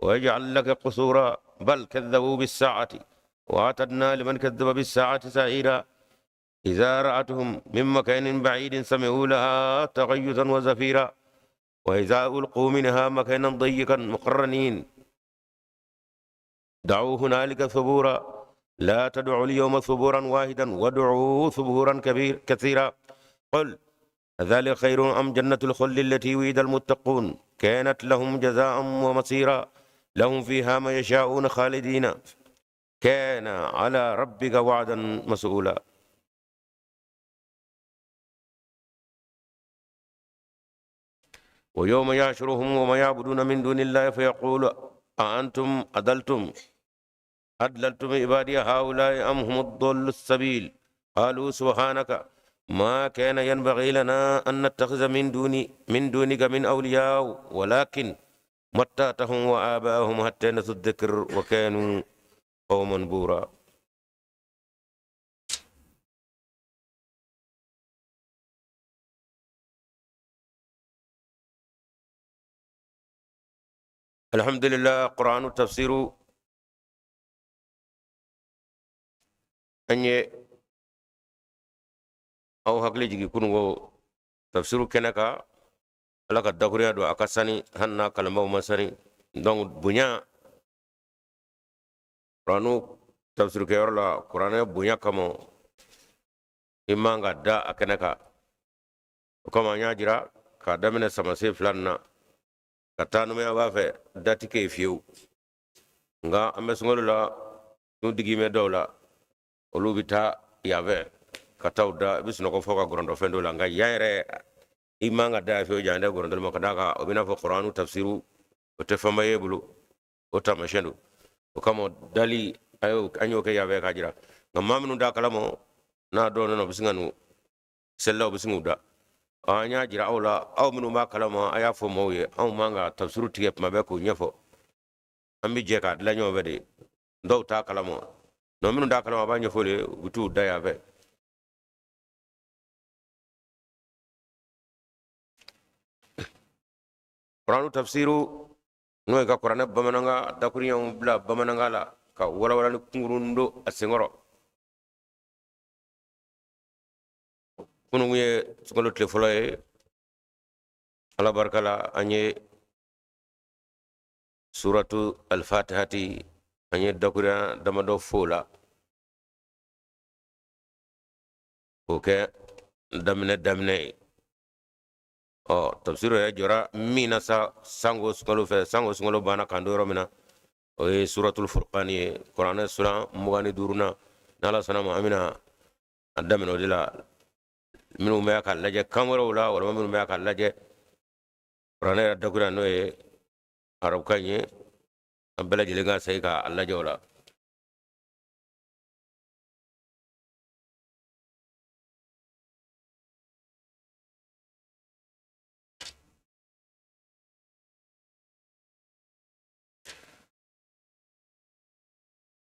ويجعل لك قصورا. بل كذبوا بالساعة وأعتدنا لمن كذب بالساعة سعيرا. إذا رأتهم من مكان بعيد سمعوا لها تغيظا وزفيرا. وإذا ألقوا منها مكانا ضيقا مقرنين دعوا هنالك ثبورا. لا تدعوا اليوم ثبورا واحدا وادعوا ثبورا كثيرا. قل ذلك خير أم جنة الخلد التي وعد المتقون كانت لهم جزاء ومصيرا. لهم فيها ما يشاءون خالدين كان على ربك وعدا مسؤولا. ويوم يحشرهم وما يعبدون من دون الله فيقول أأنتم أضللتم عبادي هؤلاء أم هم الضال السبيل. قالوا سبحانك ما كان ينبغي لنا أن نتخذ من دونك من أولياء ولكن متعتهم وآباءهم حتى نسوا الذكر وكانوا قوما بورا. الحمد لله. قرآن التفسير أن aw hakili jigi kunungo tafsiru kɛnɛ kan, Ala ka dakuruya don a ka sani, hali n'a kalanbaaw ma sani. Donc bonya kuranu tafsiru kɛyɔrɔ la, kuranɛ bonya kama i man ka da a kɛnɛ kan. O kama an y'a jira k'a daminɛ samasen 2 na ka taa numaya b'a fɛ da ti kɛ yen fiyewu. Nka an bɛ sunkalo la, n'u digi bɛ dɔw la, olu bɛ taa yan fɛ ka taa u da, i bɛ sunɔgɔ fɔ ka gɔrɔndɔfɛn dɔw la. Nka yan yɛrɛ i man ka da fiyewu, jan tɛ gɔrɔndɔ ma, ka d'a kan o bɛ n'a fɔ kuranu tafsiru o tɛ fɛnba ye bolo, o taamasiyɛn don. O kama dali an y'o kɛ yan fɛ k'a jira. Nka maa minnu t'a kalama n'a dɔw nana, u bɛ sin ka n'u selilaw bɛ sin k'u da. An y'a jira aw la, aw minnu b'a kalama a y'a fɔ maaw ye, anw man ka tafsiru tigɛ tuma bɛɛ k'o ɲɛfɔ. An bɛ jɛ k'a dilan ɲɔgɔn fɛ de. Dɔw t'a kalama, nka minnu t'a kalama a b'a ɲɛfɔ olu ye, u bɛ t'u da yan fɛ. Kuranu tafsiru n'o ye ka kuranɛ bamanankan dakuruɲɛw bila bamanankan la ka walawalali kunkurun don a senkɔrɔ. Kunun ye sunkalo tile fɔlɔ ye, Ala barika la an ye suratu alfatihati, an ye dakurunya damadɔ f'o la k'o kɛ daminɛ ye. Tafsiru yɛrɛ jɔra min na sa sango sunkalo fɛ, sango sunkalo banna k'an to yɔrɔ min na, o ye suratul furqani ye, kuranɛ sura 25nan. N'Ala sɔnna ma, an bɛna a daminɛ o de la. Minnu bɛ k'a lajɛ kan wɛrɛw la, walima minnu bɛ k'a lajɛ kuranɛ yɛrɛ dakurunya n'o ye arabukan ye, an bɛɛ lajɛlen ka segin k'a lajɛ o la.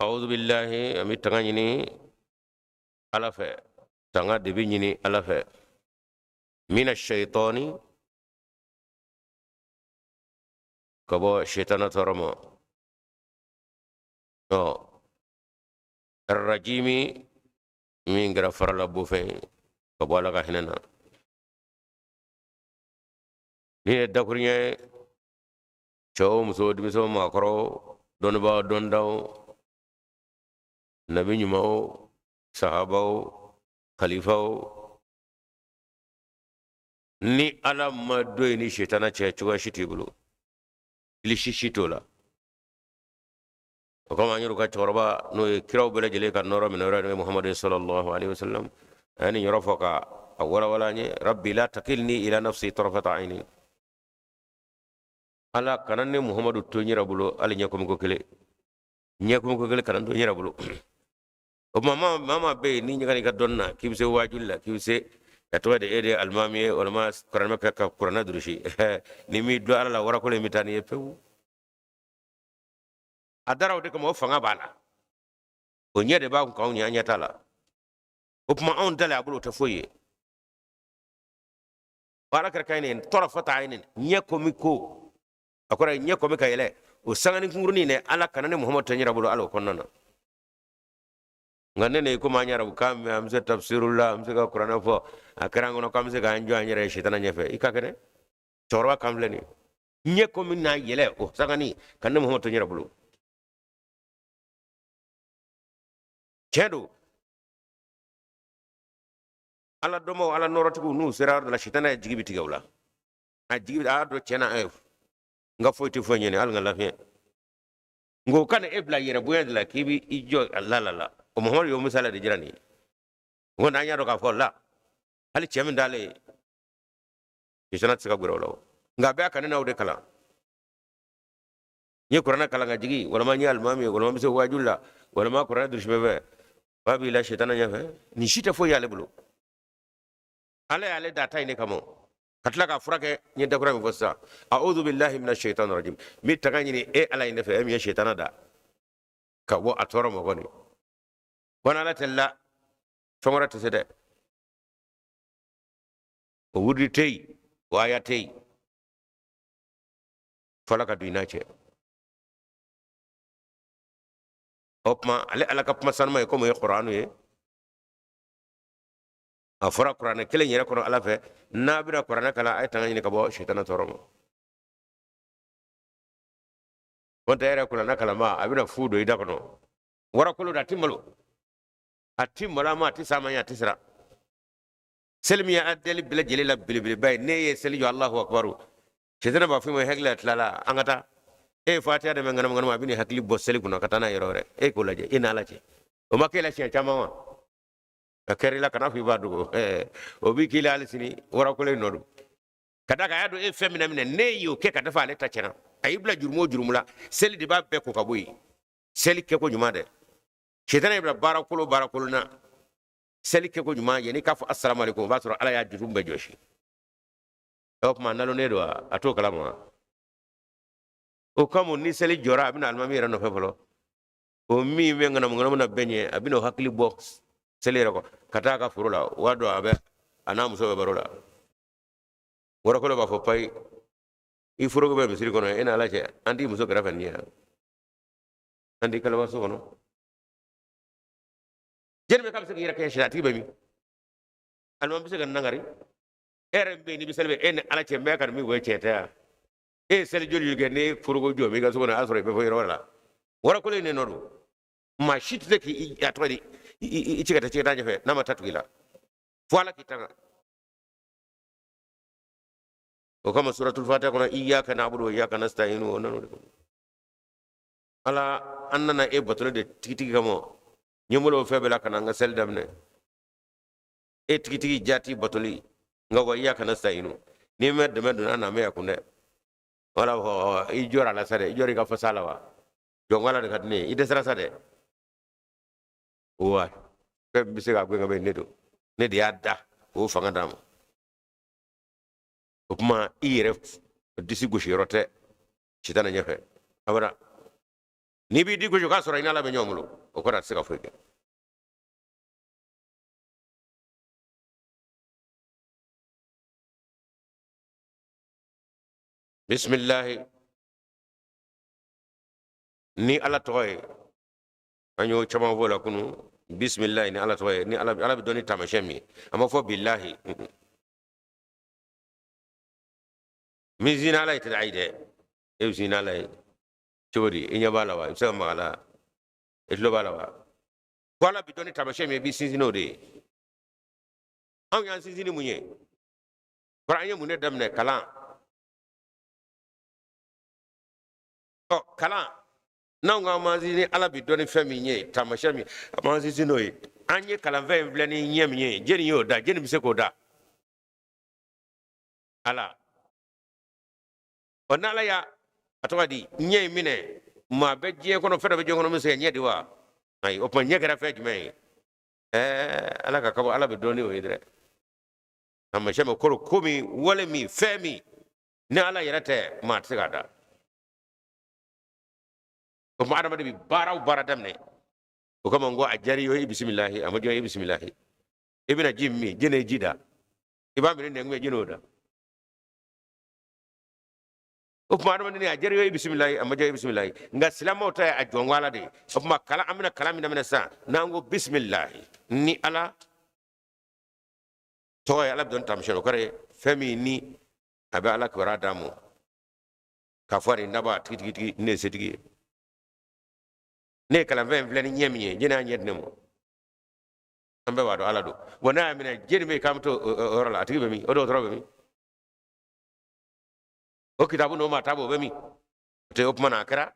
A'udhu billahi, an bɛ tanga ɲini Ala fɛ, tanga de bɛ ɲini Ala fɛ. Mina shaitani, ka bɔ shaitana tɔɔrɔ ma. Rajimi, min kɛra farala bofɛn ye ka bɔ Ala ka hinɛ na. Nin ye dakuruɲɛ ye, cɛw, muso, denmisɛnw, maakɔrɔw, dɔnnibaaw, dɔndaw, nabi ɲumanw, sahabaw, khalifaw. Ni Ala ma don i ni sitana cɛ, cogoya si t'i bolo, kilisi si t'o la. O kama an yɛrɛ ka cɛkɔrɔba n'o ye kiraw bɛɛ lajɛlen ka nɔɔrɔ minɛ yɔrɔ n'o ye Muhamadu sallallahu alaihi wasallam, a ye nin yɔrɔ fɔ ka a walawala an ye: rabbi la takilni ila nafsi tarfata aini. Ala kana ne Muhamadu to n yɛrɛ bolo hali ɲɛkɔmiko kelen, ɲɛkɔmiko kelen kana to n yɛrɛ bolo. O tuma maa maa bɛ yen n'i ɲaga i ka dɔnni na k'i bɛ se waajuli la, k'i bɛ se ka tɔgɔ de e de ye alimami ye, walima kuranɛ kɛ ka kuranɛ durusi, ni m'i dulon Ala la, warakolo in bɛ taa n'i ye pewu. A dara o de kama, o fanga b'a la, o ɲɛ de b'a kun k'anw ɲɛ, an ɲɛ t'a la. O tuma anw dalen a bolo, o tɛ foyi ye. Ala kɛra ka ɲi tarafata ayini, ɲɛ komi ko a kɔrɔ ye ɲɛ komi ka yɛlɛ, O sanganin kunkurunin dɛ, Ala kana ne Muhamadu to n yɛrɛ bolo, ala o kɔnɔna na. Nka ne ne komi an yɛrɛ kan mɛn, an bɛ se tafsiru la, an bɛ se ka kuranɛ fɔ, a kɛra an kɔnɔ k'an bɛ se k'an jɔ an yɛrɛ ye sitana ɲɛfɛ. I ka kɛnɛ cɛkɔrɔba kan filɛ nin ye, ɲɛ ko min n'a yɛlɛ o sanganin ka ne Muhamadu to n yɛrɛ bolo. Tiɲɛ don, Ala dɔnbaw, Ala nɔrɔtigiw, n'u sera yɔrɔ dɔ la, sitana ye jigi bɛ tigɛ u la. A jigi bɛ, a y'a dɔn tiɲɛ na, n ka foyi tɛ foyi ɲini, hali n ka lafiya. Nka o kana e bila yɛrɛ bonya de la k'i bɛ i jɔ a la la la. O Muhamadu y'o misaliya de jira nin ye. O kɔni an y'a dɔn k'a fɔ la, hali cɛ min d'ale ye, sitana tɛ se ka gɛrɛ o la o. Nka a bɛɛ ka ne n'aw de kalan. N ye kuranɛ kalan ka jigin, walima n ye alimami ye, walima n bɛ se waajuli la, walima kuranɛ durusi bɛ fɛ, ba b'i la sitana ɲɛfɛ. Nin si tɛ foyi y'ale bolo. Ala y'ale da ta in de kama. Ka tila k'a furakɛ, n ye dakura min fɔ sisan, a'udhu billahi minash shaitani rajim, n bɛ tanga ɲini e Ala in de fɛ, e min ye sitana da ka bɔ a tɔɔrɔ ma kɔni. Ko n'Ala tɛ la, fɛn wɛrɛ tɛ se dɛ. O wurudi tɛ yen, o aya tɛ yen, fo Ala ka don i n'a cɛ. O tuma ale Ala ka kuma sanuma ye komi o ye Kuranu ye. A fɔra kuranɛ kelen yɛrɛ kɔnɔ Ala fɛ, n'a bɛna kuranɛ kalan, a ye tanga ɲini ka bɔ sitana tɔɔrɔ ma. N'o tɛ yɛrɛ kuranɛ kalanba, a bɛna fu don i da kɔnɔ. Warakolo don, a ti malo, a ti malo a ma, a ti s'a ma ɲɛ, a ti siran. Seli min ye a deli bɛɛ lajɛlen la belebeleba ye, n'e ye seli jɔ Alahu akibaru, sitana b'a fɔ i ma hakili la tilala, an ka taa. E ye fatiya dɛmɛ ŋanamu ŋanamu, a bɛ n'i hakili bɔ seli kunna ka taa n'a yɔrɔ wɛrɛ. E k'o lajɛ, e n'Ala cɛ. O ma k'e la siɲɛ caman wa? A kɛra i la, kana fɔ i b'a dogo. O b'i k'i la hali sini, warakolo in nɔ don. Ka d'a kan a y'a dɔn e fɛn min minɛ, n'e y'o kɛ ka dafa, ale ta tiɲɛna. A y'i bila jurumu o jurumu la, seli de b'a bɛɛ ko ka bɔ yen. Seli kɛko ɲuman dɛ. Sitana y'i bila baara kolo baara kolo na, seli kɛko ɲuman, yanni k'a fɔ asalamu aleykum, o b'a sɔrɔ Ala y'a jurumu bɛɛ jɔsi. O tuma nalonnen don wa? A t'o kalama wa? O kama ni seli jɔra, a bɛna alimami yɛrɛ nɔfɛ fɔlɔ. O min bɛ ŋanamu ŋanamu na bɛɛ ɲɛ, a bɛna o hakili bɔ seli yɛrɛ kɔ ka taa a ka foro la. O b'a dɔn a bɛ a n'a muso bɛ baro la. Wɔrɔkolo b'a fɔ payi, i foroko bɛ misiri kɔnɔ, e n'Ala cɛ, an t'i muso kɛrɛfɛ nin ye yan, an t'i kalabaso kɔnɔ. Jɛni bɛ k'a bɛ se k'i yɛrɛ kɛ sɛ, a tigi bɛ min? Alimami bɛ se ka nangari. E yɛrɛ bɛ yen n'i bɛ seli bɛ e ni Ala cɛ, n bɛ ka min fɔ e cɛ tɛ yan. E ye seli joli joli kɛ n'e foroko jɔ b'i ka so kɔnɔ, a y'a sɔrɔ i bɛ fɔ yɔrɔ wɛrɛ la. Wɔrɔkolo in de nɔ don. Maa si tɛ se k'i a tɔgɔ di i ci ka taa cikɛda ɲɛfɛ n'a ma taa tugu i la, fo Ala k'i tanga. O kama suratul fatiha kɔnɔ, iyyaka na'budu wa iyyaka nasta'inu, o nana o de kɔnɔ. Ala, an nana e batoli de tigitigi kama, ɲɛmɔgɔ fɛn bɛɛ la ka na an ka seli daminɛ. E tigitigi jati batoli, nka wa iyyaka nasta'inu, n'i ma dɛmɛ don an na, an bɛ yakun dɛ. Wala i jɔra a la sa dɛ, i jɔra i ka fasa la wa? Jɔn ala de ka di ne ye, i dɛsɛra sa dɛ. Wa fɛn bɛ se ka gɛn ka bɔ yen, ne don, ne de y'a da k'o fanga d'a ma. O tuma i yɛrɛ disi gosi yɔrɔ tɛ sitana ɲɛfɛ abada. N'i b'i di gosi k'a sɔrɔ i n'Ala bɛ ɲɔgɔn bolo, o kɔrɔ a tɛ se ka foyi kɛ. Bisimilahi, ni Ala tɔgɔ ye, an y'o caman fɔ la kunu. Bisimilahi, ni Ala tɔgɔ ye, ni Ala bɛ dɔn ni taamasiyɛn min ye, an b'a fɔ bilahi. Min sinna Ala ye tɛ ayi dɛ, e bɛ sinna Ala ye cogo di? I ɲɛ b'a la wa? I bɛ se ka maga a la? I tulo b'a la wa? Ko Ala bɛ dɔn ni taamasiyɛn min ye, i b'i sinsin n'o de ye. Anw y'an sinsin ni mun ye? Kɔrɔ an ye mun de daminɛ? Kalan. Ɔ kalan, n'anw k'an m'an sinsin Ala bɛ dɔn ni fɛn min ye, taamasiyɛn min, an m'an sinsin n'o ye. An ye kalanfɛn in filɛ ni ɲɛ min ye, jɛni y'o da? Jɛni bɛ se k'o da? Ala. Ɔ n'Ala y'a a tɔgɔ di ɲɛ in minɛ, maa bɛ diɲɛ kɔnɔ, fɛn dɔ bɛ diɲɛ kɔnɔ min bɛ se ka ɲɛ di wa? Ayi, o tuma ɲɛ kɛra fɛn jumɛn ye? Ala ka kaba, Ala bɛ dɔn ni o ye dɛ. Taamasiyɛn min kɔrɔ, ko min, wale min, fɛn min, ni Ala yɛrɛ tɛ, maa tɛ se k'a da. O tuma adamaden bɛ baara o baara daminɛ, o kama n ko a diyara i ye, i bisimilahi, a ma diya i bisimilahi. I bɛna ji min, jɛnɛ ye ji da, i b'a minɛ nɛnkun ye, jɛnɛ y'o da. O tuma adamaden a diyara i bisimilayi, a ma diya i bisimilayi, nka silamɛw ta ye a jɔnko ala de ye. O tuma kalan, an bɛna kalan min daminɛ sisan, n'an ko bisimilahi ni ala tɔgɔ ye, ala bɛ dɔn taamasiyɛn, o kɔrɔ ye fɛn min ni a bɛ ala kibaruya d'an ma k'a fɔ nin dabaa tigitigi ne ye setigi ye, ne ye kalanfɛn in filɛ ni ɲɛ min ye, jɛnɛ y'a ɲɛ di ne ma, an bɛɛ b'a dɔn ala don. Bon, n'a y'a minɛ jɛni bɛ yen k'an bɛ to o yɔrɔ la, a tigi bɛ min? O dɔgɔtɔrɔ bɛ min? O kitabu n'o maa taabɔ o bɛ min? O tɛ. O tuma na a kɛra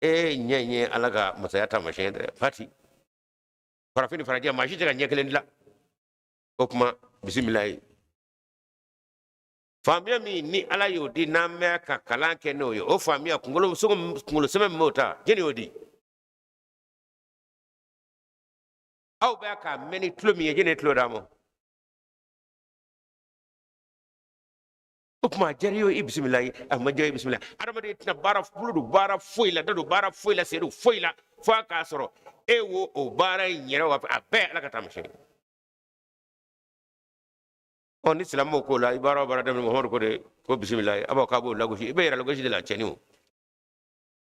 e ɲɛ in ye ala ka masaya taamasiyɛn dɛ. Fati farafin ni farajɛ maa si tɛ ka ɲɛ kelen dilan. O tuma bisimilayi, faamuya min ni ala y'o di, n'an bɛ ka kalan kɛ n'o ye, o faamuya kunkolo kunkolo sɛmɛ min b'o ta, jɛni y'o di? Aw bɛ k'a mɛn ni tulo min ye, jɛni ye tulo d'a ma? O tuma a diyara i ye i bisimilayi, a ma diya i bisimilayi. Adamaden tɛna baara bolo don baara foyi la, da don baara foyi la, sen don foyi la, fo a k'a sɔrɔ e wo o baara in yɛrɛ wa a bɛɛ ala ka taamasiyɛn ye. Ɔ ni silamɛw k'o la, i baara o baara daminɛ, Muhamadu ko de ko bisimilayi, a b'a k'a b'o lagosi, i bɛ yɛrɛ lagosi de la cɛni o.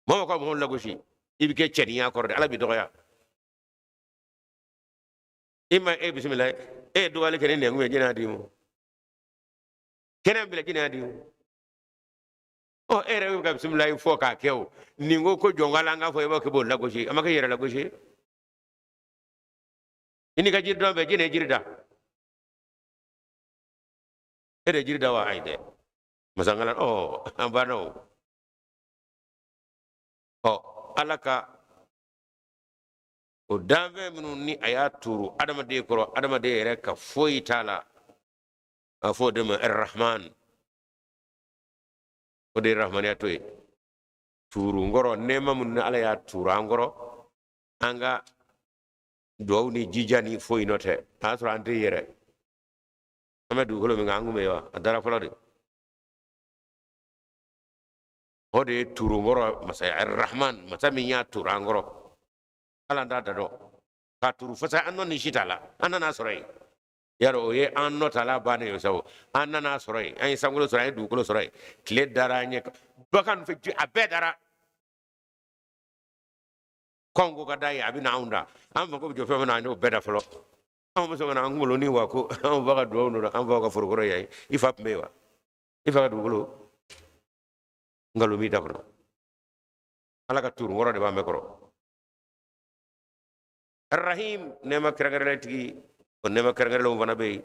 Mɔgɔ ka mɔgɔw lagosi, i bɛ kɛ cɛniya kɔrɔ de, ala b'i dɔgɔya. I ma e bisimilayi, e ye dɔgɔyali kɛ ni nɛnkun ye, jɛnɛ y'a d'i ma, kɛnɛ bila jɛnɛ y'a d'i ma. Ɔ e yɛrɛ bɛ ka bisimilayi fɔ k'a kɛ o, nin ko ko jɔn ko ala an k'a fɔ, i b'a kɛ b'o lagosi, a ma kɛ yɛrɛ lagosi ye. I n'i ka jiri dɔn bɛɛ, jɛnɛ ye jiri da, e de ye jiri da wa? Ayi dɛ, masankala ɔ an banna o. Ɔ ala ka o danfɛn minnu ni a y'a turu adamaden kɔrɔ, adamaden yɛrɛ ka foyi t'a la, a fɔ o de ma arahman, o de ye rahmaniya to ye. Tuuru n kɔrɔ nɛɛma minnu ni ala y'a tuuru an kɔrɔ, an ka duwawu ni jija ni foyi nɔ tɛ, a y'a sɔrɔ an tɛ yɛrɛ, an bɛ dugukolo min kan, an kun bɛ yen wa? A dara fɔlɔ de. O de ye tuuru n kɔrɔ masaya arahman, masa min y'a tuuru an kɔrɔ, hali an t'a da dɔn k'a tuuru fasa, an nɔ ni si t'a la, an nana sɔrɔ yen. Yarɔ o ye an nɔ t'a la bannen ye sabu an nana sɔrɔ yen, an ye sankolo sɔrɔ, an ye dugukolo sɔrɔ yen, tile dara an ɲɛ, bagan fɛ a bɛɛ dara. Kɔn ko ka da ye, a bɛ na anw da, an mako bɛ jɔ fɛn min na, an y'o bɛɛ da fɔlɔ. Anw bɛ sɔn ka na an kunkolo ni wa ko anw fa ka duwawu don, an fa ka forokɔrɔ yan, i fa tun bɛ yen wa? I fa ka dugukolo nkalon b'i da kɔnɔ. Ala ka tuuru wɔɔrɔ de b'an bɛɛ kɔrɔ. Arahim, nɛɛma kɛrɛnkɛrɛnnen tigi, o nɛɛma kɛrɛnkɛrɛnlenw fana bɛ yen.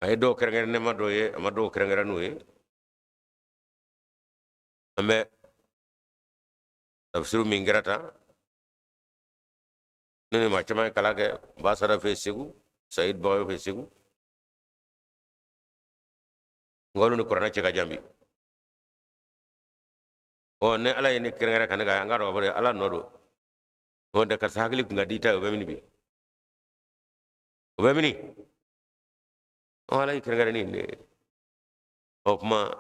A ye dɔw kɛrɛnkɛrɛn nɛɛma dɔw ye, a ma dɔw kɛrɛnkɛrɛn n'u ye. An bɛ tafsiru min kɛra tan, ne ni maa caman ye kalan kɛ Basara fɛ Segu, Sayid Bagayo fɛ Segu, nka olu ni kuranɛ cɛ ka jan bi. Ɔ ni ala ye ne kɛrɛnkɛrɛn ka ne ka an ka dɔn ala nɔ don. Ɔ tɛ karisa hakili kun ka di ta ye, o bɛ mini bi, o bɛ mini? Ɔ ala y'i kɛrɛnkɛrɛn ni nin de ye. O kuma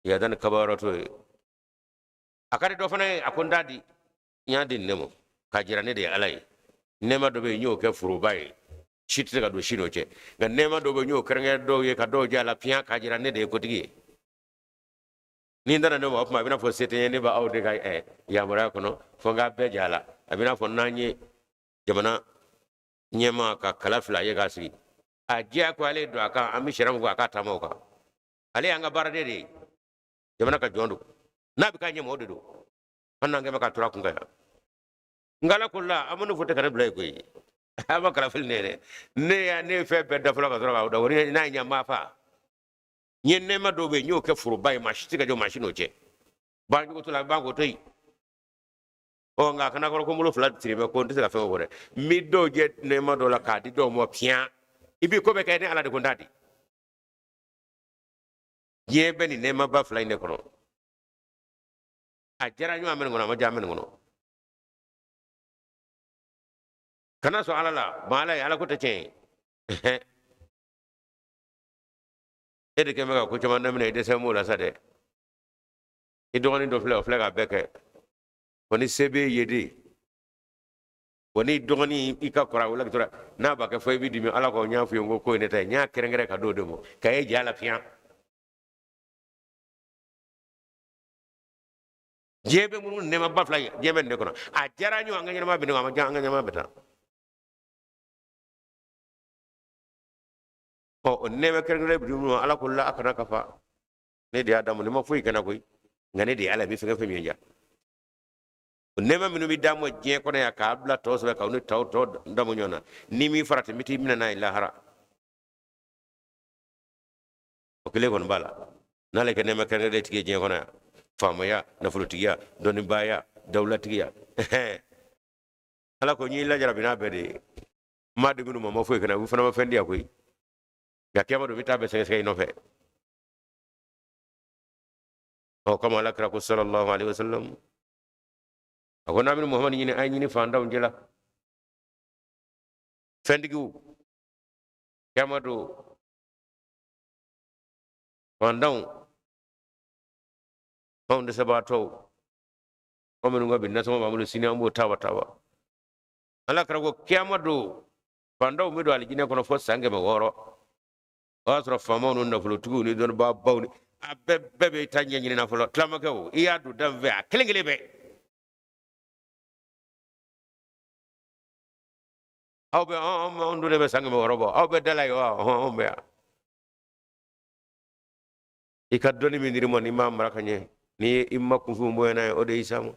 yada ni kabayɔrɔ to ye. A ka di dɔ fana ye, a ko n t'a di, n y'a di nin ne ma k'a jira ne de ye ala ye. Nɛɛma dɔ bɛ yen, n y'o kɛ foroba ye, si tɛ se ka don si n'o cɛ. Nka nɛɛma dɔ bɛ yen, n y'o kɛrɛnkɛrɛn dɔw ye ka dɔw jɛ a la piyan, k'a jira ne de ye kotigi ye. Ni n nana ne ma, o tuma a bɛna fɔ se tɛ n ye, ne b'aw de ka yamaruya kɔnɔ, fo n k'a bɛɛ jɛ a la. A bɛna fɔ n'an ye jamana ɲɛmaa ka kala fila ye k'a sigi, a diya ko ale don a kan, an bɛ sariya min fɔ a k'a taama o kan. Ale y'an ka baaraden de ye, jamana ka jɔn don, n'a bɛ k'a ɲɛma o de don. An n'an kɛmɛ k'a tora kun kan yan. Nka ala ko la, an ma ne fɔ tɛ ka ne bila yen koyi, a ma kalafili ne yɛrɛ, ne ya ne ye fɛn bɛɛ da fɔlɔ ka sɔrɔ k'aw da o n'a ye ɲɛ maa fa. N ye nɛɛma dɔw bɛ yen, n y'o kɛ foroba ye, maa si tɛ ka jɔ maa si n'o cɛ. Ban cogo t'o la, ban k'o to yen. Ɔ nka a kana kɔrɔ ko n bolo fila tiri bɛ ko n tɛ se ka fɛn o fɔ dɛ. N bɛ dɔw jɛ nɛɛma dɔw la k'a di dɔw ma piyan, i b'i ko bɛɛ kɛ, ne ala de ko n t'a di. Diɲɛ bɛ nin nɛɛmaba fila in de kɔnɔ. A diyara ɲɔgɔn mɛn kɔnɔ, a ma diya mɛn kɔnɔ. Kana sɔn ala la, ban ala ye, ala ko tɛ tiɲɛ ye. E de kɛn bɛ ka ko caman daminɛ, i dɛsɛ m'o la sa dɛ. I dɔgɔnin dɔ filɛ, o filɛ k'a bɛɛ kɛ. Ko ni se b'e ye de. Wa n'i dɔgɔnin i ka kɔrɔ a wula tora n'a b'a kɛ fɔ i bɛ dimi. Ala ko n y'a f'i ye n ko ko ye ne ta ye, n y'a kɛrɛnkɛrɛn ka d'o de ma ka e ja lafiya. Diɲɛ bɛ minnu nɛɛmaba fila ye, diɲɛ bɛ nin de kɔnɔ. A diyara an ye, an ka ɲɛnamaya bɛ nin kɔnɔ, a ma diya an ka ɲɛnamaya bɛ taa. Ɔ, o nɛɛma kɛrɛnkɛrɛn bɛ di minnu ma, Ala ko la a kana kafa. Ne de y'a d'a ma, ne ma foyi kɛ n na koyi, nka ne de ye Ala ye, n bɛ fɛn kɛ fɛn min ye diya. O nɛɛma minnu bɛ d'a ma diɲɛ kɔnɔ yan k'a bila tɔw sɛbɛn k'aw ni tɔw tɔ damu ɲɔgɔn na, ni m'i farati n bɛ t'i minɛ n'a ye lahara. O kelen kɔni b'a la, n'ale kɛ nɛɛma kɛrɛnkɛrɛn tigi ye diɲɛ kɔnɔ yan, faamaya, nafolotigiya, dɔnnibaaya, dawulatigiya, Ala ko n y'i lajarabi n'a bɛɛ de ye. N m'a di minnu ma, n ma foyi kɛ n na, u fana ma fɛn di yan koyi, nka kiyama don n bɛ taa bɛɛ sɛgɛsɛgɛ i nɔfɛ. Ɔ, kama Ala kira ko sallallahu alaihi wasallam, a ko n'a bɛ Muhamadu ɲini, a ye ɲini fantanw cɛla, fɛntigiw. Kiyama don, fantanw, anw dɛsɛbaatɔw, anw minnu ka bi nasɔngɔ b'an bolo, sini an b'o taaba taaba. Ala kira ko kiyama don, fantanw bɛ don alijinɛ kɔnɔ fo san 600. O y'a sɔrɔ faamaw ni nafolotigiw ni dɔnnibaabaw ni a bɛɛ bɛ taa ɲɛɲini na fɔlɔ. Tilamakɛ o, i y'a don da min fɛ, a kelen kelen bɛɛ. Aw bɛ anw donnen bɛ san 600 bɔ, aw bɛ da la yen wa? Anw bɛ yan. I ka dɔnni min dir'i ma, n'i m'a mara ka ɲɛ, n'i ye i ma kunfin bonya n'a ye, o de y'i s'a ma.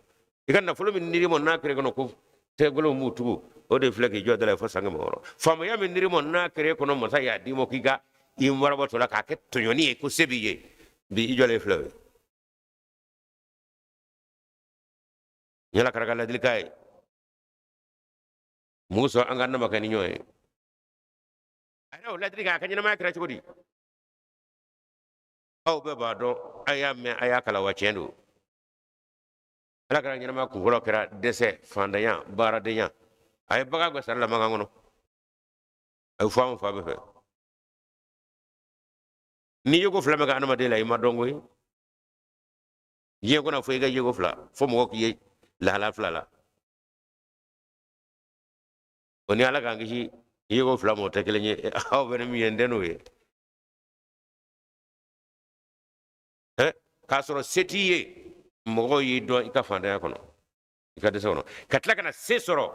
I ka nafolo min dir'i ma, n'a kɛra kɔnɔ ko tɛgɛgɛlɛnw b'u tugu, o de filɛ k'i jɔ da la fo san 600. Faamaya min dir'i ma, n'a kɛra e kɔnɔ masa y'a d'i ma k'i ka i marabɔ tɔ la k'a kɛ tɔɲɔni ye ko se b'i ye, bi i jɔlen filɛ o ye. Yala kira ka ladilikan ye mun sɔn an ka nama kɛ ni ɲɔgɔn ye? A yɛrɛ o ladilikan, a ka ɲɛnamaya kɛra cogo di? Aw bɛɛ b'a dɔn, a y'a mɛn, a y'a kalan, wa tiɲɛ don. Ala kira ɲɛnamaya kunfɔlɔ kɛra dɛsɛ, fantanya, baaradenya. A ye bagan gɛn sara la Makan kɔnɔ, a ye fɔ an fa bɛɛ fɛ. N'i yeko fila bɛ kɛ adamaden la, i ma dɔn koyi. Diɲɛ kɔnɔ fo i ka yeko fila, fo mɔgɔ k'i ye lahala fila la. O ni Ala k'an kisi yeko fila ma, o tɛ kelen ye. Aw bɛ ni min ye, n tɛ n'o ye. K'a sɔrɔ se t'i ye, mɔgɔw y'i dɔn i ka fantanya kɔnɔ, i ka dɛsɛ kɔnɔ, ka tila ka na se sɔrɔ,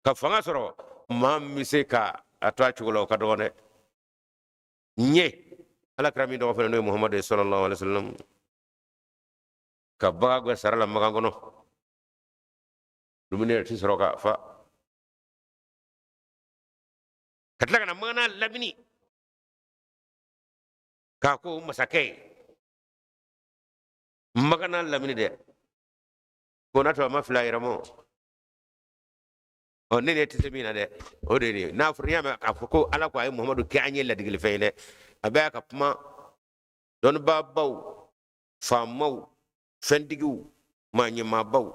ka fanga sɔrɔ, maa min bɛ se ka a to a cogo la, o ka dɔgɔ dɛ. N ye Ala kira min tɔgɔ fana, n'o ye Muhamadu ye sallallahu alaihi wasallam, ka bagan gɛn sara la Makan kɔnɔ, dumuni yɛrɛ ti sɔrɔ ka fa, ka tila ka na Makan n'a lamini k'a ko masakɛ ye Makan n'a lamini dɛ, ko n'a to a ma fili a yɛrɛ ma. Ɔ, ne ne tɛ se min na dɛ, o de ye n'a fɔra, n'i y'a mɛn k'a fɔ ko Ala ko a ye Muhamadu kɛ an ye ladigilifɛn ye dɛ, a bɛ a ka kuma dɔnnibaabaw, faamaw, fɛntigiw, maa ɲɛmaabaw.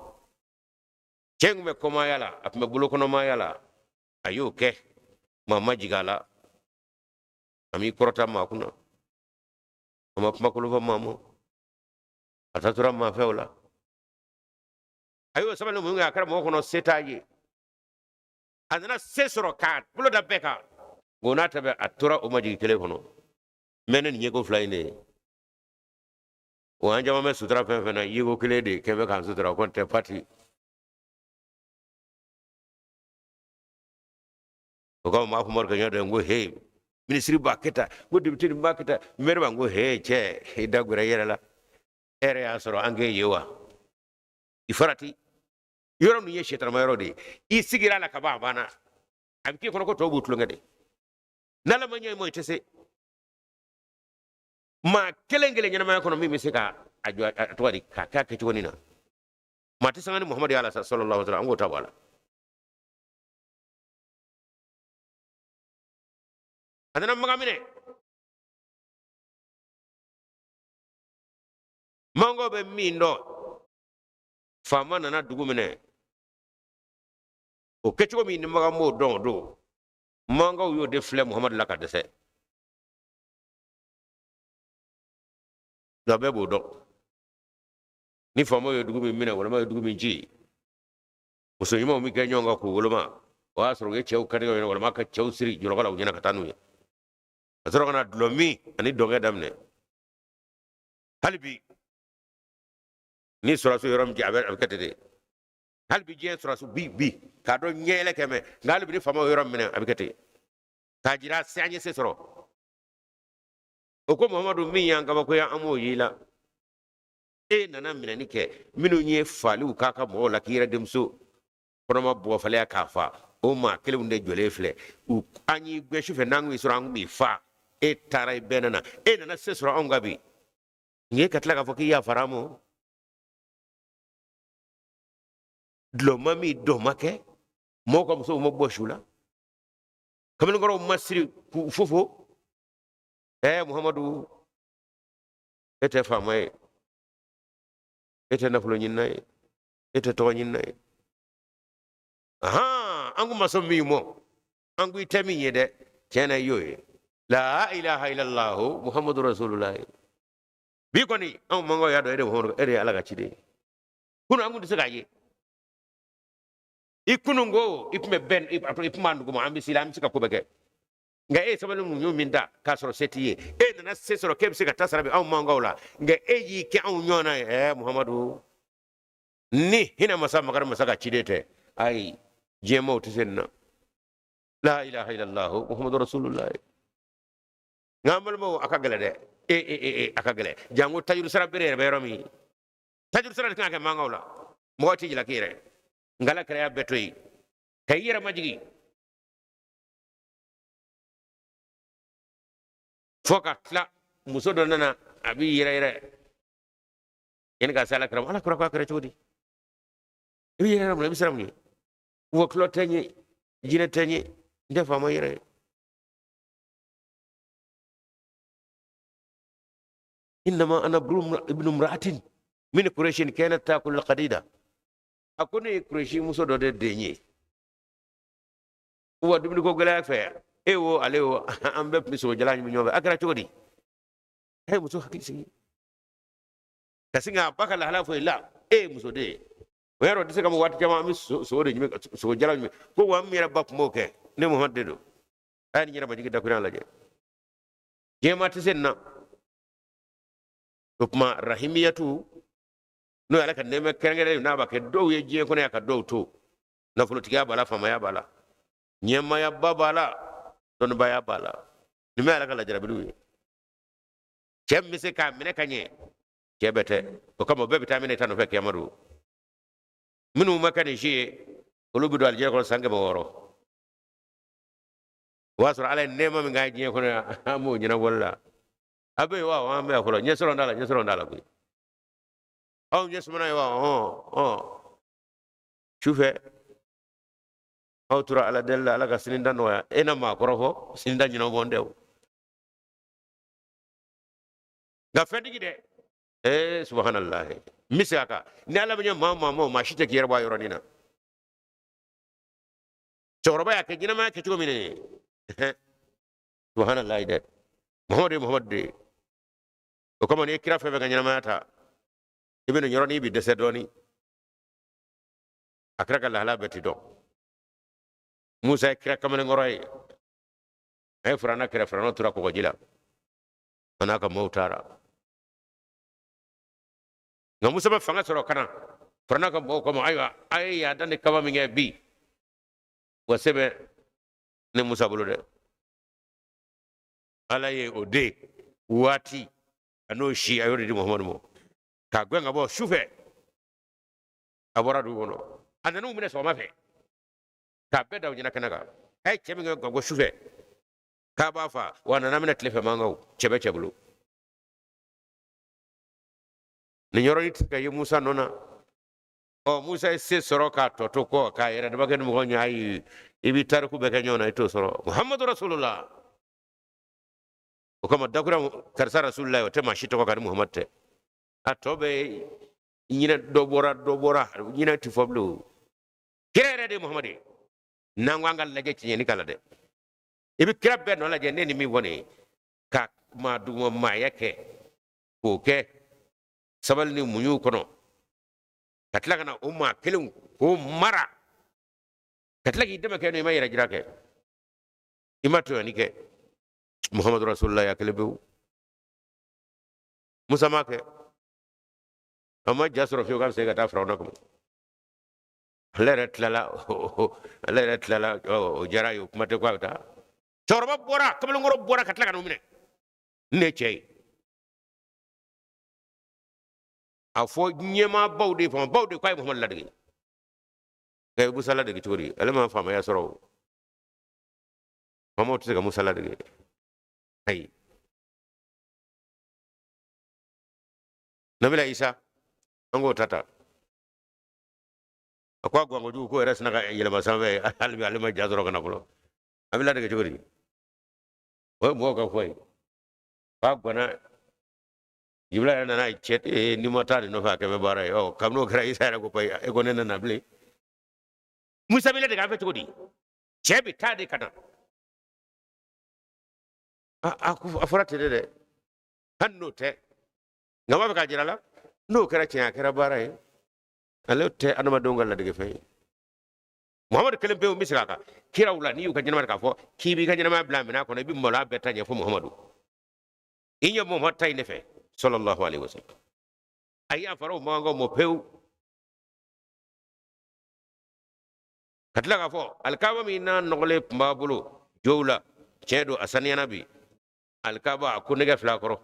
Cɛ in tun bɛ kɔmaaya la, a tun bɛ bolokɔnɔmaaya la, a y'o kɛ, maa ma jigin a la, a m'i kɔrɔta maa kunna, a ma kuma kolon fɔ maa ma, a tatura maa fɛ o la. A y'o sabali mun kɛ, a kɛra mɔgɔ kɔnɔ se t'a ye. A nana se sɔrɔ k'a bolo da bɛɛ kan, o n'a ta bɛɛ, a tora o majigi kelen kɔnɔ. Mɛ ne nin yeko fila in de ye o, an caman bɛ sutura fɛn fɛn na, yeko kelen de kɛ bɛ k'an sutura, o kɔni tɛ pati. O kama n b'a fɔ morikɛ ɲɔ dɔ ye, n ko he, minisiri b'a kɛ tan, n ko depite nin b'a kɛ tan, mɛri b'a, n ko he, cɛ, i da gɛrɛ i yɛrɛ la, e yɛrɛ y'a sɔrɔ an k'e ye wa? I farati, yɔrɔ min ye sitanama yɔrɔ de ye, i sigira a la ka ban, a banna. A bɛ k'i kɔnɔ ko tɔw b'u tulonkɛ de. N'Ala ma ɲɛ i ma, i tɛ se. Maa kelen kelen ɲɛnamaya kɔnɔ min bɛ se ka a jɔ, a tɔgɔ di, k'a kɛ a kɛcogo nin na, maa tɛ sanga ni Muhamadu ye ala sa sallallahu alaihi wa sallam, an k'o ta bɔ a la. A nana Makan minɛ, Makankaw bɛ min dɔn, faama nana dugu minɛ o kɛcogo min ni Makan b'o dɔn, o don Makankaw y'o de filɛ Muhamadu la ka dɛsɛ. Nka bɛɛ b'o dɔn, ni faamaw ye dugu min minɛ walima ye dugu min ci. Muso ɲumanw bɛ kɛ ɲɔgɔn kan k'u woloma, o y'a sɔrɔ u ye cɛw kantigɛ ɲɔgɔn walima ka cɛw siri jɔlɔkɔ la u ɲɛna ka taa n'u ye, ka sɔrɔ ka na dulɔ min ani dɔnkɛ daminɛ. Hali bi ni sɔrɔsiw yɔrɔ min jɛ, a bɛ kɛ ten de. Hali bi diɲɛ sɔrɔsiw bi k'a dɔn ɲɛyɛlɛ kɛ mɛ, nka hali bi ni faamaw yɔrɔ minɛ, a bɛ kɛ ten k'a jira se an ye se sɔrɔ. O ko Muhamadu, min y'an kabakoya, an m'o y'i la. E nana minɛni kɛ minnu ye faaliw k'a ka mɔgɔw la, k'i yɛrɛ denmuso kɔnɔma bɔgɔfaleya k'a fa, o maa kelenw de jɔlen filɛ. U an y'i gɛn sufɛ, n'an kun y'i sɔrɔ an kun b'i fa. E taara i bɛɛ nana, e nana se sɔrɔ anw kan bi, nka e ka tila k'a fɔ k'i yafara an ma. Dulɔ ma min, dɔn ma kɛ, mɔgɔw ka musow ma bɔ su la, kamalenkɔrɔw ma siri k'u fofo. Muhamadu, e tɛ faama ye, e tɛ nafolo ɲinina ye, e tɛ tɔgɔ ɲinina ye. Ahan, an kun ma sɔn min mɔ, an ko i tɛ min ye dɛ, tiɲɛ na i y'o ye. La ilaha illallah Muhammadu rasulullah. Bi kɔni anw mankaw y'a dɔn e de Muhammadu, e de ye Ala ka ciden ye. Kunun an kun tɛ se k'a ye. I kunun ko i tun bɛ bɛn, i tun b'an duguma, an bɛ s'i la, an bɛ se ka ko bɛɛ kɛ. Nka e ye sabali muɲu min ta k'a sɔrɔ se t'i ye, e nana se sɔrɔ k'e bɛ se ka ta sara bi anw mankaw la, nka e y'i kɛ anw ɲɔgɔnna ye. Muhamadu, ni hinɛ masa makari masa ka ciden tɛ, ayi, diɲɛ maaw tɛ se nin na. La ilaha illallah Muhammadu rasulullah. Nka an balimaw, a ka gɛlɛn dɛ. A ka gɛlɛn. Janko tajuru sara bere yɛrɛ bɛ yɔrɔ min, tajuru sara de kan ka kɛ mankaw la, mɔgɔ tɛ jalaki yɛrɛ. Nka Ala kɛra y'a bɛɛ to yen ka i yɛrɛ majigin fo ka tila. Muso dɔ nana, a b'i yɛrɛ yɛrɛ yanni ka se Ala kira ma. Ala kira ko a kɛra cogo di? I bɛ yɛrɛ yɛrɛ mun na? I bɛ siran mun ye? Wɔkulɔ tɛ n ye, jinɛ tɛ n ye, n tɛ faama yɛrɛ ye. Innama ana ibnu imra'atin min Quraishin kanat ta'kulu al-qadida. A ko ne ye Quraishi muso dɔ de den ye. Wa dumuniko gɛlɛya fɛ, e wo ale wo, an bɛɛ tun bɛ sogo jalan ɲimi ɲɔgɔn fɛ. A kɛra cogo di? A ye muso hakili sigi ka sin k'a ba ka lahala fɔ i la. E ye muso den ye, o y'a dɔn o tɛ se ka waati caman an bɛ sogo de ɲimi, sogo jalan ɲimi. Ko wa n yɛrɛ ba tun b'o kɛ, ne Muhamadu de don. A ye nin yɛrɛ majigin dakurunya lajɛ, diɲɛ tɛ se nin na. O tuma rahimiyatu, n'o ye Ala ka nɛɛma kɛrɛnkɛrɛnnen n'a b'a kɛ dɔw ye diɲɛ kɔnɔ yan ka dɔw to, nafolotigiya b'a la, faamaya b'a la, ɲɛmaayaba b'a la, dɔnnibaya b'a la. Nin bɛ Ala ka lajarabiliw ye. Cɛ min bɛ se k'a minɛ ka ɲɛ, cɛ bɛɛ tɛ. O kama o bɛɛ bɛ taa minɛ ta nɔfɛ kiyama don. Minnu ma kɛ nin si ye, olu bɛ don alijinɛ kɔnɔ san 600. O y'a sɔrɔ Ala ye nɛɛma min k'an ye diɲɛ kɔnɔ yan, an b'o ɲɛnabɔli la. A bɛ yen wa, an bɛ yan fɔlɔ, ɲɛsɔrɔ t'a la, ɲɛsɔrɔ t'a la koyi. Aw ɲɛ sumana ye wa? Hɔn hɔn, sufɛ aw tora Ala deli la, Ala ka sini da nɔgɔya. E na maa kɔrɔfɔ sini da ɲɛnabɔ n tɛ o. Nka fɛntigi dɛ, subahanallahi, n bɛ segin a kan, ni Ala bɛ ɲɛ maa o maa ma, o maa si tɛ k'i yɛrɛ bɔ a yɔrɔnin na. Cɛkɔrɔba y'a kɛ ɲɛnamaya kɛcogo min na, subahanallahi dɛ, Muhamadu ye Muhamadu de ye. O kama n'i ye kira fɛn fɛn ka ɲɛnamaya ta, i bɛ nin yɔrɔnin bi dɛsɛ dɔɔnin. A kira ka lahala bɛɛ ti dɔn. Musa ye kira kamalenkɔrɔ ye, a ye Firawuna kɛrɛ, Firawuna tora kɔgɔji la, a n'a ka maaw taara. Nka Musa ma fanga sɔrɔ ka na Firawuna ka mɔgɔw kama. Ayiwa, a ye yaada ni kaba min kɛ bi, wa se bɛ ne Musa bolo dɛ. Ala ye o de waati a n'o si, a y'o de di Muhamadu ma k'a gɛn ka bɔ su fɛ. A bɔra dugu kɔnɔ, a nan'u minɛ sɔgɔma fɛ k'a bɛɛ da u ɲɛna kɛnɛ kan. A ye cɛ min kɛ ka bɔ su fɛ k'a b'a fa, wa a nana minɛ tile fɛ. Mankaw cɛ bɛ cɛ bolo. Nin yɔrɔnin tɛ se ka ye Musa nɔ na. Ɔ, Musa ye se sɔrɔ k'a tɔ to kɔ k'a yɛrɛ dama kɛ ni mɔgɔ ɲɛ. Ayi, i b'i tariku bɛɛ kɛ ɲɔgɔn na, i t'o sɔrɔ. Muhamadu rasulullah. O kama dakura karisa rasulullah, o tɛ maa si tɔgɔ kan ni Muhamadu tɛ. A tɔ bɛɛ ɲinɛ, dɔ bɔra, dɔ bɔra, ɲinɛ ti fɔ bilen. O kira yɛrɛ de ye Muhamadu ye. N'an ko an ka lajɛ tiɲɛni k'a la dɛ, i bɛ kira bɛɛ nɔ lajɛ. Ne ni min fɔ nin ye, ka maa duguma maaya kɛ k'o kɛ sabali ni muɲu kɔnɔ, ka tila ka na o maa kelenw k'o mara. Ka tila k'i dɛmɛ kɛ n'o i ma yɛrɛ jira kɛ, i ma tɔɲɔni kɛ. Muhammadu Rasulullah ya kelen pewu. Musa ma kɛ, a ma ja sɔrɔ fiyewu k'a bɛ se ka taa Firawuna kama. Ale yɛrɛ tilala, ale yɛrɛ tilala, o diyara ye, o kuma tɛ ko a bɛ taa. Cɛkɔrɔba bɔra, kamalenkɔrɔ bɔra ka tila ka n'o minɛ. Ne ye cɛ ye. A fɔ ɲɛmaabaw de ye, faamabaw de ko a ye Muhamadu ladege. Nka i bɛ Musa ladege cogo di? Ale ma faamaya sɔrɔ o. Faamaw tɛ se ka Musa ladege. Ayi. Nabila Isa, an k'o ta ta. A ko a gwan kojugu k'o yɛrɛ sina ka yɛlɛma sanfɛ, hali bi ale ma ja sɔrɔ ka na fɔlɔ. A bɛ ladege cogo di? O ye mɔgɔw ka fɔ ye. K'a gwanna, Jibila yɛrɛ nana cɛ, n'i ma taa nin nɔfɛ a kɛ bɛ baara ye. Ɔ, kabini o kɛra, Isa yɛrɛ ko payi, e ko ne nana bilen. Musa bɛ ladege an fɛ cogo di? Cɛ bɛ taa de ka na. A fɔra ten de dɛ. Hali n'o tɛ. Nka n b'a fɛ k'a jira la, n'o kɛra tiɲɛ, a kɛra baara ye. Ale tɛ adamadenw ka ladege fɛn ye. Muhamadu kelen pewu n bɛ segin a kan. Kiraw la, n'i y'u ka ɲɛnamaya k'a fɔ k'i b'i ka ɲɛnamaya bila minɛn kɔnɔ, i bɛ maloya bɛɛ ta ɲɛ fo Muhamadu. I ɲɛ Muhamadu ta in de fɛ, sallallahu alaihi wasallam. A y'a fara o makankaw mɔ pewu. Ka tila k'a fɔ, alikaba min n'a nɔgɔlen tun b'a bolo jow la, tiɲɛ don a saniyana bi. Alikaba a ko nɛgɛ fila kɔrɔ.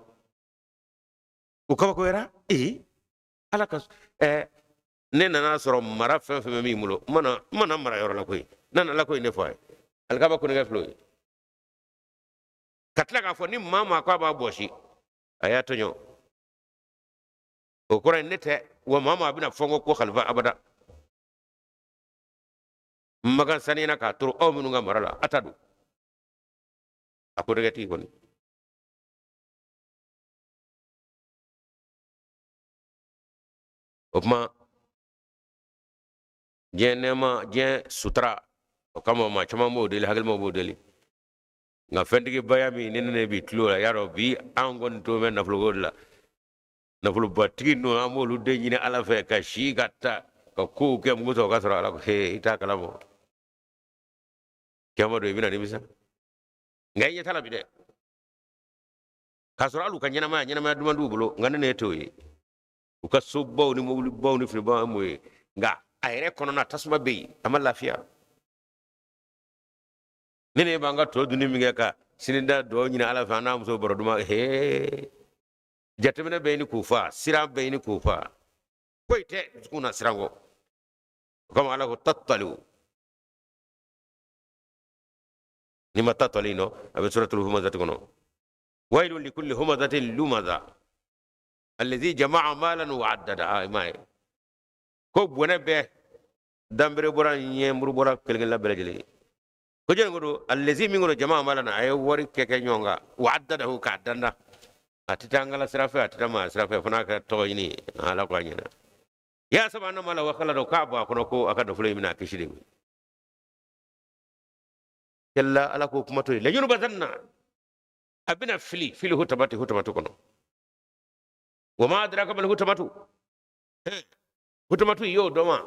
O kabakoyara, ee ala ka ne nana sɔrɔ mara fɛn fɛn bɛ min bolo, n mana mara yɔrɔ la koyi, n nana ala ko in de fɔ a ye. Alikaba ko nɛgɛ fila ye. Ka tila k'a fɔ ni maa maa ko a b'a bɔsi, a y'a tɔɲɔ. O kɔrɔ ye ne tɛ, wa maa maa bɛna fɔ n kɔ ko khalifa abada. Makan saniyana k'a toro aw minnu ka mara la, a ta don. A ko nɛgɛ tigi kɔni. O tuma diɲɛ nɛɛma, diɲɛ sutura, o kama maa caman b'o deli, hakilimaw b'o deli. Nka fɛntigibaya min ni ne b'i tulo la, y'a dɔn bi an kɔni to bɛ nafoloko de la. Nafolobatigi ninnu, an b'olu de ɲini Ala fɛ ka si ka ta ka kow kɛ mugu sɔrɔ ka sɔrɔ Ala ko he i t'a kalama. Kiyama don i bɛna nimisa. Nka i ɲɛ t'a la bi dɛ. K'a sɔrɔ hali u ka ɲɛnamaya, ɲɛnamaya duman t'u bolo, nka ne t'o ye. U ka sobaw ni mobilibaw ni finibaw an m'o ye. Nka a yɛrɛ kɔnɔna tasuma bɛ yen, a ma lafiya. Ne ne b'an ka tɔ dunni min kɛ ka sinida dugawu ɲini Ala fɛ, an n'a muso baro duman, hee. Jateminɛ bɛ ɲini k'o fa, siran bɛ ɲini k'o fa. Foyi tɛ dusukun na siran kɔ. O kama Ala ko tattaliu. N'i ma tattali nɔ, a bɛ suratul humazati kɔnɔ. Wailun likulli humazatin lumaza. Allazi jama'a malan wa addada. A ma ye. Ko bɔnɛ bɛɛ danbere bɔra ɲɛmuru bɔra kelen kelenna bɛɛ lajɛlen ye. Ko jɔnni ko don, allazi min ko don jama'a malan, a ye wari kɛ kɛ ɲɔgɔn kan, wa addadahu k'a danda. A tɛ taa nkala sira fɛ, a tɛ taa maa sira fɛ, fo n'a kɛra tɔgɔ ɲini ye. Ala ko a ɲɛna. Ya saba anna mala wa khala k'a bɔ a kɔnɔ ko a ka nafolo in bɛna a kisi de koyi. Kalla Ala k'o kuma to yen. Layunbazanna, a bɛna fili, fili hutamati, hutamatu kɔnɔ. Wa ma adraka mal hutamatu. Hutamatu i y'o dɔn wa?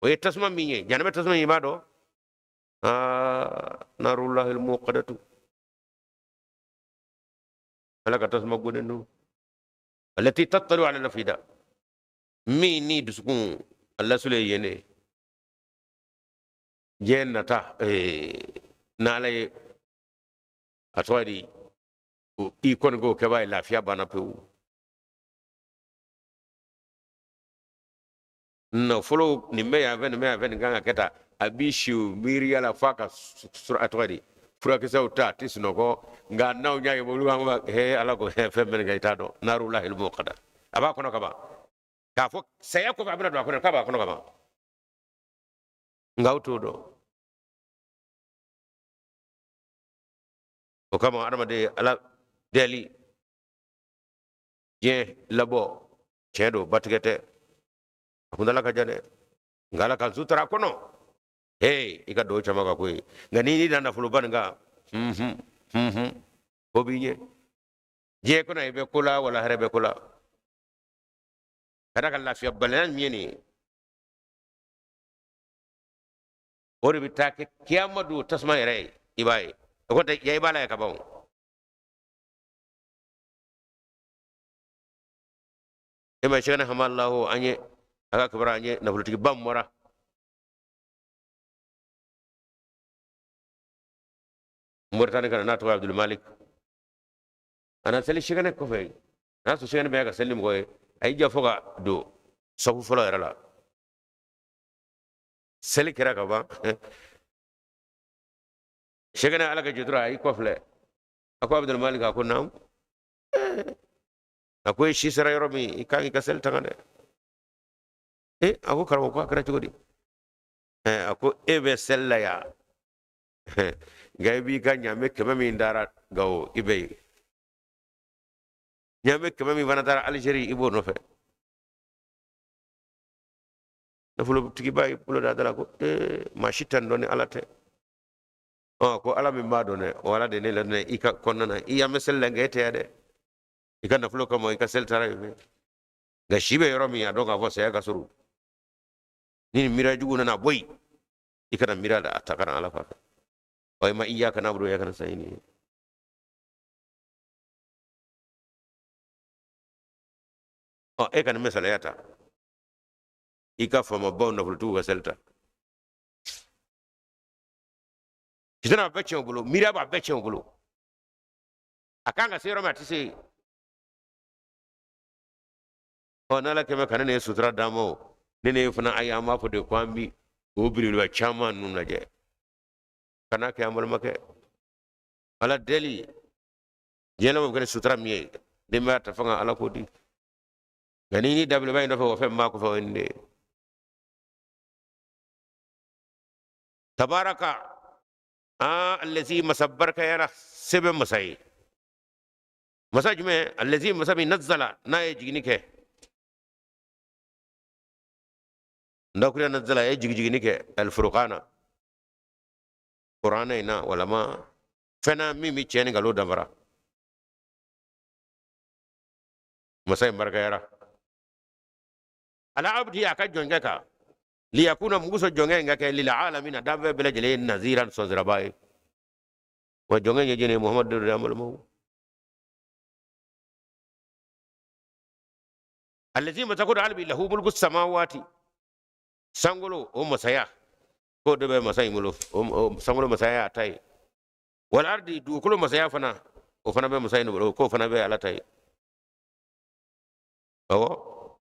O ye tasuma min ye, janɛmɛ tasuma in i b'a dɔn? Aa, narullahil muqadatu. Ala ka tasuma gonnen don. Allati tattalu ala lafida. Min ni dusukun a lasulu ye yen de. Diɲɛ nata, n'Ala ye a tɔgɔ di, i kɔni k'o kɛbaa ye lafiya banna pewu. Nafolo nin bɛ yan fɛ, nin bɛ yan fɛ, nin kan ka kɛ tan. A b'i si o miiriya la f'a ka a tɔgɔ di, furakisɛw ta, a tɛ sunɔgɔ. Nka n'aw y'a ye olu b'a fɔ, he Ala ko he fɛn bɛ nin kɛ i t'a dɔn. Narullahil muqada. A b'a kɔnɔ ka ban. K'a fɔ saya kɔfɛ a bɛna don a kɔnɔ, k'a b'a kɔnɔ ka ban. Nka aw t'o dɔn. O kama adamaden Ala deli diɲɛ labɔ tiɲɛ don batigɛ tɛ. A kuntala ka jan dɛ. Nka Ala ka sutura kɔnɔ. Hey, i ka dugawu caman ka ko ye. Nka n'i da nafoloba nin kan, o b'i ɲɛ. Diɲɛ kɔnɔ i bɛ ko la, wala hɛrɛ bɛ ko la. Ka d'a kan lafiya baliya min ye nin ye. O de bɛ taa kɛ kiyama don tasuma yɛrɛ ye. I b'a ye o ko tɛ ya, i b'a la ye ka ban o. E ma sɛgɛnɛ hamalahu an ye a ka kibaruya an ye nafolotigiba min bɔra Moritani ka na, n'a tɔgɔ ye Abdul Malik. A na seli sɛgɛnɛ kɔfɛ, n'a sɔrɔ sɛgɛnɛ bɛ ka seli ni mɔgɔ ye, a y'i jɔ fo ka don safu fɔlɔ yɛrɛ la. Seli kɛra ka ban, sɛgɛnɛ ala ka jɔtura a y'i kɔfilɛ, a ko Abdul Malik, a ko naamu. A ko i si sera yɔrɔ min, i kan k'i ka seli tanga dɛ. E a ko karamɔgɔ, ko a kɛra cogo di? A ko e bɛ seli la yan, nka i b'i ka ɲaamɛ 100 min taara Gawo, i bɛ yen, ɲaamɛ 100 min fana taara Alizeri, i b'o nɔfɛ. Nafolotigiba y'i bolo da da la ko ee, maa si tɛ nin dɔn ni Ala tɛ. Ɔ ko Ala min b'a dɔn dɛ, o Ala de ne ladon i ka kɔnɔna na. I y'an bɛ seli la, nka e tɛ yan dɛ. I ka nafolo kama i ka seli taara yen fɛ, nka si bɛ yɔrɔ min, a dɔn k'a fɔ saya ka surun. Ni nin miiriya jugu nana bɔ yen, i kana miiriya da a ta ka na Ala fan fɛ. Ɔ i ma iyyaka na'budu wa iyyaka nasta'in ye. Ɔ e ka nin misaliya ta, i ka faamabaw, nafolotigiw ka seli ta, sitana b'a bɛɛ tiɲɛ u bolo, miiriya b'a bɛɛ tiɲɛ u bolo. A kan ka se yɔrɔ min, a tɛ se yen. Ɔ n'Ala kɛmɛ ka ne ne ye sutura d'an ma, o ne ne fana, ayi, an b'a fɔ de ko an bi o belebeleba caman ninnu lajɛ. Kana kɛ an balimakɛ, Ala deli diɲɛ laban bɛ kɛ ni sutura min ye, denbaya ta fanga, Ala k'o di. Nka n'i ni dabeleba in nɔfɛ, o fɛn b'a kɔfɛ, o ye nin de ye. Tabaraka aa allazi, masa barikayara, sɛbɛ masa ye. Masa jumɛn? Allazi, masa min, nazzala, n'a ye jiginni kɛ, ndakuriya nazzala, a ye jigijigini kɛ, alfurqana, kuranɛ in na, walama fɛn na min bɛ tiɲɛ ni nkalon danfara. Masa in barikayara. Ala abdi, a ka jɔnkɛ kan, liyakuna, mun kosɔn jɔnkɛ in ka kɛ, lil alamina, danfɛn bɛɛ lajɛlen ye, naziran, sɔnsiraba ye. Wa jɔnkɛ ye jɛnɛ Muhamadu de, an balimaw. Allazi, masa ko hali bi, lahu mulku samawati, sankolo o masaya k'o de bɛ masa in bolo, sankolo masaya y'a ta ye, wal ardi, dugukolo masaya fana, o fana bɛ masa in bolo, k'o fana bɛ Ala ta ye. Awɔ,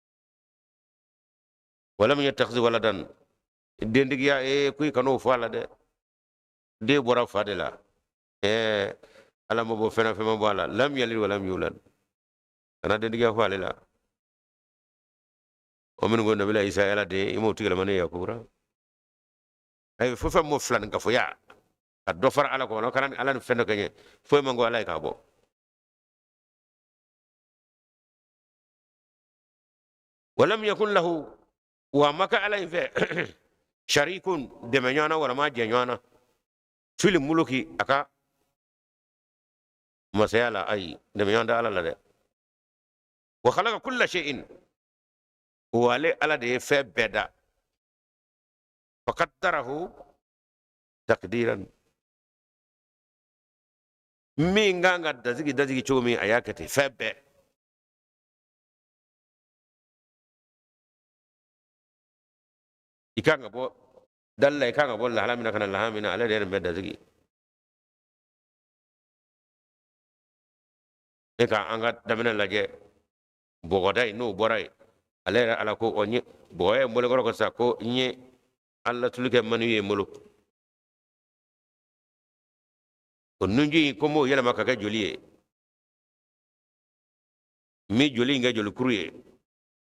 walam yattakhidh waladan, dentigiya ee, ko i kan'o fɔ a la dɛ. Den bɔra fa de la. Ɛɛ, Ala ma bɔ fɛn na, fɛn ma bɔ a la. Lam yalid walam yulad, kana dentigiya fɔ ale la. O minnu ko nabila Isa Ala den, i m'o tigilama ne yakubura. Ayi, fo fɛn m'o filaninkafoya ka dɔ fara Ala kɔnɔ, kana Ala ni fɛn dɔ kɛɲɛ, foyi man ko Ala ye k'a bɔ. Walam yakun lahu, wa ma kɛ Ala in fɛ, sharikun, dɛmɛɲɔgɔn na walama jɛɲɔgɔn na, fil muluki, a ka masaya la. Ayi, dɛmɛɲɔgɔn tɛ Ala la dɛ. Wa khalaqa kulla shay'in, wa ale Ala de ye fɛn bɛɛ da, fa qaddarahu taqdiran, min kan ka dasigi dasigi cogo min, a y'a kɛ ten, fɛn bɛɛ. I kan ka bɔ dali la, i kan ka bɔ lahala min na ka na lahala min na, ale de ye nin bɛɛ dasigi. E ka an ka daminɛ lajɛ, bɔgɔda in, n'o bɔra yen, ale yɛrɛ Ala ko ɔ n ye bɔgɔ ye n bolokɔrɔ ko sa, ko n ye ala tulu kɛ manu ye n bolo, o nunji in, ko n b'o yɛlɛma ka kɛ joli ye, n bɛ joli in kɛ jolikuru ye,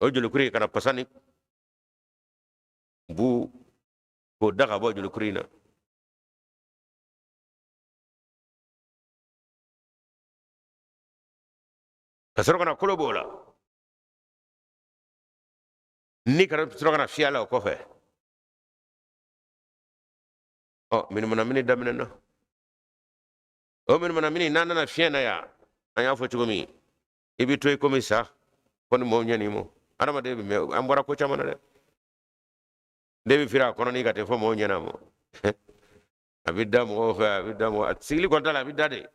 o jolikuru in ka na pasa ni bu k'o da ka bɔ jolikuru in na. Ka sɔrɔ ka na kolo b'o la, ni ka sɔrɔ ka na fiyɛ a la o kɔfɛ. Ɔ minimana mini daminɛna, o minimana mini n'a nana fiɲɛ na yan, an y'a fɔ cogo min, i bɛ to i komi sa, ko ni mɔgɔw ɲɛn'i ma. Adamaden bɛ mɛn, an bɔra ko caman na dɛ. Den bɛ firi a kɔnɔ ni ka ten fɔ mɔgɔw ɲɛna ma. A bɛ da mɔgɔw fɛ, a bɛ da mɔgɔ, a sigili kɔni t'a la, a bɛ da de.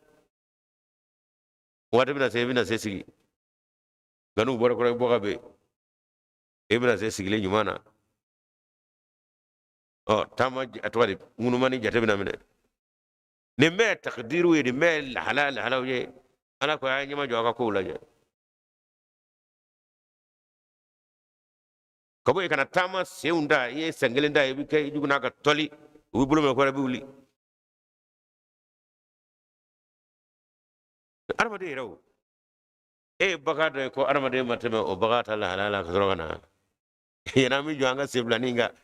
Waati bɛna se, i bɛna se sigi. Nka n'u bɔra kɔrɔ, i bɔ ka ben, i bɛna se sigili ɲuman na. Ɔ taama, a tɔgɔ di, ŋunumani jate bɛna minɛ. Nin bɛɛ ye takidiriw ye, nin bɛɛ ye lahala lahalaw ye. Ala ko a ye ɲɛmajɔ a ka kow lajɛ. Ka bɔ yen ka na taama senw ta, i ye sen kelen ta, i bɛ kɛ i jugu n'a ka tɔli, u b'i bolo minɛ kɔrɔ, i bɛ wuli. Adamaden yɛrɛ, o e ye bagan dɔ ye ko adamaden ma tɛmɛ o bagan ta lahala la ka sɔrɔ ka na yan. An bɛ jɔ an ka sen filanin kan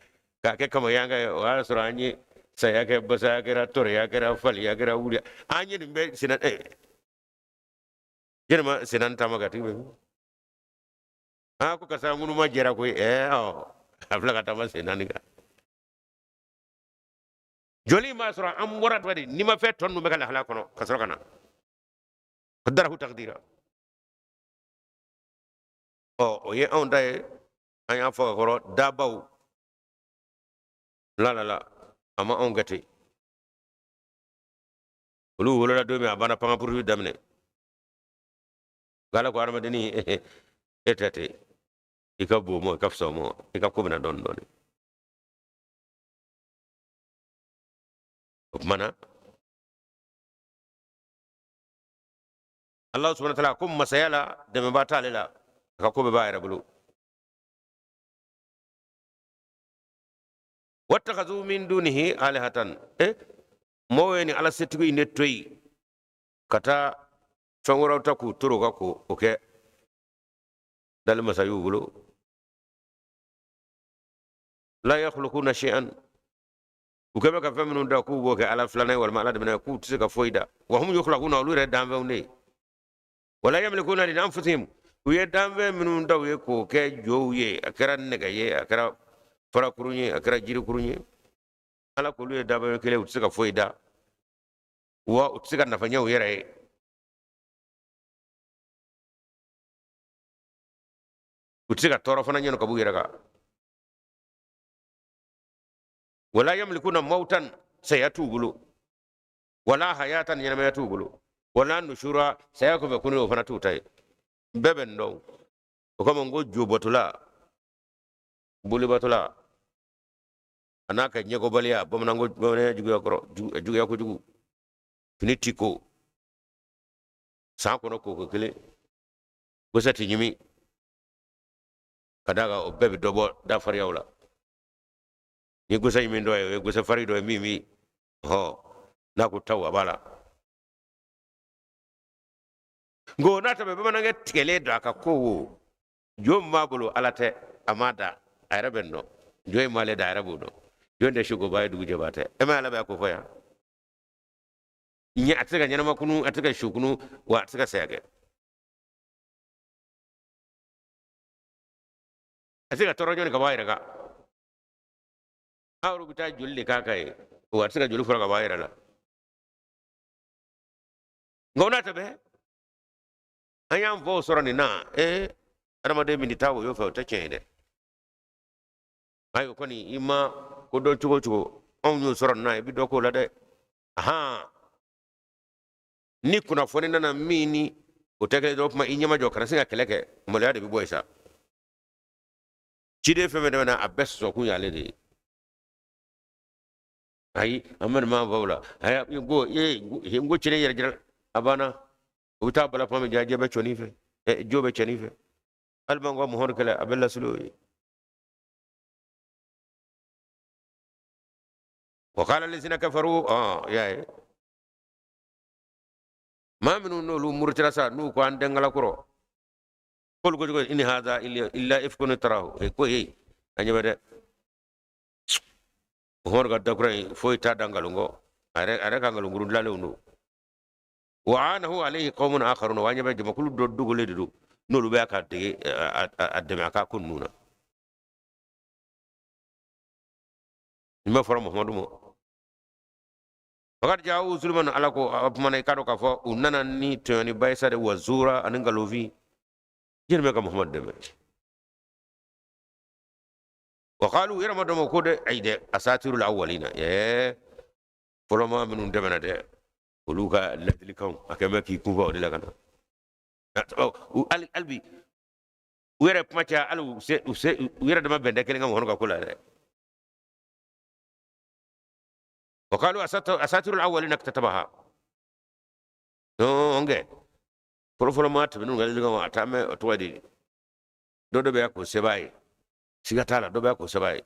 k'a kɛ kama yan kan ye. O y'a sɔrɔ an ye saya kɛ, basaya kɛra, tɔrɔya kɛra, faliya kɛra, wuli an ye nin bɛɛ senna. Jɛnɛma senna taama ka tigi bɛ min? Aa, ko karisa ŋunuma jɛra koyi. Ɔ, a filɛ ka taama sen naani kan. Joli b'a sɔrɔ an bɔra tɔgɔ di nimafɛn tɔ ninnu bɛ ka lahala kɔnɔ ka sɔrɔ ka na qadarahu taqdira. Ɔ, o ye anw ta ye. An y'a fɔ ka kɔrɔ, dabaw la la la, a ma anw kɛ ten. Olu wolola don min, a banna pangapuruti daminɛ. Nka Ala ko adamadennin, e tɛ ten, i ka bon mɔ, i ka fisa o mɔ, i ka ko bɛna dɔɔnin dɔɔnin. O tuma na, Allah subhanahu wa ta'ala ko masaya la, dɛmɛbaa t'ale la, a ka ko bɛɛ b'a yɛrɛ bolo. Wattakazu min dunihi alihatan. E mɔgɔw ye nin Ala setigi in de to yen ka taa fɛn wɛrɛw ta k'u toro ka ko o kɛ dali masa y'u bolo. La yakhluquna shay'an, u kɛ bɛ ka fɛn minnu da k'u b'o kɛ ala filanan ye walima ala dɛmɛ ye, k'u tɛ se ka foyi da. Wa hum yukhlaquna, olu yɛrɛ danfɛnw de ye. Wala yamlikuna li anfusihim, u ye danfɛn minnu da u ye k'o kɛ jow ye, a kɛra nɛgɛ ye, a kɛra farakurun ye, a kɛra jirikurun ye, ala k'olu ye danfɛn kelen, u tɛ se ka foyi da, wa u tɛ se ka nafa ɲɛ u yɛrɛ ye. U tɛ se ka tɔɔrɔ fana ɲɛ ka b'u yɛrɛ kan. Wala yamlikuna mautan, saya t'u bolo, wala hayatan, ɲɛnamaya t'u bolo, wala nushura, saya kɔfɛ kunu, o fana t'u ta ye. Bɛɛ bɛ nin dɔn. O kama n ko jobatola, bolibatola, a n'a ka ɲɛkɔbaliya, bamananko bamananya juguya kɔrɔ, juguya kojugu, fini ti ko san kɔnɔ koko kelen, gosa ti ɲimi, ka d'a kan o bɛɛ bɛ dɔ bɔ dafariyaw la. Ni gosa ɲimi dɔ ye, o ye gosa fari dɔ ye min bi hɔ n'a ko taw a b'a la. Nko n'a tɛmɛ bamanankɛ tigɛlen don a ka ko wo, jo min b'a bolo ala tɛ, a m'a da, a yɛrɛ bɛ nin dɔn. Jo in m'ale da, a yɛrɛ b'o dɔn. Jo in tɛ sukoba ye, dugu jɛba tɛ. E ma ala bɛ ko fɔ yan ɲɛ, a tɛ se ka ɲɛnama kunu, a tɛ se ka su kunu, wa a tɛ se ka saya kɛ, a tɛ se ka tɔɔrɔ ɲɔni ka bɔ a yɛrɛ kan. Aw bɛ taa joli de k'a kan ye, wa a tɛ se ka joli fura ka bɔ a yɛrɛ la. Nka o n'a ta bɛɛ, an y'an faw sɔrɔ nin na. Ee, adamaden min taa woyo fɛ, o tɛ tiɲɛ ye dɛ. Ayi, o kɔni i ma ko dɔn cogo o cogo, anw y'o sɔrɔ nin na, i bɛ dɔ k'o la dɛ. Ahan, ni kunnafoni nana min ni o tɛ kɛ dɔrɔn, kuma i ɲɛmajɔ, kana se ka kɛlɛ kɛ, maloya de bɛ bɔ yen sa. Ciden fɛn fɛn tɛmɛna, a bɛɛ sɔsɔkun y'ale de ye. Ayi, an bɛ nin m'an faw la. Ayi, n ko ee, n ko ciden yɛrɛ jira a banna. O bɛ taa bala kuma min, jajɛ bɛ cɔni fɛ, jo bɛ cɛni fɛ. Hali b'an ka Muhamadu kɛlɛ, a bɛ lasuli o ye. Wa qala lazina kafaru, y'a ye maa minnu n'olu murutira sa, n'u ko an denkala kɔrɔ, k'olu ko cogo in haza illa ifkun iftarahu. Ko ee, an ɲɛ bɛ dɛ, Muhamadu ka dakura in foyi t'a da nkalon kɔ, a yɛrɛ ka nkalonkuru dilanlenw don. Wa aanahu alayhi qawmun akharuna, wa an ɲɛ bɛ jamakulu dɔ dogolen de don, n'olu bɛ ka dege a dɛmɛ a ka ko ninnu na. Nin bɛ fɔra Muhamadu ma. Fakad jaau zulman, ala ko a kumana, i k'a dɔn k'a fɔ u nana ni tɔɲɔniba ye sa de, wa zura, ani nkalonfin. Jɛni bɛ ka Muhamadu dɛmɛ. Wa qalu yɛrɛ ma dɔn ko dɛ, ayi dɛ, asatirul awwalina, ɛɛ fɔlɔmaa minnu tɛmɛna dɛ, olu ka ladilikanw a kɛn bɛ k'i kunfa o de la ka na. Hali bi u yɛrɛ kuma caya, hali u se u se u yɛrɛ dama bɛn tɛ kelen kan Muhamadu ka ko la dɛ. Wa qalu asatirul awwalina iktatabaha, non kɛ fɔlɔfɔlɔ maa tɛmɛnenw ka ladilikanw a taa mɛn o tɔgɔ de dɔ dɔ bɛ k'o sɛbɛn ye, siga t'a la, dɔ bɛ k'o sɛbɛn ye.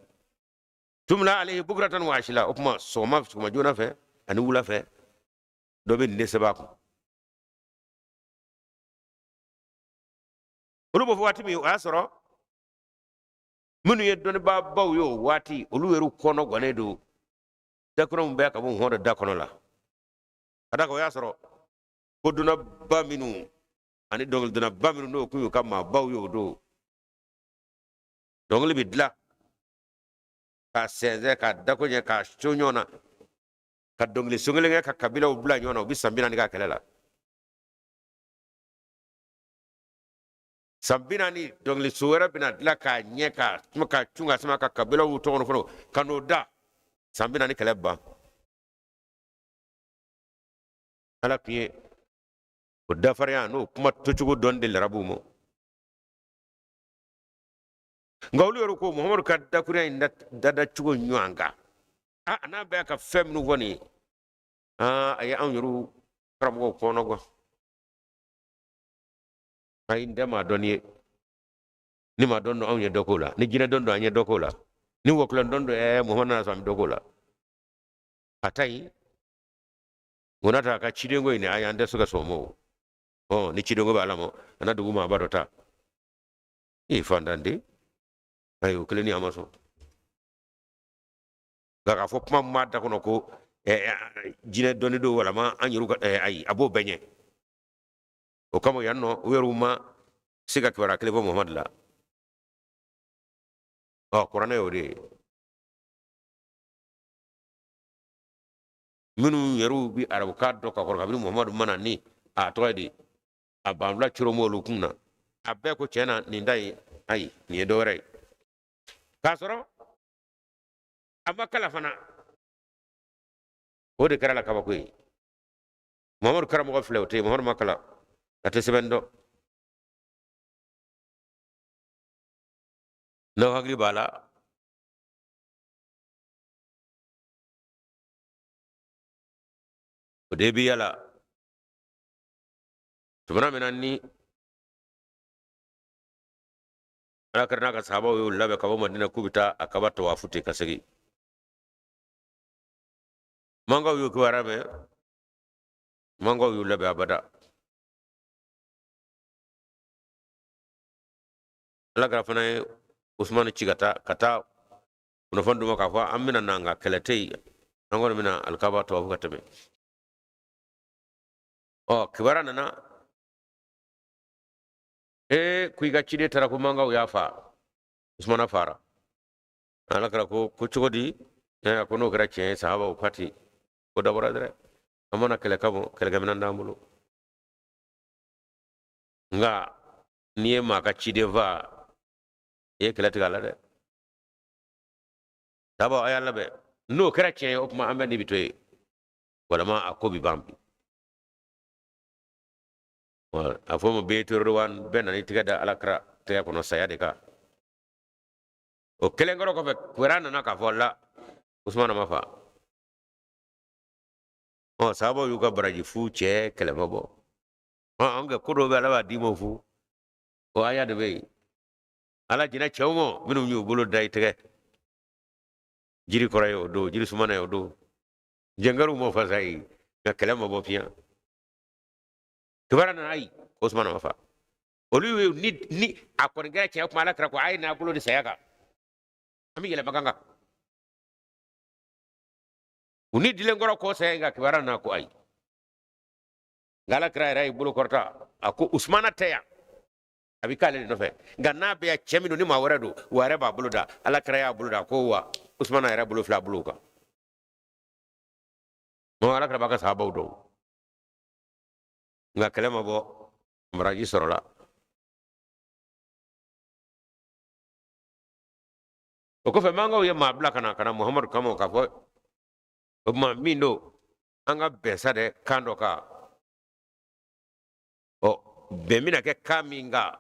Tumla alayhi bukratan wa ashila, o kuma sɔgɔma joona fɛ ani wula fɛ dɔ bɛ nin de sɛbɛn a kun. Olu b'o fɔ waati min, o y'a sɔrɔ minnu ye dɔnnibaabaw ye o waati, olu yɛrɛ kɔnɔ gannen don dakɔnɔ min bɛ ka bɔ hɔn dɔ da kɔnɔ la. Ka d'a kan o y'a sɔrɔ kodɔnnaba minnu ani dɔnkilidɔnnaba minnu n'o kun y'u ka maabaw ye o don, dɔnkili bɛ dilan k'a sɛnsɛn k'a dako ɲɛ k'a co ɲɔgɔn na ka dɔnkili son kelen kɛ ka kabilaw bila ɲɔgɔn na, u bɛ san 40 k'a kɛlɛ la. San 40 dɔnkili so wɛrɛ bɛna dilan k'a ɲɛ k'a kuma k'a cun ka sama ka kabilaw tɔgɔ fɔlɔ ka n'o da, san 40 kɛlɛ ban. Ala tun ye o dafarinya n'o kuma tocogo dɔn di larabuw ma. Nka olu yɛrɛ ko Muhamadu ka dakurunya in dadacogo ɲɔgɔn kan, a n'a bɛ ka fɛn minnu fɔ nin ye, a ye anw yɛrɛw karamɔgɔw kɔnɔ gan. Ayi, n tɛ maa dɔnni ye, ni maa dɔn don anw ye dɔ k'o la, ni jinɛ dɔn don an ye dɔ k'o la, ni wɔkulɔ dɔn don, Muhamadu nana sɔrɔ an bɛ dɔ k'o la. A ta yen o n'a ta a ka cidenko in ayi, an tɛ se ka sɔn o ma. O ɔ ni cidenko bɛ ala ma, a na dugu maaba dɔ ta e fantan den, ayi, o kelen ni a ma sɔn. Nka k'a fɔ kuma min b'a da kɔnɔ ko jinɛ dɔnni don walama an yɛrɛw ka, ayi, a b'o bɛɛ ɲɛ. O kama yan nɔ u yɛrɛw ma se ka kibaruya kelen fɔ Muhamadu la. Ɔ kuranɛ y'o de ye. Minnu yɛrɛw bi arabukan dɔn ka kɔrɔ kabini Muhamadu ma na ni a tɔgɔ ye di, a banfula coro m'olu kun na, a bɛɛ ko tiɲɛ na nin ta ye, ayi, nin ye dɔ wɛrɛ ye. K'a sɔrɔ a ma kalan fana, o de kɛra la kabako ye. Muhamadu karamɔgɔ filɛ, o tɛ yen. Muhamadu ma kalan, a tɛ sɛbɛn dɔn. N'aw hakili b'a la, o de bi yala tumana min na ni ala kira n'a ka sahabaw y'u labɛn ka bɔ Madina k'u bɛ taa a kaba tawafu ten ka segin, mankaw y'u kibaruya mɛn, mankaw y'u labɛn abada. Ala kira fana ye Usumani ci ka taa kunnafoni d'u ma k'a fɔ an bɛna na, nka kɛlɛ tɛ yen, an kɔni bɛna alikaba tawafu ka tɛmɛ. Ɔ kibaruya nana ee ko i ka ciden taara ko mankaw y'a faa, Usumana faara. Ala kira ko cogo di? A ko n'o kɛra tiɲɛ ye, sahabaw pati ko dabɔra dɛ, an ma na kɛlɛ kama, kɛlɛkɛminɛn t'an bolo. Nka n'i ye maa ka ciden faa, i ye kɛlɛ tigɛ a la dɛ. Sahabaw, a y'a labɛn, n'o kɛra tiɲɛ ye, o tuma an bɛɛ ni bi to yen, walima a ko bi ban bi. A fɔ ma bɛɛ wan, bɛɛ nana i tɛgɛ da ala kira tɛgɛ kɔnɔ saya de kan. O kelen kɔrɔ kɔfɛ, kibaruya nana k'a fɔ la Usumana ma fa. Ɔ sahabaw y'u ka baraji fu cɛ, kɛlɛ ma bɔ. Ɔ an kɛ ko dɔw bɛ ala b'a d'i ma fu, o aya de bɛ yen. Ala jɛnna cɛw ma minnu y'u bolo da i tɛgɛ jiri kɔrɔ ye o don, jiri sumana ye o don, jɛnkɛrɛw ma fasa ye, nka kɛlɛ ma bɔ fiɲɛ. Kibaruya nana, ayi, Usumana ma fa. Olu ye ni a kɔni kɛra tiɲɛ kuma, ala kira ko a ye n'a bolo di saya kan, an bɛ yɛlɛ bagan kan. U ni dilen kɔrɔ kɔ saya in kan, kibaruya nana ko ayi. Nka ala kira yɛrɛ y'i bolo kɔrɔta, a ko Usumana tɛ yan, a bɛ k'ale de nɔfɛ, nka n'a bɛ yan, cɛ min don ni maa wɛrɛ don, wa yɛrɛ b'a bolo da. Ala kira y'a bolo da ko wa Usumana yɛrɛ bolo fila bolo kan. Mɔgɔ ala kira b'a ka sahabaw dɔn, nka kɛlɛ ma bɔ, baraji sɔrɔla. O kɔfɛ mankaw ye maa bila ka na ka na Muhamadu kama k'a fɔ o tuma min don, an ka bɛn sa dɛ kan dɔ kan. Ɔ, bɛn bɛna kɛ kan min kan,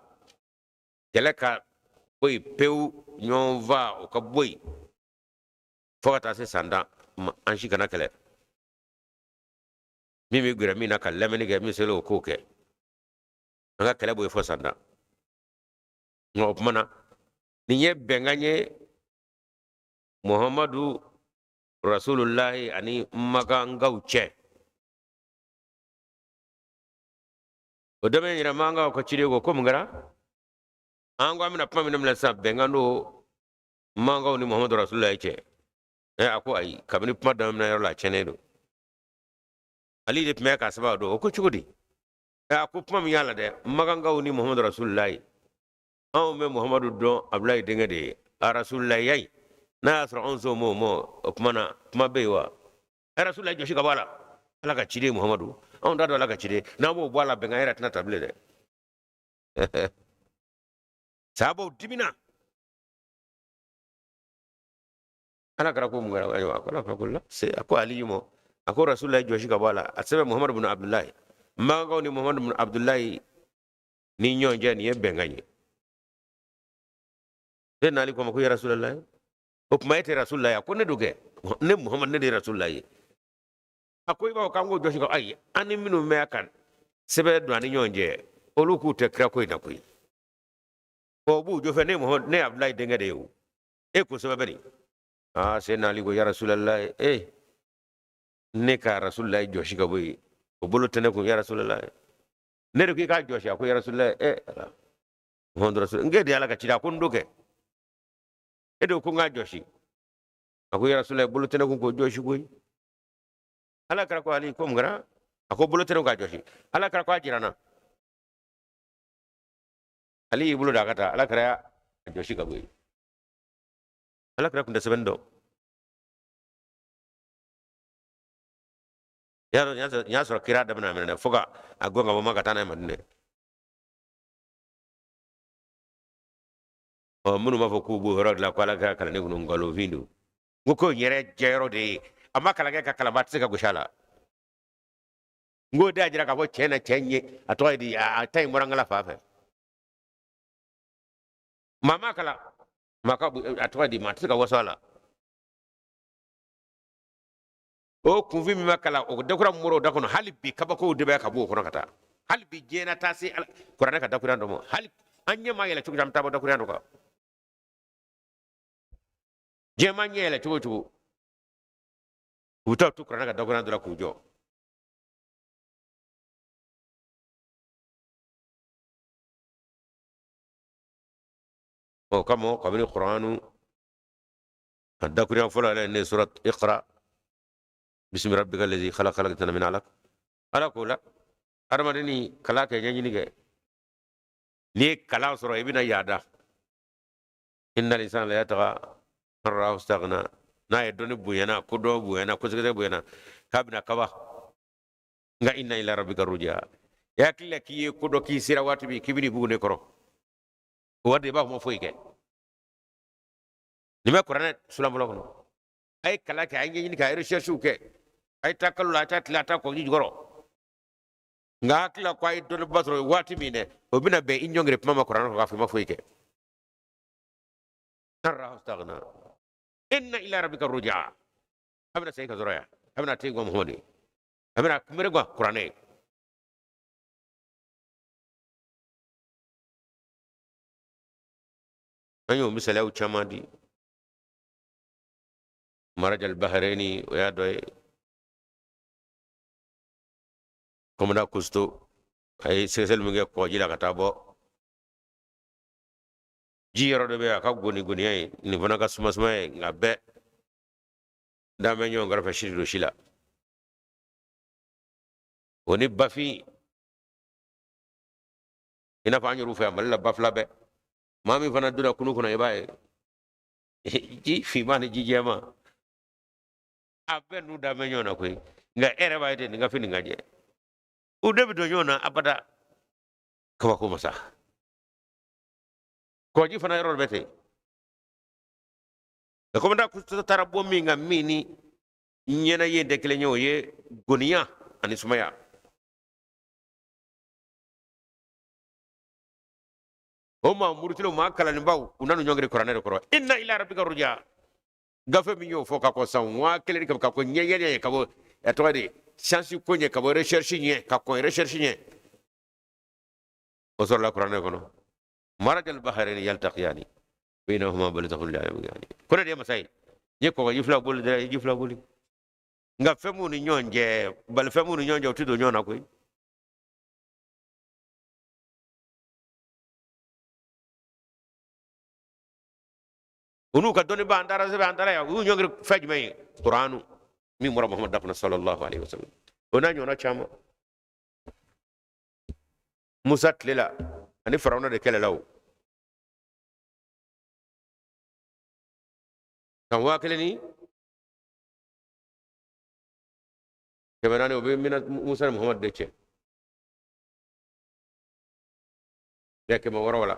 kɛlɛ ka bɔ yen pewu, ɲɔgɔn fa o ka bɔ yen fo ka taa se san 10 an si kana kɛlɛ. Min bɛ gɛrɛ min na ka lamɛnni kɛ, min sera o k'o kɛ, an ka kɛlɛ bɔ yen fo san 10. Nka o tuma na nin ye bɛnkan ye Muhamadu Rasulullahi ani Makankaw cɛ. O daminɛ yɛrɛ Makankaw ka ciden ko ko mun kɛra? An ko an bɛna kuma min daminɛ sisan, bɛnkan don Makankaw ni Muhamadu Rasulullahi cɛ. A ko ayi, kabini kuma daminɛ yɔrɔ la a tiɲɛnen don. Ali de tun bɛ k'a sɛbɛn o don. O ko cogo di? A ko kuma min y'a la dɛ, Makankaw ni Muhamadu Rasulullahi, anw bɛ Muhamadu dɔn Abulayi denkɛ de ye, a Rasulullahi ye. N'a y'a sɔrɔ anw sɔn m'o ma, o tuma na kuma bɛ yen wa? A Rasulullahi jɔsi ka bɔ a la, Ala ka ciden Muhamadu, anw t'a dɔn Ala ka ciden, n'an b'o bɔ a la bɛnkan yɛrɛ tɛna ta bilen dɛ. Sahabaw dimina. Ala kira ko mun kɛra? Ayiwa, ko Ala ko la se, a ko Ali ma, a ko Rasulullahi jɔsi ka bɔ a la, a sɛbɛn Muhamadu bin Abdulayi. Makankaw ni Muhamadu bin Abdulayi ni ɲɔgɔn cɛ, nin ye bɛnkan ye. Ne n'ale ko ma ko ya Rasulullahi, o tuma e tɛ Rasulullahi? A ko ne don kɛ, ne Muhamadu, ne de ye Rasulullahi ye. A ko i b'a fɔ k'an k'o jɔsi ka, ayi, an ni minnu bɛ a kan sɛbɛn don an ni ɲɔgɔn cɛ, olu k'u tɛ kira ko in na koyi. O b'u jɔ fɛ, ne Muhamadu, ne ye Abdulayi denkɛ de ye o, e ko sɛbɛn bɛ nin. Aa, Seyidina Ali ko ya Rasulullahi, e ne ka Rasulullahi jɔsi ka bɔ yen, o bolo tɛ ne kun ya Rasulullahi, ne de ko i k'a jɔsi. A ko ya Rasulullahi, e ala Muhamadu Rasul, n k'e de ye Ala ka ciden. A ko n do kɛ, e de ko n k'a jɔsi. A ko ya Rasulullahi, bolo tɛ ne kun k'o jɔsi koyi. Ala kira ko Ali, ko mun kɛra? A ko bolo tɛ ne kun k'a jɔsi. Ala kira ko a jira n na. Ali y'i bolo da a ka taa, Ala kira y'a jɔsi ka bɔ yen. Ala kira tun tɛ sɛbɛnni dɔn. Y'a dɔn, n y'a sɔrɔ kira daminɛ minɛ fo ka a gɔn ka bɔ Maka ka taa n'a ye Madinɛ. Ɔ, minnu b'a fɔ k'u b'o yɔrɔ dilan ko Ala kira kalanni kɔnɔ, nkalonfin don. N ko ko in yɛrɛ jɛyɔrɔ de ye, a ma kalan kɛ ka kalanba tɛ se ka gosi a la. N k'o de y'a jira k'a fɔ tiɲɛ na cɛ in ye a tɔgɔ ye di, a ta in bɔra n kala fa fɛ. Maa ma kalan, maa ka a tɔgɔ ye di, maa tɛ se ka waso a la. O kunfin min ma kalan, o dakura min bɔra o da kɔnɔ, hali bi kabakow de bɛ ka bɔ o kɔnɔ ka taa. Hali bi diɲɛ na taa se kuranɛ ka dakuruya dɔ ma, hali an ɲɛ ma yɛlɛ cogo an bɛ taa bɔ dakuruya dɔ kan. Diɲɛ ma ɲɛ yɛlɛ cogo o cogo, u bɛ taa to kuranɛ ka dakuruya dɔ la k'u jɔ. O kama kabini kuranu a dakuruya fɔlɔ yɛrɛ ne surat iqra bismi rabbika lazi khalaq khalaqal insana min alaq. Ala ko la adamaden ni kalan kɛ, ɲɛɲini kɛ, n'i ye kalan sɔrɔ i bɛna yaada. Innal insana la yatgha an ra'ahu istaghna. N'a ye dɔnni bonyana, ko dɔ bonyana, ko sɛgɛsɛgɛ bonyana, k'a bɛna kaba. Nka inna ila rabbika rujaa. I hakili la k'i ye ko dɔ k'i sera waati min k'i bɛn'i bugu ne kɔrɔ, o waati i b'a fɔ ma foyi kɛ. Nin bɛ kuranɛ suran fɔlɔ kɔnɔ. A ye kalan kɛ, a ye ɲɛɲini kɛ, a ye recherche kɛ, a ye taa kalo la, a ye taa tile, a taa kɔgɔji jukɔrɔ. Nka hakili la ko a ye dɔnniba sɔrɔ waati min dɛ, o bɛna bɛn i ɲɔngiri kuma ma kuranɛ kɔnɔ k'a fɔ i ma foyi kɛ. Inna ila rabbika rujaa. A bɛna segin ka sɔrɔ yan, a bɛna te gɔn Muhamadu, a bɛna kunbere gɔn kuranɛ ye. An y'o misaliyaw caman di. Marajal Bahareni o y'a dɔ ye. Commandant Cousteau a ye sɛgɛsɛgɛli min kɛ kɔgɔji la ka taa bɔ ji yɔrɔ dɔ bɛ yen, a ka goni goniya ye nin fana ka suma suma ye, nka bɛɛ dan bɛ ɲɔgɔn kɛrɛfɛ si don si la. O ni bafin, i n'a fɔ an yɛrɛw fɛ yan Mali la, bafula bɛɛ maa min fana donna kunu kɔnɔ, i b'a ye ji finman ni ji jɛman a bɛɛ n'u da bɛ ɲɔgɔn na koyi. Nka e yɛrɛ b'a ye ten, nin ka fin nin ka jɛ, u de bɛ don ɲɔgɔn na abada. Kabako masa. Kɔgɔji fana yɔrɔ dɔ bɛ ten. Nka komandan Kusto taara bɔ min kan min ni ɲɛna ye tɛ kelen ye, o ye goniya ani sumaya. O maa murutilenw, maa kalannibaw, u nan'u ɲɔngiri kuranɛ de kɔrɔ. Inna ila rabbika ruja, gafe min y'o fɔ ka kɔn san 1100 ka kɔn ɲɛɲɛ ye, ka bɔ a tɔgɔ de science ko ɲɛ, ka bɔ recherche ɲɛ, ka kɔn recherche ɲɛ, o sɔrɔla kuranɛ kɔnɔ. Marajal baharayni yaltaqiyani baynahuma barzakhun la yabghiyani. Ko ne de ye masa ye, n ye kɔgɔji fila boli dɛ, ji fila boli, nka fɛn b'u ni ɲɔgɔn cɛ, bali fɛn b'u ni ɲɔgɔn cɛ, u tɛ don ɲɔgɔn na koyi. U n'u ka dɔnnibaa, an taara sɛbɛn, an taara yan, u y'u ɲɔngiri fɛn jumɛn ye? Kuranu min bɔra Muhamadu da kɔnɔ sallallahu alaihi wasallam, o n'a ɲɔgɔnna caman. Musa tile la ani Farawuna de kɛlɛla o san 1400, o bɛ mina Musa ni Muhamadu de cɛ bɛɛ 600 la.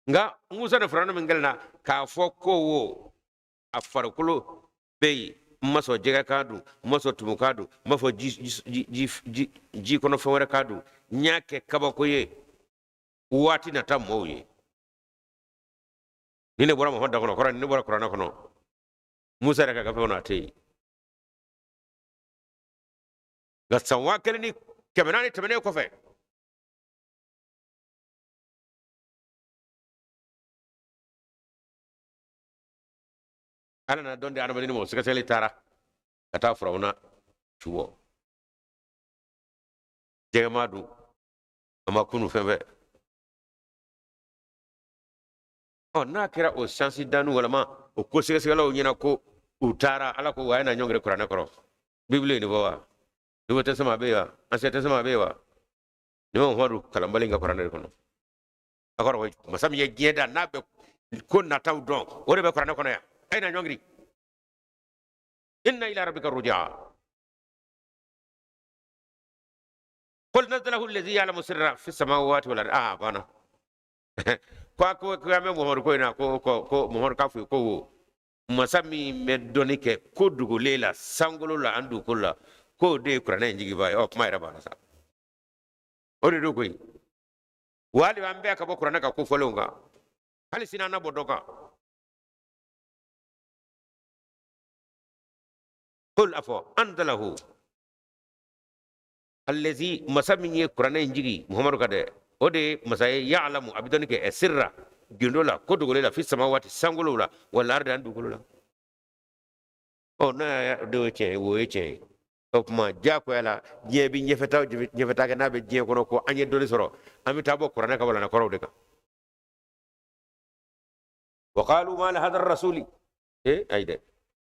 Nka Musa ni Farawuna min kɛlɛla, k'a fɔ ko wo a farikolo bɛ yen, n ma sɔn jɛgɛ k'a dun, n ma sɔn tumu k'a dun, n ma sɔn ji kɔnɔ fɛn wɛrɛ k'a dun, n y'a kɛ kabako ye waati nata mɔgɔw ye. Ni ne bɔra Muhamadu da kɔnɔ, kɔrɔ ni ne bɔra kuranɛ kɔnɔ, Musa yɛrɛ ka gafe kɔnɔ a tɛ yen. Nka san 1400 tɛmɛnen kɔfɛ, Ala nana dɔn di adamaden ma, o sɛgɛsɛgɛli taara ka taa Farawuna su bɔ, jɛgɛ ma dun, a ma kunu fɛn fɛ. Ɔ n'a kɛra o siyansi danu walama o ko sɛgɛsɛgɛlaw ɲɛna ko u taara, Ala ko wa a ye na ɲɔngiri kuranɛ kɔrɔ. Bibulu ye nin fɔ wa? Nouveau Testament bɛ yen wa? Ancien Testament bɛ yen wa? Nin bɛ Muhamadu kalanbali ka kuranɛ de kɔnɔ. A kɔrɔ masa min ye diɲɛ da, n'a bɛ ko nataw dɔn, o de bɛ kuranɛ kɔnɔ yan. A ye na ɲɔngiri. Inna ila rabbika rujaa. Qul nazalahu allazi ya'lamu sirra fi samawati wal ardi. Ah, banna. Ko a ko ko an bɛ Muhamadu ko in na, ko ko ko Muhamadu k'a fɔ ye ko wo masa min bɛ dɔnni kɛ ko dogolen la sankolo la ani dugukolo la, k'o de ye kuranɛ in jiginbaa ye. Ɔ kuma yɛrɛ banna sa. O de don koyi. Wa hali an bɛɛ ka bɔ kuranɛ ka ko fɔlenw kan, hali sini an na bɔ dɔ kan. Qul a fɔ anzalahu allazi, masa min ye kuranɛ in jigi Muhamadu kan dɛ, o de ye masa ye, ya'lamu, a bɛ dɔnni kɛ, sirra, gindo la, ko dogolen la, fi samawati, sankolow la, wal ardi, ani dugukolo la. Ɔ n'a y'a de ye tiɲɛ ye, o ye tiɲɛ ye. O tuma diyagoya la diɲɛ bɛ ɲɛfɛta ɲɛfɛta kɛ n'a bɛ diɲɛ kɔnɔ ko an ye dɔnni sɔrɔ, an bɛ taa bɔ kuranɛ ka walanda kɔrɔw de kan. Wa qalu ma li hadha rasuli, ayi dɛ,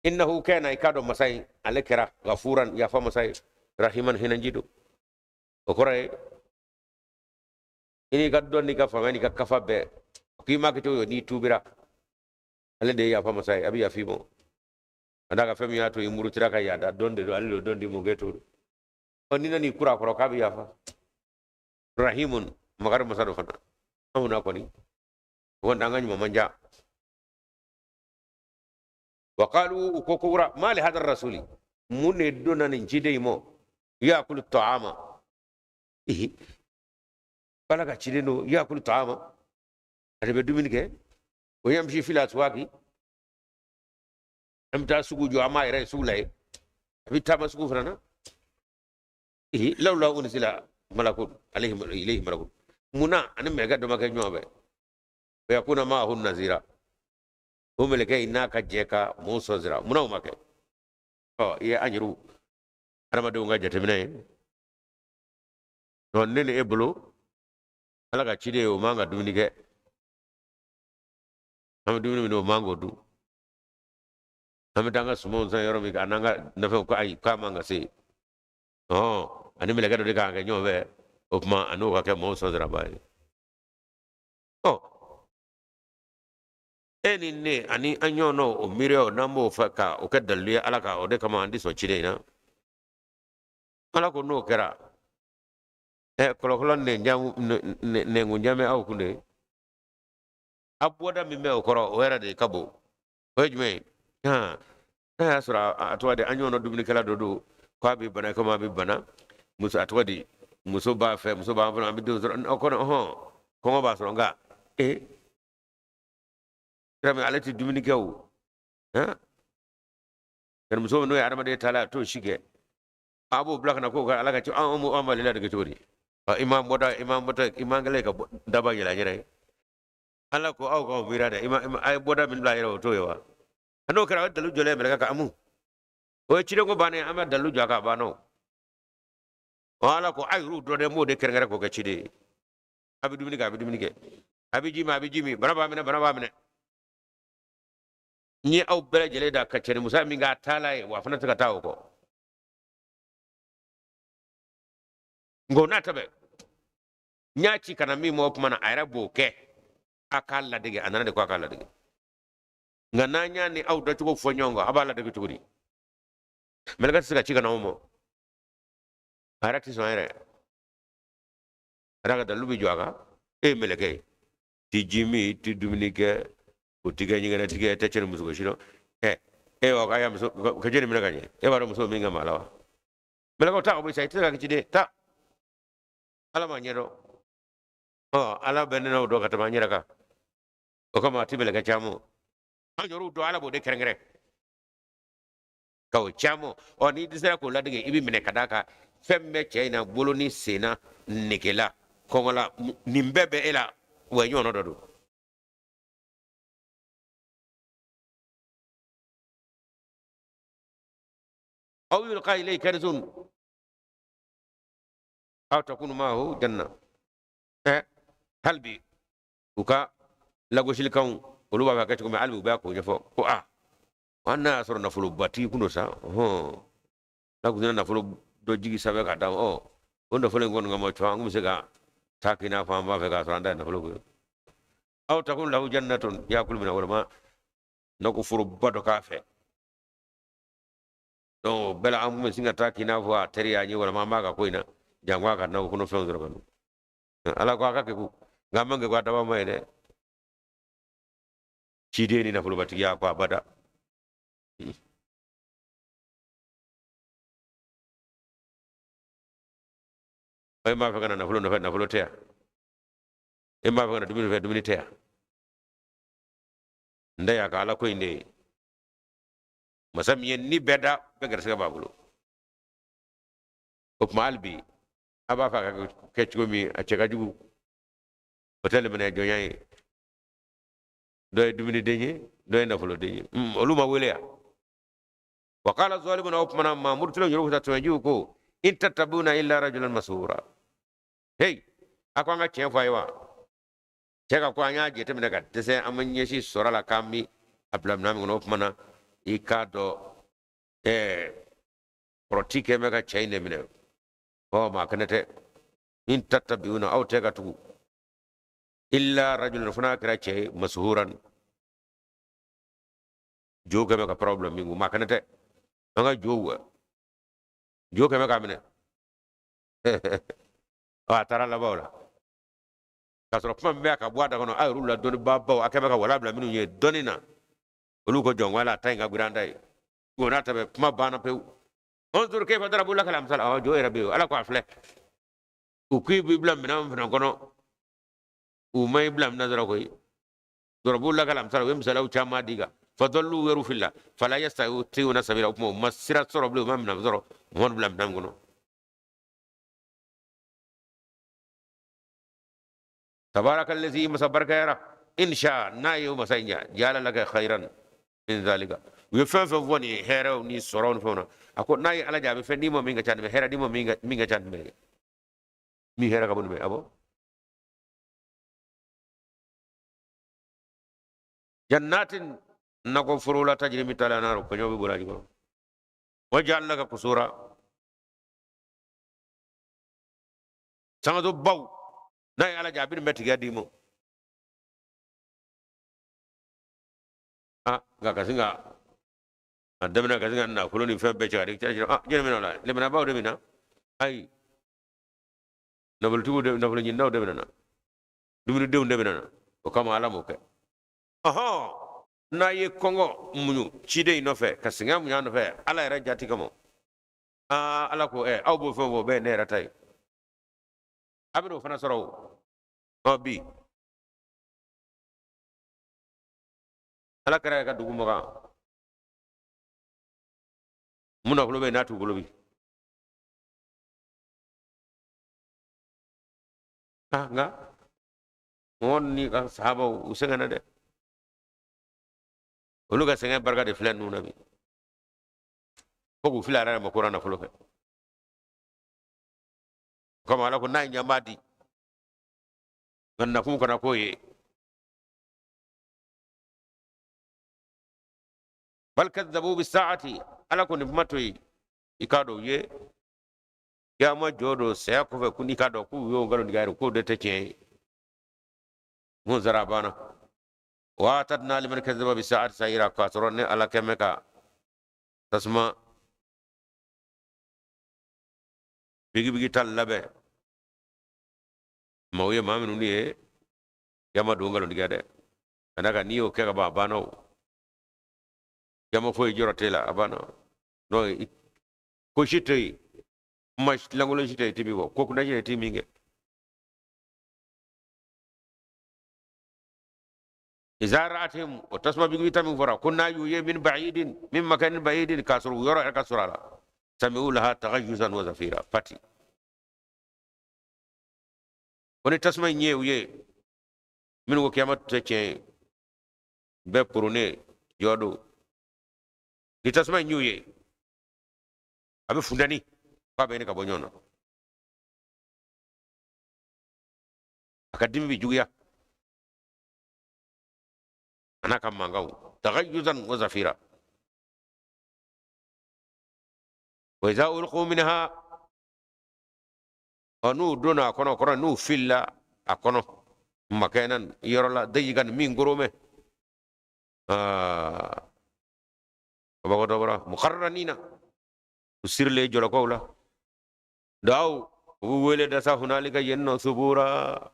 innahu kana, i k'a dɔn masa in ale kɛra gafuran, yafa masa ye, rahiman, hinɛji don. O kɔrɔ ye i n'i ka dɔn n'i ka faamuya n'i ka kafa bɛɛ k'i ma kɛ cogo o n'i tuubira, ale de ye yafa masa ye, a bɛ yafa i ma. Ka d'a kan fɛn min y'a to i murutira ka yaada dɔn de don, ale de dɔn di mɔkɛ to don. Ɔ n'i nan'i kura kɔrɔ k'a bɛ yafa. Rahimun, makari masa don fana. Anw na kɔni o kɔni an ka ɲuman man ca. Wa qalu, u ko ko wura ma li hadha rasuli, mun de donna nin ciden in ma, yakulu ta'ama, ihi Ala ka ciden don, yakulu ta'ama, ale bɛ dumuni kɛ, wa yamshi fil aswaqi, an bɛ taa sugu jɔ, an b'a yɛrɛ ye sugu la yen, a bɛ taama sugu fana na. Ihi lawla unsila malakun alayhi ilayhi malakun, munna ani mɛlɛkɛ dɔ ma kɛ ɲɔgɔn fɛ, wa yakuna ma'ahu nazira, o mɛlɛkɛ in n'a ka jɛ ka mɔgɔw sɔnsira, munna o ma kɛ? Ɔ i ye an yɛrɛw adamadenw ka jateminɛ ye. Ɔ ne ni e bolo Ala ka ciden ye, o man ka dumuni kɛ, an bɛ dumuni min o man k'o dun, an bɛ taa an ka sumanw san yɔrɔ min kan an'an ka nafɛnw, ko ayi k'a man ka se yen. Ani mɛlɛkɛ dɔ de kan ka kɛ ɲɔgɔn fɛ, o tuma a n'o ka kɛ mɔgɔw sɔnsiraba ye. Ɔ e ni ne ani an ɲɔgɔnnaw o miiriyaw n'an b'o fɛ ka o kɛ dalilu ye Ala kan, o de kama an tɛ sɔn ciden in na. Ala ko n'o kɛra Ɛ kɔlɔkɔlɔ nɛnkun jan bɛ aw kun de. A bɔda min bɛ o kɔrɔ, o yɛrɛ de ka bon. O ye jumɛn ye? N'a y'a sɔrɔ a tɔgɔ di, an ɲɔgɔnna dumunikɛla dɔ don, k'a bɛ bana komi a bɛ bana, muso a tɔgɔ di, muso b'a fɛ, muso b'an fana, an bɛ denw sɔrɔ, o kɔnɔ hɔn kɔngɔ b'a sɔrɔ. Nka ee, sira min ale tɛ dumuni kɛ o, han, muso n'o ye adamaden ta la, a t'o si kɛ. A b'o bila ka na ko ka Ala ka ci, an b'ale ladege cogo di? I ma bɔda, i ma bɔda, i ma kɛlen ka daba yɛlɛ a yɛrɛ ye. Ala ko aw k'aw miira dɛ, i ma a ye bɔda min bila a yɛrɛ, o t'o ye wa? N'o kɛra, o ye dalu jɔlen ye mɛlɛkɛ kan. Amu o ye ciden ko bannen, an bɛ dalu jɔ a kan, a banna o. Ala ko a y'olu dɔn dɛ, n b'o de kɛrɛnkɛrɛn k'o kɛ ciden ye. A bɛ dumuni kɛ, a bɛ dumuni kɛ, a bɛ ji min, a bɛ ji min, bana b'a minɛ, bana b'a minɛ. N ye aw bɛɛ lajɛlen da ka cɛni musa min k'a taala ye, wa a fana tɛ se ka taa o kɔ. Nka o n'a ta bɛɛ, n y'a ci ka na min ma, o tuma na a yɛrɛ b'o kɛ. A k'a ladege, a nana de ko a k'a ladege. Nka n'an y'a ni aw dacogo fɔ ɲɔgɔn kan, a b'a ladege cogo di? Mɛlɛkɛ tɛ se ka ci ka na aw ma, a yɛrɛ tɛ sɔn yɛrɛ. A ka dalilu bɛ jɔ a kan. E ye mɛlɛkɛ ye, ti ji min, ti dumuni kɛ, o ti kɛ ɲɛgɛnɛtigɛ, tɛ cɛ ni muso si dɔn. Ɛ e wa k'a ya muso ka jɛni minɛ ka ɲɛ, e b'a dɔn muso min ka maa la wa? Mɛlɛkɛw ta ka bɔ sa, i tɛ se ka kɛ ciden ta. Ala ma ɲɛ dɔn. Ɔ Ala bɛ ne n'aw dɔn ka tɛmɛ an yɛrɛ kan. O kama a ti mɛlɛkɛ caman. An yɛrɛw dɔn, Ala b'o de kɛrɛnkɛrɛn ka o caman. Ɔ n'i dɛsɛra k'o ladege, i bɛ minɛ ka d'a kan. Fɛn min bɛ cɛ in na, bolo ni sen na, nege la, kɔngɔ la, nin bɛɛ bɛ e la, wa i ɲɔgɔnna dɔ don. Aw yulqa ilayhi kanzun aw takunu ma'ahu janna. Ɛ hali bi u ka lagosilikanw, olu b'a fɛ ka kɛ cogo min, hali bi u b'a k'o ɲɛfɔ ko a an n'a y'a sɔrɔ nafolobatigi kun don sa, hɔn, n'a kun sera nafolo dɔ jigi sanfɛ k'a d'a ma, ɔ o nafolo in kɔni kama, cɔ an kun bɛ se ka taa k'i n'a fɔ an b'a fɛ k'a sɔrɔ an ta ye nafolo ko ye. Aw takunu lahu jannatun yakulu minha, walima nakɔ foroba dɔ k'a fɛ. Donc o bɛɛ la, an kun bɛ sin ka taa k'i n'a fɔ a teri y'a ye, walima an b'a ka ko in na, janko a ka nakɔ kɔnɔ fɛnw sɔrɔ ka dun. Ala ko a ka kɛ ko nka an man kɛ ko a daba ma ye dɛ. Ciden ni nafolobatigiya ko abada. E m'a fɛ ka na nafolo nɔfɛ, nafolo tɛ yan. E m'a fɛ ka na dumuni nɔfɛ, dumuni tɛ yan. N da y'a ka Ala ko in de ye. Masa min ye ni bɛɛ da, bɛɛ garisigɛ b'a bolo. O tuma hali bi a b'a fɛ a ka kɛ cogo min, a cɛ ka jugu, o tɛ limaniya jɔnya ye. Dɔ ye dumuniden ye, dɔ ye nafoloden ye, olu ma wele yan. Wa qala zalimuna, o tuma na maa murutilenw yɛrɛ ko tɔɲɔjiw ko in tattabiuna illa rajulan masura. Hey, a ko an ka tiɲɛ fɔ a ye wa? Cɛ ka ko an y'a jateminɛ ka dɛsɛ, an ma ɲɛsi sɔrɔ a la k'an bi a bila minɛn min kɔnɔ. O tuma na i k'a dɔn kɔrɔti kɛ bɛ ka cɛ in de minɛ. Ɔ maa kɛnɛ tɛ. In tattabiuna, aw tɛ ka tugu, illa rajulan, fo n'a kɛra cɛ ye, masuhuran, jo kɛ bɛ ka paraw bila min kun. Maa kɛnɛ tɛ. An ka jow, jo kɛ bɛ k'a minɛ. Ɔ a taara laban o la k'a sɔrɔ kuma min bɛ ka bɔ a da kɔnɔ, a yɛrɛw la dɔnnibaabaw, a kɛ bɛ ka wala bila minnu ye dɔnni na, olu ko jɔn wala ta in ka girin an ta ye. O n'a ta bɛɛ, kuma banna pewu. Unzur kayfa darabu laka al-amsal. Awɔ, jo yɛrɛ bɛ yen. Ala ko a filɛ, u k'i b'i bila minɛn fana kɔnɔ, u ma i bila minɛn sɔrɔ koyi. Darabu laka al-amsal, u ye misaliyaw caman d'i kan. Fadallu yɛrɛ filila fala yastati'una sabila. O tuma u ma sira sɔrɔ bilen, u ma minɛn sɔrɔ, u ma bila minɛn kɔnɔ. Tabarakallazi, masa barikayara, in sha, n'a ye o masa in ja, jala laka khairan min zalika. U ye fɛn fɛn fɔ nin ye, hɛrɛw ni sɔrɔw ni fɛnw na, a ko n'a ye Ala ja, a bɛ fɛn d'i ma min ka ca nin bɛɛ, hɛrɛ d'i ma min ka ca nin bɛɛ ye, min hɛrɛ ka bon nin bɛɛ. Awɔ, jannatin, nakɔ foro la, tajiri min tahtiha al-anharu, kɔɲɔ bɛ boli a jukɔrɔ, wa ja'ala laka kusura, sangaso baw, n'a ye Ala ja, a bɛ nin bɛɛ tigiya d'i ma. A nka ka sin ka a daminɛ ka sin ka nafolo ni fɛn bɛɛ cɛ ka di cɛ, a jɔn bɛna o la? Lemanabaw de bɛ na. Ayi. Nafolotigiw de, nafolo ɲininaw de bɛna na, dumunidenw de bɛna na. O kama Ala m'o kɛ. Ɔhɔn, n'a ye kɔngɔ muɲu ciden in nɔfɛ, ka sɛgɛn muɲu a nɔfɛ Ala yɛrɛ jati kama, aa, Ala ko ɛ, aw b'o fɛn o fɛn, o bɛɛ ye ne yɛrɛ ta ye. A bɛn'o fana sɔrɔ o. Ɔ bi Ala kɛra ka dugu magan mun nafolo bɛ yen n'a t'u bolo bi. Ah, nka mɔgɔ ni ka sahabaw u sɛgɛnna dɛ. Olu ka sɛgɛn barika de filɛ ninnu na bi, fo k'u fili a yɛrɛ ma ko nafolo fɛ. Kama Ala ko n'a ye ɲanba di, nka nakun kana k'o ye. Bal kadzabu bisaati, Ala ko nin kuma to yen, i k'a dɔn u ye kiyama jɔ don saya kɔfɛ, ko n'i k'a dɔn k'u y'o nkalon tigɛ yɛrɛ, k'o de tɛ tiɲɛ ye. Mun sara a banna. Wa atadna liman kadzaba bisaati sa'ira, k'a sɔrɔ ne Ala kɛ mɛ ka tasuma bigibigi ta labɛn maaw ye, maa minnu ye kiyama don nkalon tigɛ dɛ. Ka d'a kan n'i y'o kɛ ka ban, a banna o. Kiyama foyi jɔrɔ t'e la, a banna. N'o ye ko si tɛ yen, kuma lankolon si tɛ yen, i tɛ min fɔ, ko kunna si tɛ yen, i tɛ min kɛ. Iza ra'atihim, o tasuma bigibigi ta min fɔra ko n'a y'u ye, min ba'idin, min makanin ba'idin, k'a sɔrɔ u yɔrɔ yɛrɛ ka sɔrɔ a la, sami'u laha taghayyuzan wa zafira. Pati ko ni tasuma in ye u ye, minnu ko kiyama tɛ tiɲɛ ye, bɛɛ poronnen jɔ don, ni tasuma in y'u ye, a bɛ funteni f'a bɛ ɲini ka bɔ ɲɔgɔn na, a ka dimi bɛ juguya, a n'a ka mankanw, taghayyuzan wa zafira. Wa iza ulqu minha, ɔ n'u donna a kɔnɔ, kɔrɔ n'u filila a kɔnɔ, makanan yɔrɔ la, dayikan min goromɛ, aa, kabako dɔ bɔra, mukarranina, u sirilen jɔlɔkɔw la, daaw, u b'u wele da sa, hunalika yen nɔ, subura,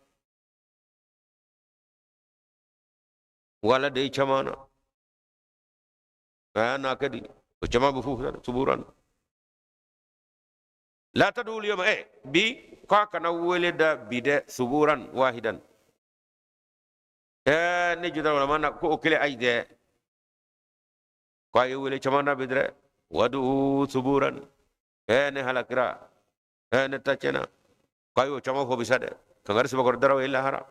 wala de caman na a y'a n'a kɛ di, o caman bɛ fu suburan. La tad'u yawma, e bi k'a kana wele da bi dɛ, suburan wahidan. Ne juda wala mana ko o kelen ayi dɛ, k'a ye wele caman da bi dɛ, wadu suburan, ne halakira, ne ta tiɲɛna, k'a y'o caman fɔ bi sa dɛ, kankari sɛbɛkɔrɔ daraw ye lahara.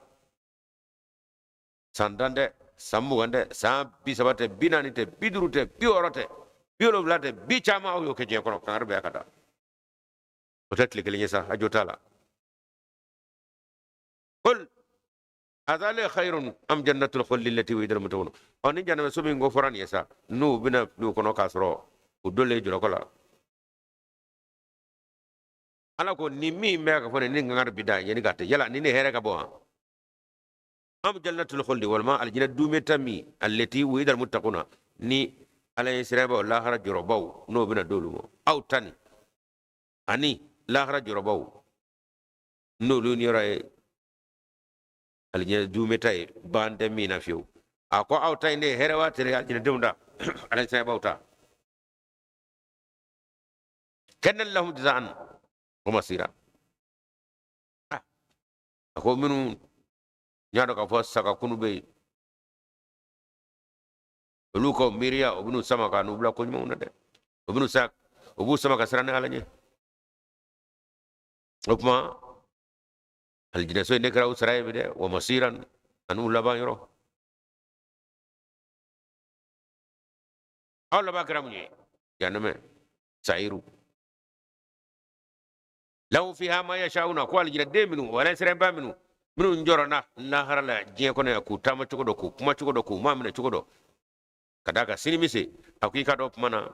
San 10 tɛ, san 20 tɛ, san 30 tɛ, 40 tɛ, 50 tɛ, 60 tɛ, 70 tɛ, bi caman aw y'o kɛ diɲɛ kɔnɔ, kankari bɛ ka da. O tɛ tile kelen ye sa, a jo t'a la. Qul azalika khayrun am jannatul khuldi allati wu'ida al-muttaqun. Ɔ ni janɛmɛ so min ko fɔra nin ye sa, n'u bɛna fili o kɔnɔ k'a sɔrɔ u donlen jɔlɔkɔ la. Ala ko ni min bɛ ka fɔ nin ni kankari bi da yanni ka tɛ, yala ni ne hɛrɛ ka bɔ wa? Am jannatul khuldi, walima alijinɛ dumeta min, allati wu'ida al-muttaquna, ni Ala ye siraba lahara jɔrɔbaw n'o bɛna d'olu ma, aw ta nin ani lahara jɔrɔbaw n'olu niyɔrɔ ye alijinɛ dumeta ye, ban tɛ min na fiyewu. A ko aw ta in de ye hɛrɛ wa tere alijinɛdenw da, Ala ye sirabaw ta. Kana lahum jazaan wa masira. A ko minnu y'a dɔn k'a fɔ saga kunu bɛ yen, olu ka miiriya o bɛn'u sama ka n'u bila ko ɲumanw na dɛ, o bɛn'u sa, o b'u sama ka siran ni Ala ɲɛ. O tuma alijinɛso in de kɛra u sara ye bi dɛ, wa masiran, ani u laban yɔrɔ. Aw laban kɛra mun ye? Jahanamɛ, sayiru. Lahum fiha ma yasha'una, ko alijinɛden minnu, wala siranba minnu, minnu jɔrɔna lahara la diɲɛ kɔnɔ yan, k'u taama cogo dɔn, k'u kuma cogo dɔn, k'u maminɛ cogo dɔn, ka d'a kan sini bɛ se. A ko i ka dɔn kuma na,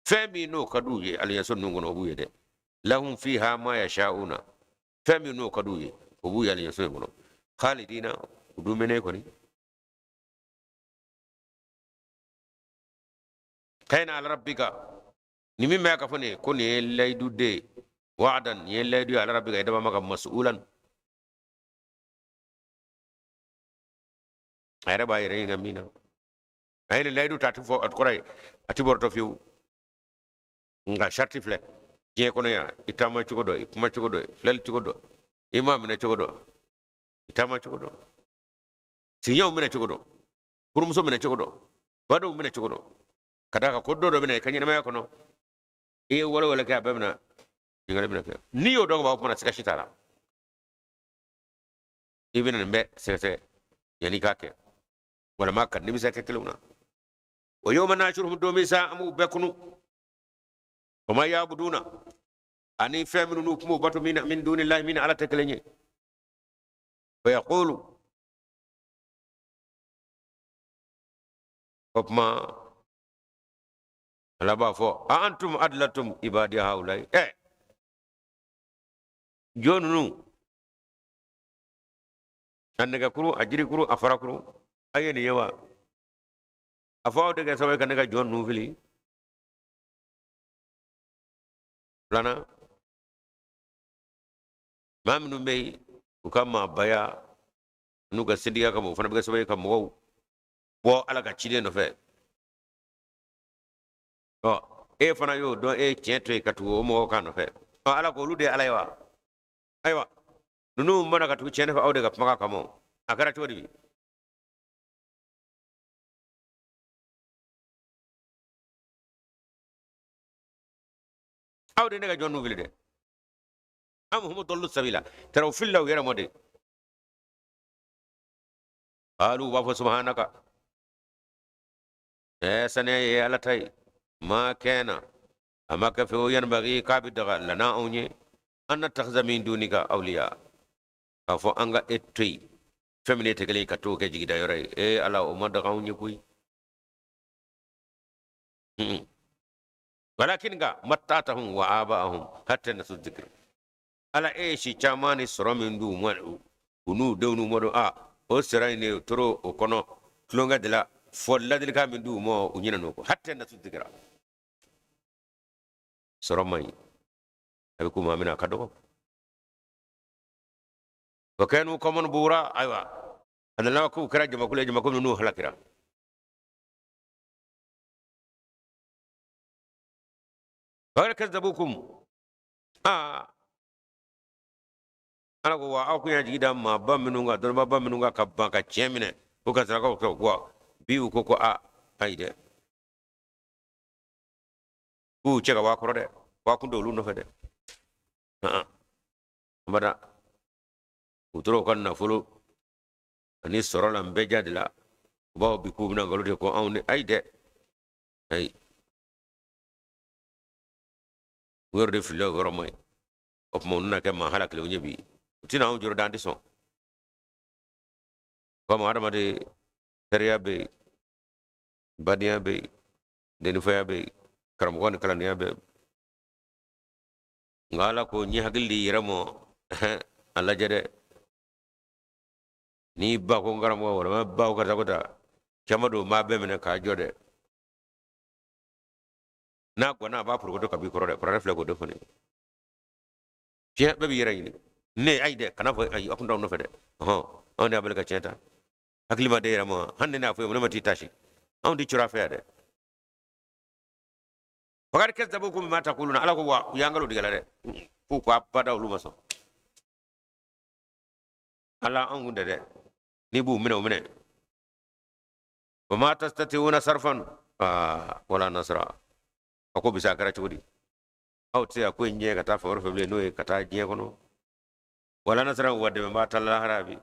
fɛn min n'o ka d'u ye alijinɛso ninnu kɔnɔ, o b'u ye dɛ. Lahum fiha ma yasha'una, fɛn min n'o ka d'u ye, o b'u ye alijinɛso in kɔnɔ. Khalidina, u dun mɛnɛ kɔni. Kana ala rabbika, ni min bɛ ka fɔ nin ye ko nin ye layidu de ye. Wa'dan ye layidu ye ala rabbika i daba ma ka mas'ulan. A yɛrɛ b'a yɛrɛ ɲininka min na. A ye layidu ta a ti fɔ a kɔrɔ ye a ti bɔrɔtɔ fiyewu. Nka sariti filɛ diɲɛ kɔnɔ yan, i taama cogo dɔ, i kuma cogo dɔ, i filɛli cogo dɔ, i maa minɛ cogo dɔ, i taama cogo dɔ, siɲɛw minɛ cogo dɔ, furumuso minɛ cogo dɔ, badenw minɛ cogo dɔ, ka d'a kan ko dɔ dɔ bɛ na i ka ɲɛnamaya kɔnɔ, i ye wale wale kɛ a bɛɛ bɛna ɲininkali bɛna kɛ. N'i y'o dɔn ka ban, o kumana siga si t'a la, i bɛna nin bɛɛ sɛgɛsɛgɛ yanni i k'a kɛ, walima ka nimisa kɛ kelenw na. Wa yawma nahshuruhum, don min sa an b'u bɛɛ kunu, wa ma yabuduna, ani fɛn minnu n'u tun b'o bato min dunillahi, min ala tɛ kelen ye. Fa yaqulu, o tuma ala b'a fɔ, a antum adlatum ibadi haulai, ɛ jɔn ninnu, a nɛgɛkuru, a jirikuru, a farakuru, a ye nin ye wa? A fɔ aw de kɛ sababu ye ka ne ka jɔn ninnu fili. Filanan, maa minnu bɛ yen u ka maabaya n'u ka sentigiya kama, o fana bɛ kɛ sababu ye ka mɔgɔw bɔ ala ka ciden nɔfɛ. Ɔ e fana y'o dɔn, e ye tiɲɛ to yen ka tugu o mɔgɔw kan nɔfɛ. Ɔ ala ko olu de ye ala ye wa? Ayiwa, ninnu mana ka tugu tiɲɛ nɔfɛ aw de ka kumakan kama, a kɛra cogo di bi? Aw de ne ka jɔn ninnu fili dɛ. Am hum dallu sabila, tara u filila u yɛrɛ mɔ de. Qalu, u b'a fɔ subhanaka, ɛ saniya ye ala ta ye, ma kana, a ma kɛ fewu, yanbagi, k'a bɛ daga, lana, anw ye, an nattakhidha min dunika awliya, k'a fɔ an ka e to yen fɛn min e tɛ kelen ye ka t'o kɛ jigida yɔrɔ ye. Ee ala, o ma daga anw ye koyi. Walakin nka mattatahum wa abaahum hatta nasu dhikr, ala e ye si caman ni sɔrɔ min d'u ma, u n'u denw n'u mɔdenw, a o sira in de tora o kɔnɔ tulonkɛ de la, fɔ ladilikan min d'u ma u ɲinɛn'o kɔ. Hatta nasu dhikra, sɔrɔ man ɲi, a bɛ ko maa min na a ka dɔgɔ. Wa kanu qawman bura, ayiwa a nana k'u kɛra jamakulu ye, jamakulu minnu n'u halakira. Faqad kazzabukum, aa ala ko wa aw kun y'a jigi da maaba minnu kan, dɔnnibaaba minnu kan, ka ban ka tiɲɛ minɛ ko ka sarakaw kɛ, wa bi u ko ko a ayi dɛ, k'u cɛ ka waa kɔrɔ dɛ, waa kun t'olu nɔfɛ dɛ. Abada, u tora u ka nafolo ani sɔrɔ la nbɛja de la, u b'a fɔ bi k'u bɛna nkalon tigɛ ko anw de, ayi dɛ, ayi, u yɛrɛ de filila o yɔrɔ ma ye. O tuma u nana kɛ maa halakilenw ye bi, u tɛna anw jɔrɔ da, an tɛ sɔn. Komi hadamaden teriya bɛ yen, badenya bɛ yen, denifaya bɛ yen, karamɔgɔ ni kalandenya bɛ yen, nka ala ko n ye hakili di yɛrɛ ma, a lajɛ dɛ, n'i ba ko n karamɔgɔ walima ba ko karisa ko ta caman don, n b'a bɛɛ minɛ k'a jɔ dɛ, n'a gwanna a b'a porokoto ka b'i kɔrɔ dɛ. Kuranɛ filɛ k'o de fɔ ne ye. Tiɲɛ bɛɛ b'i yɛrɛ ɲini ne, ayi dɛ, kana fɔ ayi, aw kun t'anw nɔfɛ dɛ, ɔhɔn, anw de y'a bali ka tiɲɛ ta, hakili ma d'e yɛrɛ ma, hali ne y'a fɔ ye, ne ma t'i tasi, anw tɛ cɔrɔ a fɛ yan dɛ. Faqad kazzabukum bima taquluna, ala ko wa u y'an nkalon tigɛ la dɛ, k'u ko abada olu ma sɔn. Ala anw kun tɛ dɛ, n'i b'u minɛ u minɛ. Wa ma tastati'una sarfan wala nasra, a ko bisa a kɛra cogo di, aw tɛ se ka ko in ɲɛ ka taa fan wɛrɛ fɛ bilen, n'o ye ka taa diɲɛ kɔnɔ, wala nasra, wa dɛmɛ b'a ta lahara bi.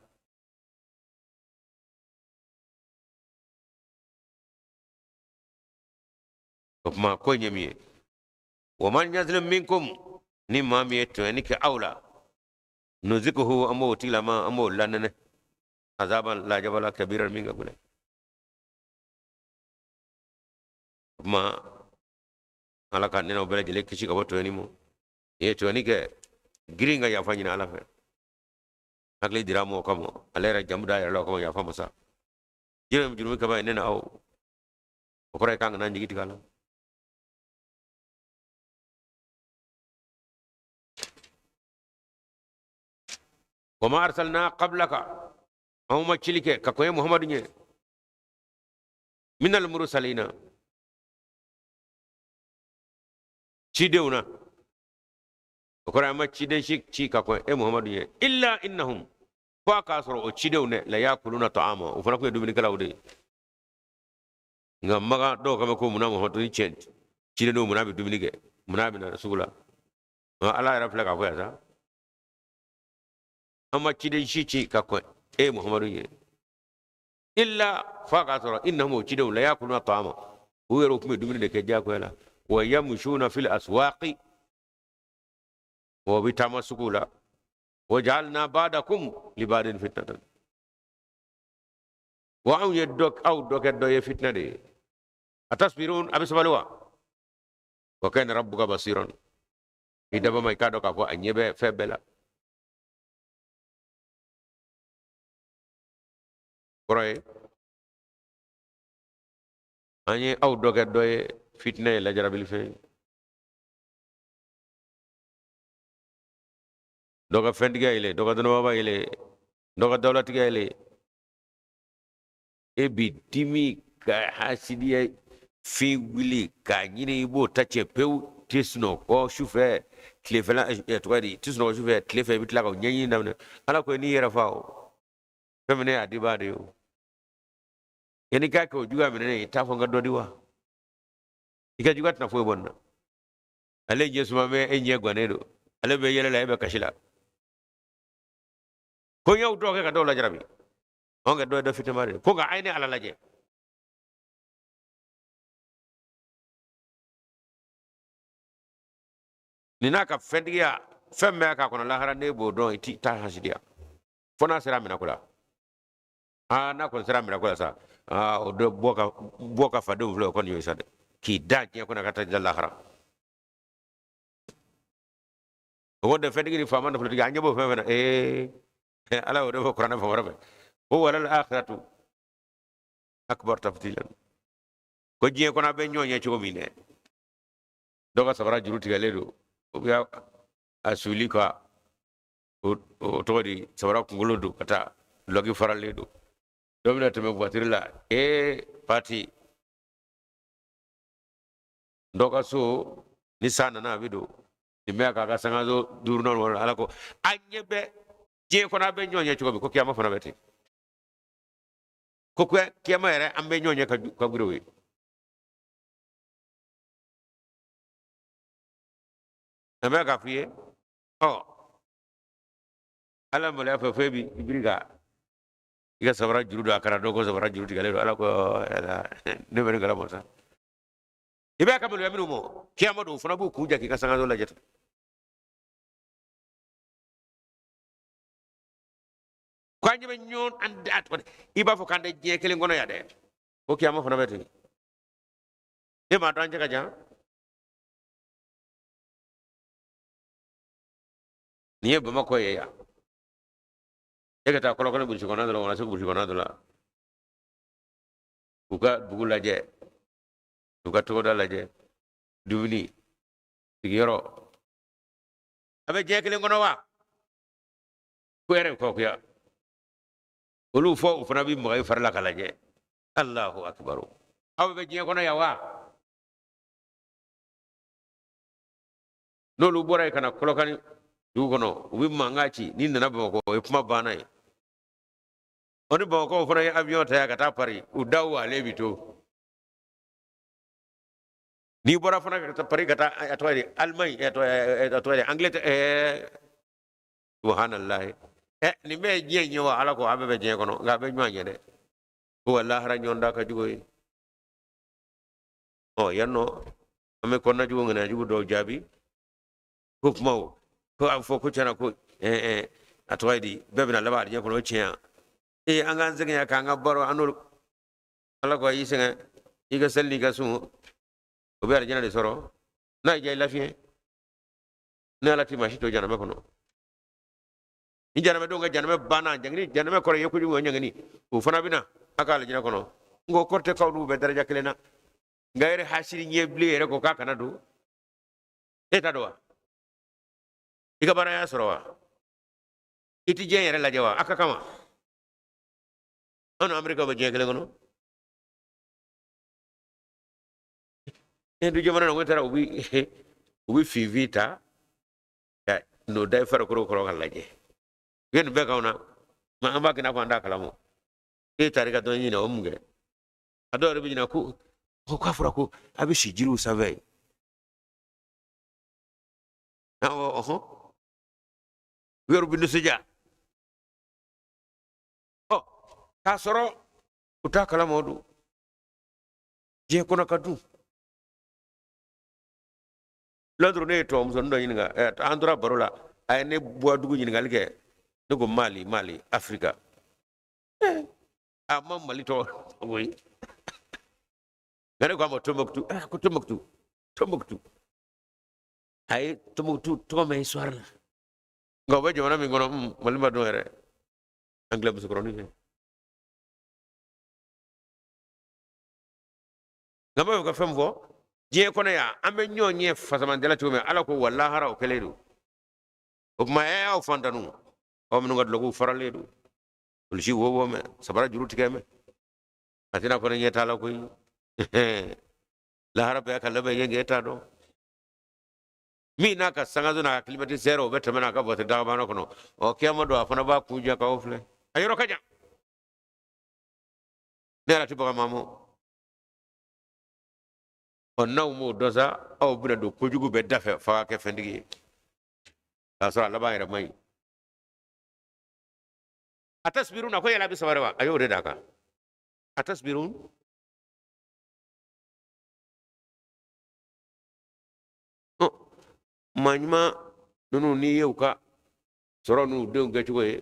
O tuma ko in ye min ye, wa man yazlim minkum, ni maa min ye tɔɲɔni kɛ aw la, nuzikuhu, an b'o tigilama, an b'o lanɛnɛ, azaban, lajaba la, kabiran, min ka gɛlɛn. O tuma ala ka nɛnɛw bɛɛ lajɛlen kisi ka bɔ tɔɲɔni ma. N'i ye tɔɲɔni kɛ, girin ka yafa ɲini ala fɛ. Hakili dira mɔgɔ kama, ale yɛrɛ jamu d'a yɛrɛ la o kama, yafa masa. Jiri jurumu kaba ye ne na aw, o kɔrɔ ye k'an kana jigi tigɛ a la. Wa ma arsalna qablaka, anw ma cili kɛ ka kɔn e Muhamadu ɲɛ, minal mursalina, cidenw na. O kɔrɔ an ma ciden si ci ka kɔn e Muhamadu ɲɛ, illa innahum, fo a k'a sɔrɔ o cidenw dɛ, la yakuluna ta'ama, o fana tun ye dumunikɛlaw de ye. Nka Makan dɔw kan bɛ ko munna Muhamadu ni cɛ ciden don, munna a bɛ dumuni kɛ, munna a bɛ na sugu la? Nka Ala yɛrɛ filɛ k'a fɔ yan sa, an ma ciden si ci ka kɔn e Muhamadu ɲɛ, illa fo a k'a sɔrɔ innahum, o cidenw, la yakuluna ta'ama, u yɛrɛ tun bɛ dumuni de kɛ diyagoya la, wa yamshuna fil aswaqi, o bɛ taama sugu la, wa ja'alna ba'dakum li ba'din fitnatan, wa anw ye dɔ aw dɔ kɛ dɔ ye fitina de ye. Atasbirun, a bɛ sabali wa? Wa kana rabbuka basiran, i dabama ma i k'a dɔn k'a fɔ a ɲɛ bɛ fɛn bɛɛ la. Kɔrɔ ye an ye aw dɔ kɛ dɔ ye fitinɛ ye, lajarabili fɛn ye. Dɔ ka fɛntigiya yɛlɛ, dɔ ka dɔnnibaba yɛlɛ, dɔ ka dawulatigiya yɛlɛ, e bi dimi ka hasidiya fin wuli k'a ɲini i b'o ta cɛ pewu, tɛ sunɔgɔ sufɛ tilefɛla, tɔgɔ di, tɛ sunɔgɔ sufɛ tilefɛ, i bɛ tila ka o ɲɛɲini daminɛ. Ala ko n'i yɛrɛ fa o fɛn min ne y'a dibaa de ye o, yanni k'a kɛ o juguya minɛ ne ye, i t'a fɔ n ka dɔ di wa? I ka juguya tɛna foyi bɔ nin na. Ale ɲɛ suma bɛ, e ɲɛ gannen don, ale bɛ yɛlɛ la, e bɛ kasi la. Ko n y'aw dɔw kɛ ka dɔw lajarabi, anw kɛ dɔ ye dɔ fitinɛba de ye. Ko nka a ye ne Ala lajɛ. Nin n'a ka fɛntigiya, fɛn min b'a k'a kɔnɔ lahara, n'e b'o dɔn, i t'i ta hasidiya fo n'a sera minɛko la. Aa, n'a kɔni sera minɛko la sa, aa, o dɔ bɔ ka fadenw filɛ, o kɔni y'o ye sa dɛ, k'i da diɲɛ kɔnɔ ka taa da lahara. O ko tɛ fɛntigi ni faama nafolotigi, an ɲɛ b'o fɛn fɛn na. Ee, Ala y'o de fɔ kuranɛ fan wɛrɛ fɛ ko walal akhiratu akbar tafdilan, ko diɲɛ kɔnɔ a bɛ ɲɔgɔn ɲɛ cogo min dɛ, dɔ ka sabara juru tigɛlen don, o bɛ a suli ka o tɔgɔ di sabara kunkolo don ka taa dulɔki faralen don, dɔ bɛna tɛmɛ voiture la, ee pati, dɔ ka so ni san nana a bɛ don, nin bɛ k'a ka sangaso duurunan wɔɔrɔ. Ala ko a ɲɛ bɛ diɲɛ kɔnɔ a bɛ ɲɔgɔn ɲɛ cogo min, ko kiyama fana bɛ ten, ko kiyama yɛrɛ an bɛ ɲɔgɔn ɲɛ ka girin o ye. An bɛ k'a f'i ye, ɔ Ala maloya fɛ fo e bi i biri ka i ka sabara juru don a kana dɔn ko sabara juru tigɛlen don. Ala ko ne bɛ ne kalama sa, i b'a ka maloya minnu ma kiyama don, o fana b'u kun ja k'i ka sangaso lajɛ ten. Ko an ɲɛ bɛ ɲɔgɔn an da tuguni, i b'a fɔ k'an tɛ diɲɛ kelen kɔnɔ yan dɛ, ko kiyama fana bɛ ten. E m'a dɔn an cɛ ka jan. Nin ye Bamakɔ ye yan, e ka taa Kɔlɔkɔni burusi kɔnɔna dɔ la, wala Segu burusi kɔnɔna dɔ la, u ka dugu lajɛ, u ka togoda lajɛ, dumuni, sigiyɔrɔ, a bɛ diɲɛ kelen kɔnɔ wa? Ko yɛrɛ bɛ kabakoya olu fɔ, u fana bɛ maga i fari la k'a lajɛ. Alahu akibaru, aw bɛ diɲɛ kɔnɔ yan wa? N'olu bɔra yen ka na Kɔlɔkani dugu kɔnɔ, u bɛ mankan ci. N'i nana Bamakɔ, o ye kuma banna ye. O ni Bamakɔ fana ye avion ta yan ka taa Paris, u da walen bi to. N'i bɔra fana ka taa Paris ka taa a tɔgɔ ye di, Allemagne, a tɔgɔ ye di, Angleterre, subhanallahi, nin bɛɛ ye diɲɛ ɲɛ wa? Ala ko a bɛɛ bɛ diɲɛ kɔnɔ, nka a bɛ ɲɔgɔn ɲɛ dɛ. Ko wa lahara ɲɔgɔn da ka jugu ye. Ɔ yan nɔ an bɛ kɔnɔna jugu ŋaniya jugu dɔw jaabi ko kumaw ko a fɔ ko tiɲɛna ko a tɔgɔ ye di, bɛɛ bɛna laban alijinɛ kɔnɔ, o tiɲɛ yan. Ee, an k'an sɛgɛn yan k'an ka baro an n'olu. Ala ko a y'i sɛgɛn i ka seli n'i ka sun, o bɛ alijinɛ de sɔrɔ. N'a y'i diya i lafiɲɛ, ne Ala tɛ maa si to janamɛ kɔnɔ. Ni janamɛdenw ka janamɛ banna, ɲangini janamɛ kɔrɔ ye kojugu, o ɲangini o fana bɛna a ka alijinɛ kɔnɔ. N ko kɔrɔ tɛ k'aw n'u bɛ daraja kelen na, nka yɛrɛ hasiri ɲɛ bilen yɛrɛ ko k'a kana don. E ta don wa? I ka baara y'a sɔrɔ wa? I tɛ diɲɛ yɛrɛ lajɛ wa? A ka kama an ni Amerika bɛ diɲɛ kelen kɔnɔ. Hindu jamana na, ko taara u bɛ finfin ta ka n'o da i farikolo kɔrɔ ka lajɛ. U ye nin bɛɛ k'anw na, mɛ an b'a kɛ i n'a fɔ an t'a kalama. E taara i ka dɔnni ɲini, o mun kɛ? A dɔw yɛrɛ bɛ ɲinɛ ko k'a fɔra ko a bɛ si jiriw sanfɛ yen. Awɔ, ɔhɔn, u yɛrɛ bɛ nisɔndiya ɔ k'a sɔrɔ u t'a kalama. O don diɲɛ kɔnɔ ka dun lɔduru. Ne ye tubabumusonin dɔ ɲininka, an tora baro la, a ye ne bɔ dugu ɲininkali kɛ. Ne ko Mali, Mali, Afirika. A ma Mali tɔgɔ koyi, nka ne ko a ma Tombouctou. Ko Tombouctou, Tombouctou, a ye Tombouctou tɔgɔ mɛn histoire la, nka o bɛ jamana min kɔnɔ, Mali ma dɔn yɛrɛ. Anglais musokɔrɔnin fɛ, nka n b'a fɛ ka fɛn fɔ. Diɲɛ kɔnɔ yan, an bɛ ɲɔgɔn ɲɛ fasamandala cogo min, Ala ko wa lahara o kɛlen don. O tuma ɛ aw fantanw, aw minnu ka dulɔkiw faralen don, kulusi wo bɔ mɛ, sabara juru tigɛ mɛ, a tɛna fɔ ne ɲɛ t'a la koyi. Lahara bɛɛ ka labɛn yen, k'e t'a dɔn min n'a ka sangaso n'a ka climatiseur, o bɛ tɛmɛ n'a ka voiture dagabana kɔnɔ. Ɔ kiyama don, a fana b'a kun jɛ k'aw filɛ, a yɔrɔ ka jan. Ne yɛrɛ tɛ baga maa ma. Ɔ n'aw m'o dɔn sa, aw bɛna don kojugu bɛɛ da fɛ f'a ka kɛ fɛntigi ye, k'a sɔrɔ a laban yɛrɛ man ɲi. Atasbiruna, ko yala a bɛ sabari wa? A y'o de d'a kan. Atasbirun, maa ɲuman ninnu, n'i ye u ka sɔrɔ n'u denw kɛcogo ye,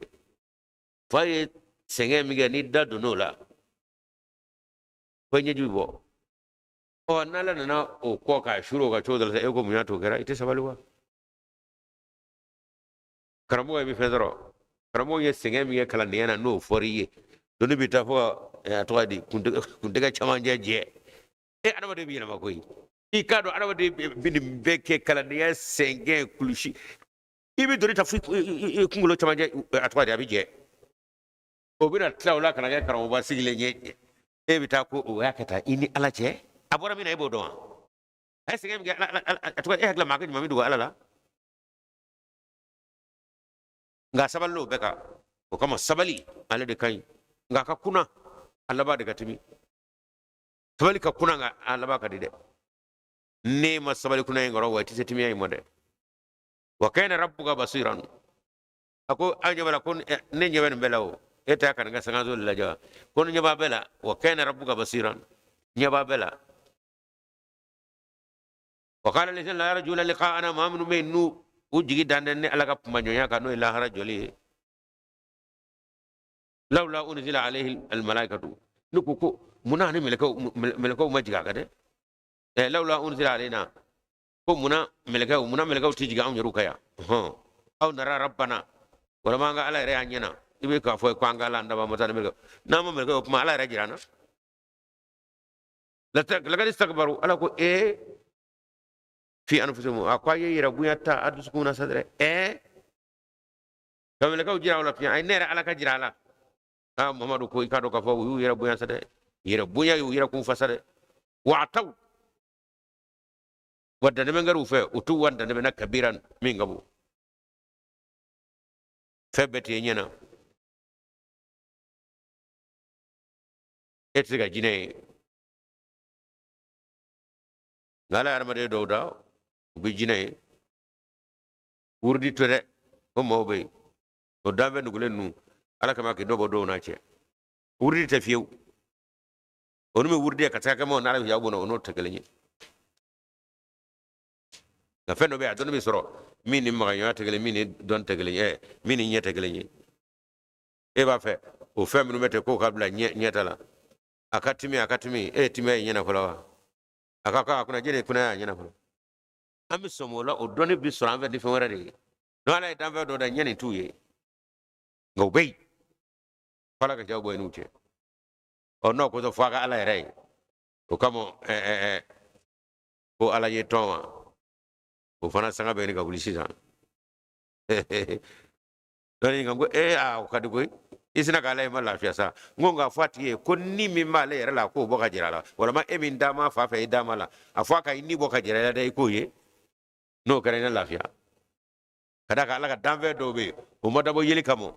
fa ye sɛgɛn min kɛ, n'i da donn'o la, fo ɲɛji bɛ bɔ. Ɔ n'Ala nana o kɔ k'a suru o ka cogo dɔ la, e ko mun y'a to o kɛra? I tɛ sabali wa? Karamɔgɔ bɛ fɛn sɔrɔ, karamɔgɔ ye sɛgɛn min kɛ kalandenya na, n'o fɔra i ye, doni bɛ taa fo ka a tɔgɔ di, kuntigɛ camancɛ jɛ. E adamaden bɛ yɛlɛma koyi. I k'a dɔn adamaden bɛ nin bɛɛ kɛ, kalandenya sɛgɛn, kulusi, i bɛ doni ta fo i kunkolo camancɛ, a tɔgɔ di, a bɛ jɛ. O bɛna tila o la ka na kɛ karamɔgɔba sigilen ye. E bɛ taa ko o y'a kɛ tan, i ni Ala cɛ, a bɔra min na, e b'o dɔn wa? A ye sɛgɛn min kɛ, a tɔgɔ, e hakili la maa ka ɲuman min dogo Ala la? Nka sabali n'o bɛɛ kan, o kama sabali ale de ka ɲi, nka a ka kunna, a laban de ka timi. Sabali ka kunna, nka a laban ka di dɛ. N'e ma sabali kunna in kɔrɔ wa, i tɛ se timiya in ma dɛ. Wa kana rabbuka basiran. A ko aw ɲɛ b'a la ko ne ɲɛ bɛ nin bɛɛ la. O e tɛ ka nin ka sangaso de lajɛ wa? Ko ne ɲɛ b'a bɛɛ la. Wa kana rabbuka basiran, ɲɛ b'a bɛɛ la. Wa qala allazina la yarjuna liqa'ana, maa minnu bɛ yen n'u u jigi dan tɛ ne Ala ka kumaɲɔgɔnya kan, n'o ye lahara jɔli ye, lawla unzila alayhi almalaikatu, ne ko ko munna ni mɛlɛkɛw ma jigin a kan dɛ? Ɛ lawla unzila alayna, ko munna mɛlɛkɛw tɛ jigin anw yɛrɛw kan yan? Hɔn, aw nara rabbana, walima an ka Ala yɛrɛ y'an ɲɛna. I bɛ k'a fɔ ko an ka Ala, an daba masa ni mɛlɛkɛw, n'an ma mɛlɛkɛw kuma, Ala yɛrɛ jira an na. Laqad istakbaru, Ala ko ee fi anfusihim, a ko a ye yɛrɛ bonya ta a dusukun na sa dɛ. Ɛɛ ka mɛlɛkɛw jira aw la fiɲɛ, ayi, ne yɛrɛ Ala ka jira a la. Aa Muhamadu ko i k'a dɔn k'a fɔ u y'u yɛrɛ bonya sa dɛ, yɛrɛ bonya y'u yɛrɛ kun fa sa dɛ. Wa ataw, wa dantɛmɛ kɛra u fɛ, u t'u wa dantɛmɛ na kabiran min ka bon. Fɛn bɛɛ t'e ɲɛ na, e tɛ se ka jinɛ ye, nka Ala ye hadamaden dɔw da, u bɛ jinɛ ye. Wurudi to dɛ, o maaw bɛ yen, o danfɛn nugulen ninnu, Ala kama k'i dɔ bɔ dɔw n'a cɛ. Wurudi tɛ fiyewu, olu bɛ wurudi ka taa kɛ maaw n'Ala bɛ yaw bɔnɔ, o n'o tɛ kelen ye. Nka fɛn dɔ bɛ yen, a dɔnni bɛ sɔrɔ min ni magaɲɔgɔnya tɛ kelen, min ni dɔn tɛ kelen ye, min ni ɲɛ tɛ kelen ye. E b'a fɛ o fɛn minnu bɛ ten k'o ka bila ɲɛta la, a ka timi, a ka timi, e ye timiya ye ɲɛna fɔlɔ wa? A ka kan a kunna jɛni kunna y'a ɲɛna fɔlɔ. An bɛ sɔmi o la, o dɔnni bɛ sɔrɔ an fɛ ni fɛn wɛrɛ de ye. N'o Ala ye danfɛn dɔ da, ɲɛ nin t'u ye, nka u bɛ yen f'Ala ka jaw bɔ i n'u cɛ. Ɔ n'o ko fo a ka Ala yɛrɛ ye, o kama ko Ala ye tɔn wa, o fana sanga bɛ ɲini ka wuli sisan. Dɔnni nka ko ee aa o ka di koyi. I sina k'ale ma lafiya sa. N ko nka fɔ a tigi ye ko ni min b'ale yɛrɛ la k'o bɔ ka jira a la. Walama e min dama fa fɛ i dama la. A fɔ a ka i ni bɔ ka jira i la dɛ i k'o ye. N'o kɛra i na lafiya. Ka d'a kan Ala ka danfɛn dɔw bɛ yen o ma dabɔ yeli kama.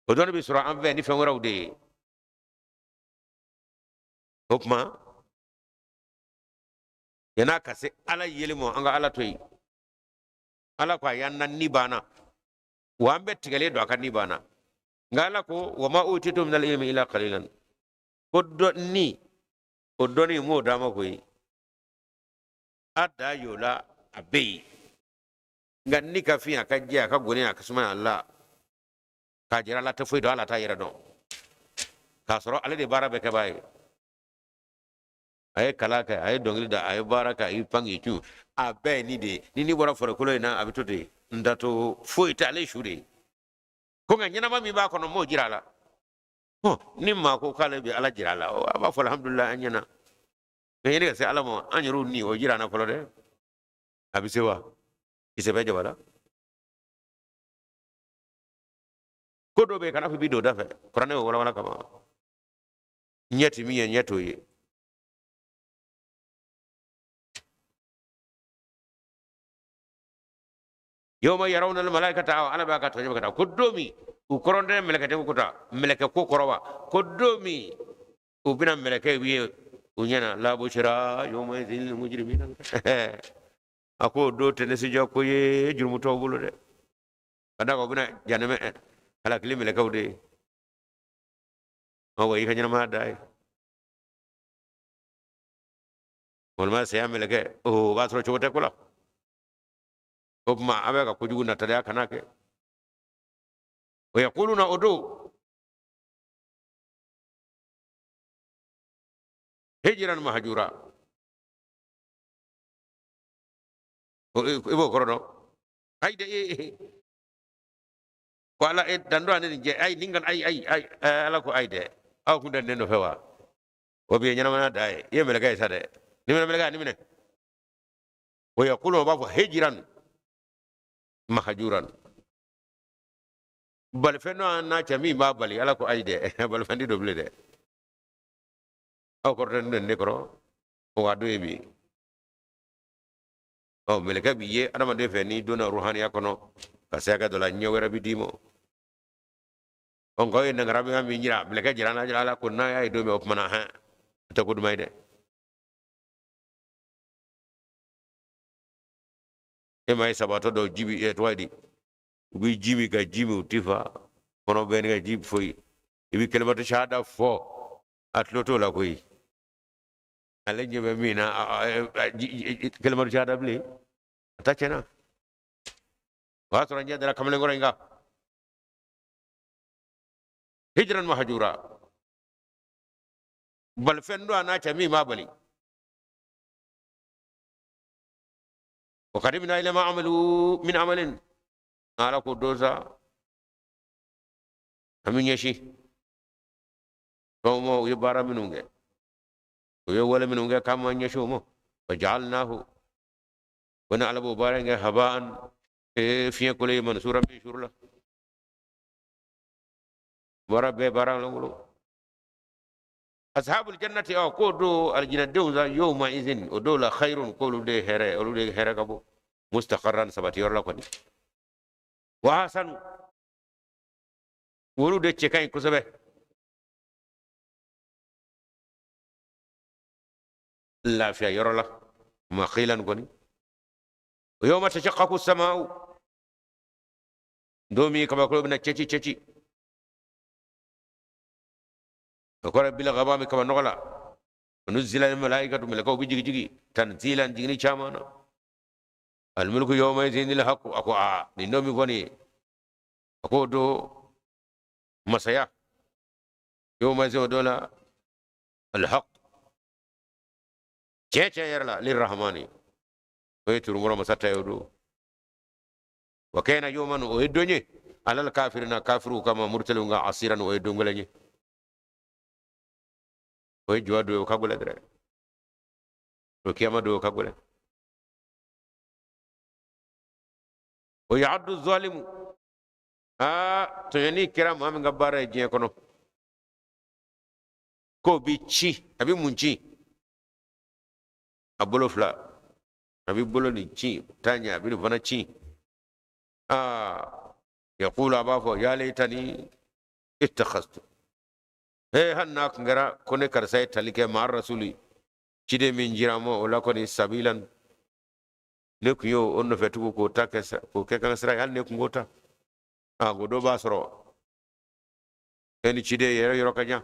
O dɔnni bɛ sɔrɔ an fɛ ni fɛn wɛrɛw de ye. O tuma yan'a ka se Ala yeli ma an ka Ala to yen. Ala ko a y'an na ni banna wa an bɛɛ tigɛlen don a ka ni banna nka Ala ko wa ma utitum minal ilmi illa qalilan ko dɔnni o dɔnni m'o d'a ma koyi a da y'o la a bɛ yen nka ni ka fin a ka jɛ a ka goni a ka suma a la k'a jira ala tɛ foyi dɔn ala t'a yɛrɛ dɔn k'a sɔrɔ ale de baara bɛɛ kɛbaa ye a ye kalan kɛ a ye dɔnkili da a ye baara kɛ a y'i pan k'i cun a bɛɛ ye ni de ye ni ni bɔra farikolo in na a bɛ to ten n da to foyi tɛ ale su de ye ko nka ɲɛnama min b'a kɔnɔ m'o jira a la ni maa ko k'ale bɛ ala jira a la a b'a fɔ alihamudulila an ɲɛna nka yanni ka se ala ma an yɛrɛw ni o jira an na fɔlɔ dɛ a bɛ se wa kisɛ bɛ jaba la ko dɔ bɛ yen kana fɔ i b'i don da fɛ kuranɛ y'o walawala kama ɲɛ ti min ye ɲɛ t'o ye yawma yarawna almalaikata aw ala b'a ka tɔɲɔ ka taa ko don min u kɔrɔntɛ mɛlɛkɛ ko ta mɛlɛkɛ ko kɔrɔ wa ko don min u bɛna mɛlɛkɛ ye u ɲɛna la bushra yawma idhin lil mujrimina a ko don tɛ nisɔndiya ko ye jurumutɔw bolo dɛ ka d'a kan u bɛna janɛmɛ halakili mɛlɛkɛw de ye wa i ka ɲɛnamaya da ye walima saya mɛlɛkɛ o b'a sɔrɔ cogo tɛ ko la o tuma a bɛ ka kojugu nataliya kana kɛ wa yaquluna o don hijiran mahajura i b'o kɔrɔ dɔn ayi de ko ala e dan don ani nin jɛ ayi nin kan ayi ayi ayi ala ko ayi dɛ aw kun tɛ ne nɔfɛ wa o bi ye ɲɛnamaya da ye i ye mɛlɛkɛ ye sa dɛ ni minɛ mɛlɛkɛ ni minɛ wa yaqulu o b'a fɔ hijiran mahajuran balifɛn dɔ an n'a cɛ min b'a bali ala ko ayi dɛ balifɛn ti don bilen dɛ aw kɔrɔ tɛ ne kɔrɔ o ka don ye bi ɔ mɛlɛkɛ b'i ye adamaden fɛ n'i donna ruhaniya kɔnɔ ka se hakɛ dɔ la ɲɛ wɛrɛ bɛ d'i ma ɔ nka o ye nankara min jira mɛlɛkɛ jira n'a jira ala ko n'a y'a ye don min o tuma na hɛn o tɛ ko duman ye dɛ e ma ye sabatɔ dɔw ji bi tɔgɔ ye di u bɛ ji min ka ji min u ti fa kɔnɔ bɛɛ ni ka ji foyi i bɛ kelimatu shahada fɔ a tulo t'o la koyi ale ɲɛ bɛ min na kelimatu shahada bilen a ta tiɲɛna o y'a sɔrɔ ɲɛ dara kamalenkɔrɔ in kan hijran mahajura balifɛn don a n'a cɛ min b'a bali wa qadimna ila ma amilu min amalin ala ko don sa an bɛ ɲɛsin fɛnw ma u ye baara minnu kɛ u ye wale minnu kɛ k'an ma ɲɛsin o ma fa jaalnahu ko ne ala b'o baara in kɛ habaan fiɲɛ kolo ye mansura min suurula baara bɛɛ baara lankolon ashabul jannati aw k'o don alijinɛdenw sa yawma izin o don la khairun k'olu de hɛrɛ olu de hɛrɛ ka bon mustaqarran sabati yɔrɔ la kɔni wa hasanu olu de cɛ ka ɲi kosɛbɛ lafiya yɔrɔ la maqilan kɔni o yawma tashaqqaqu sama'u don min kabakolo bɛna cɛci cɛci o kɔrɔ bil ghamami kaba nɔgɔ la nuzila al malaikatu mɛlɛkɛw bɛ jigi jigi tanzilan jigini caman na almulku yawma idhin al haqq a ko aa nin don min fɔ nin ye a k'o don masaya yawma idhin o don la alhaq tiɲɛ tiɲɛ yɛrɛ la lirahmani o ye turunkɔrɔ masa ta ye o don wa kana yawman o ye don ye alal kafirina kafiriw kama murutalenw kan asiran o ye don gɛlɛn ye o ye jɔ don ye o ka gɛlɛn dɛrɛ o kiyama don o ka gɛlɛn. Wa ya'addu zalimu, aa tɔɲɔni kɛra maa min ka baara ye diɲɛ kɔnɔ, k'o bi ci, a bi mun ci? A bolo fila, a bi bolo nin ci taa ɲɛ, a bi nin fana ci. Aa yaqulu, a b'a fɔ ya laitani ittakhastu, he hali n'a kun kɛra ko ne karisa ye tali kɛ maa rasuli, ciden min jira n ma o la kɔni, sabilan, ne kun y'o o nɔfɛ tugu k'o ta kɛ k'o kɛ kan sira ye, hali ne kun k'o ta. A ko dɔ b'a sɔrɔ e ni ciden yɛrɛ yɔrɔ ka jan,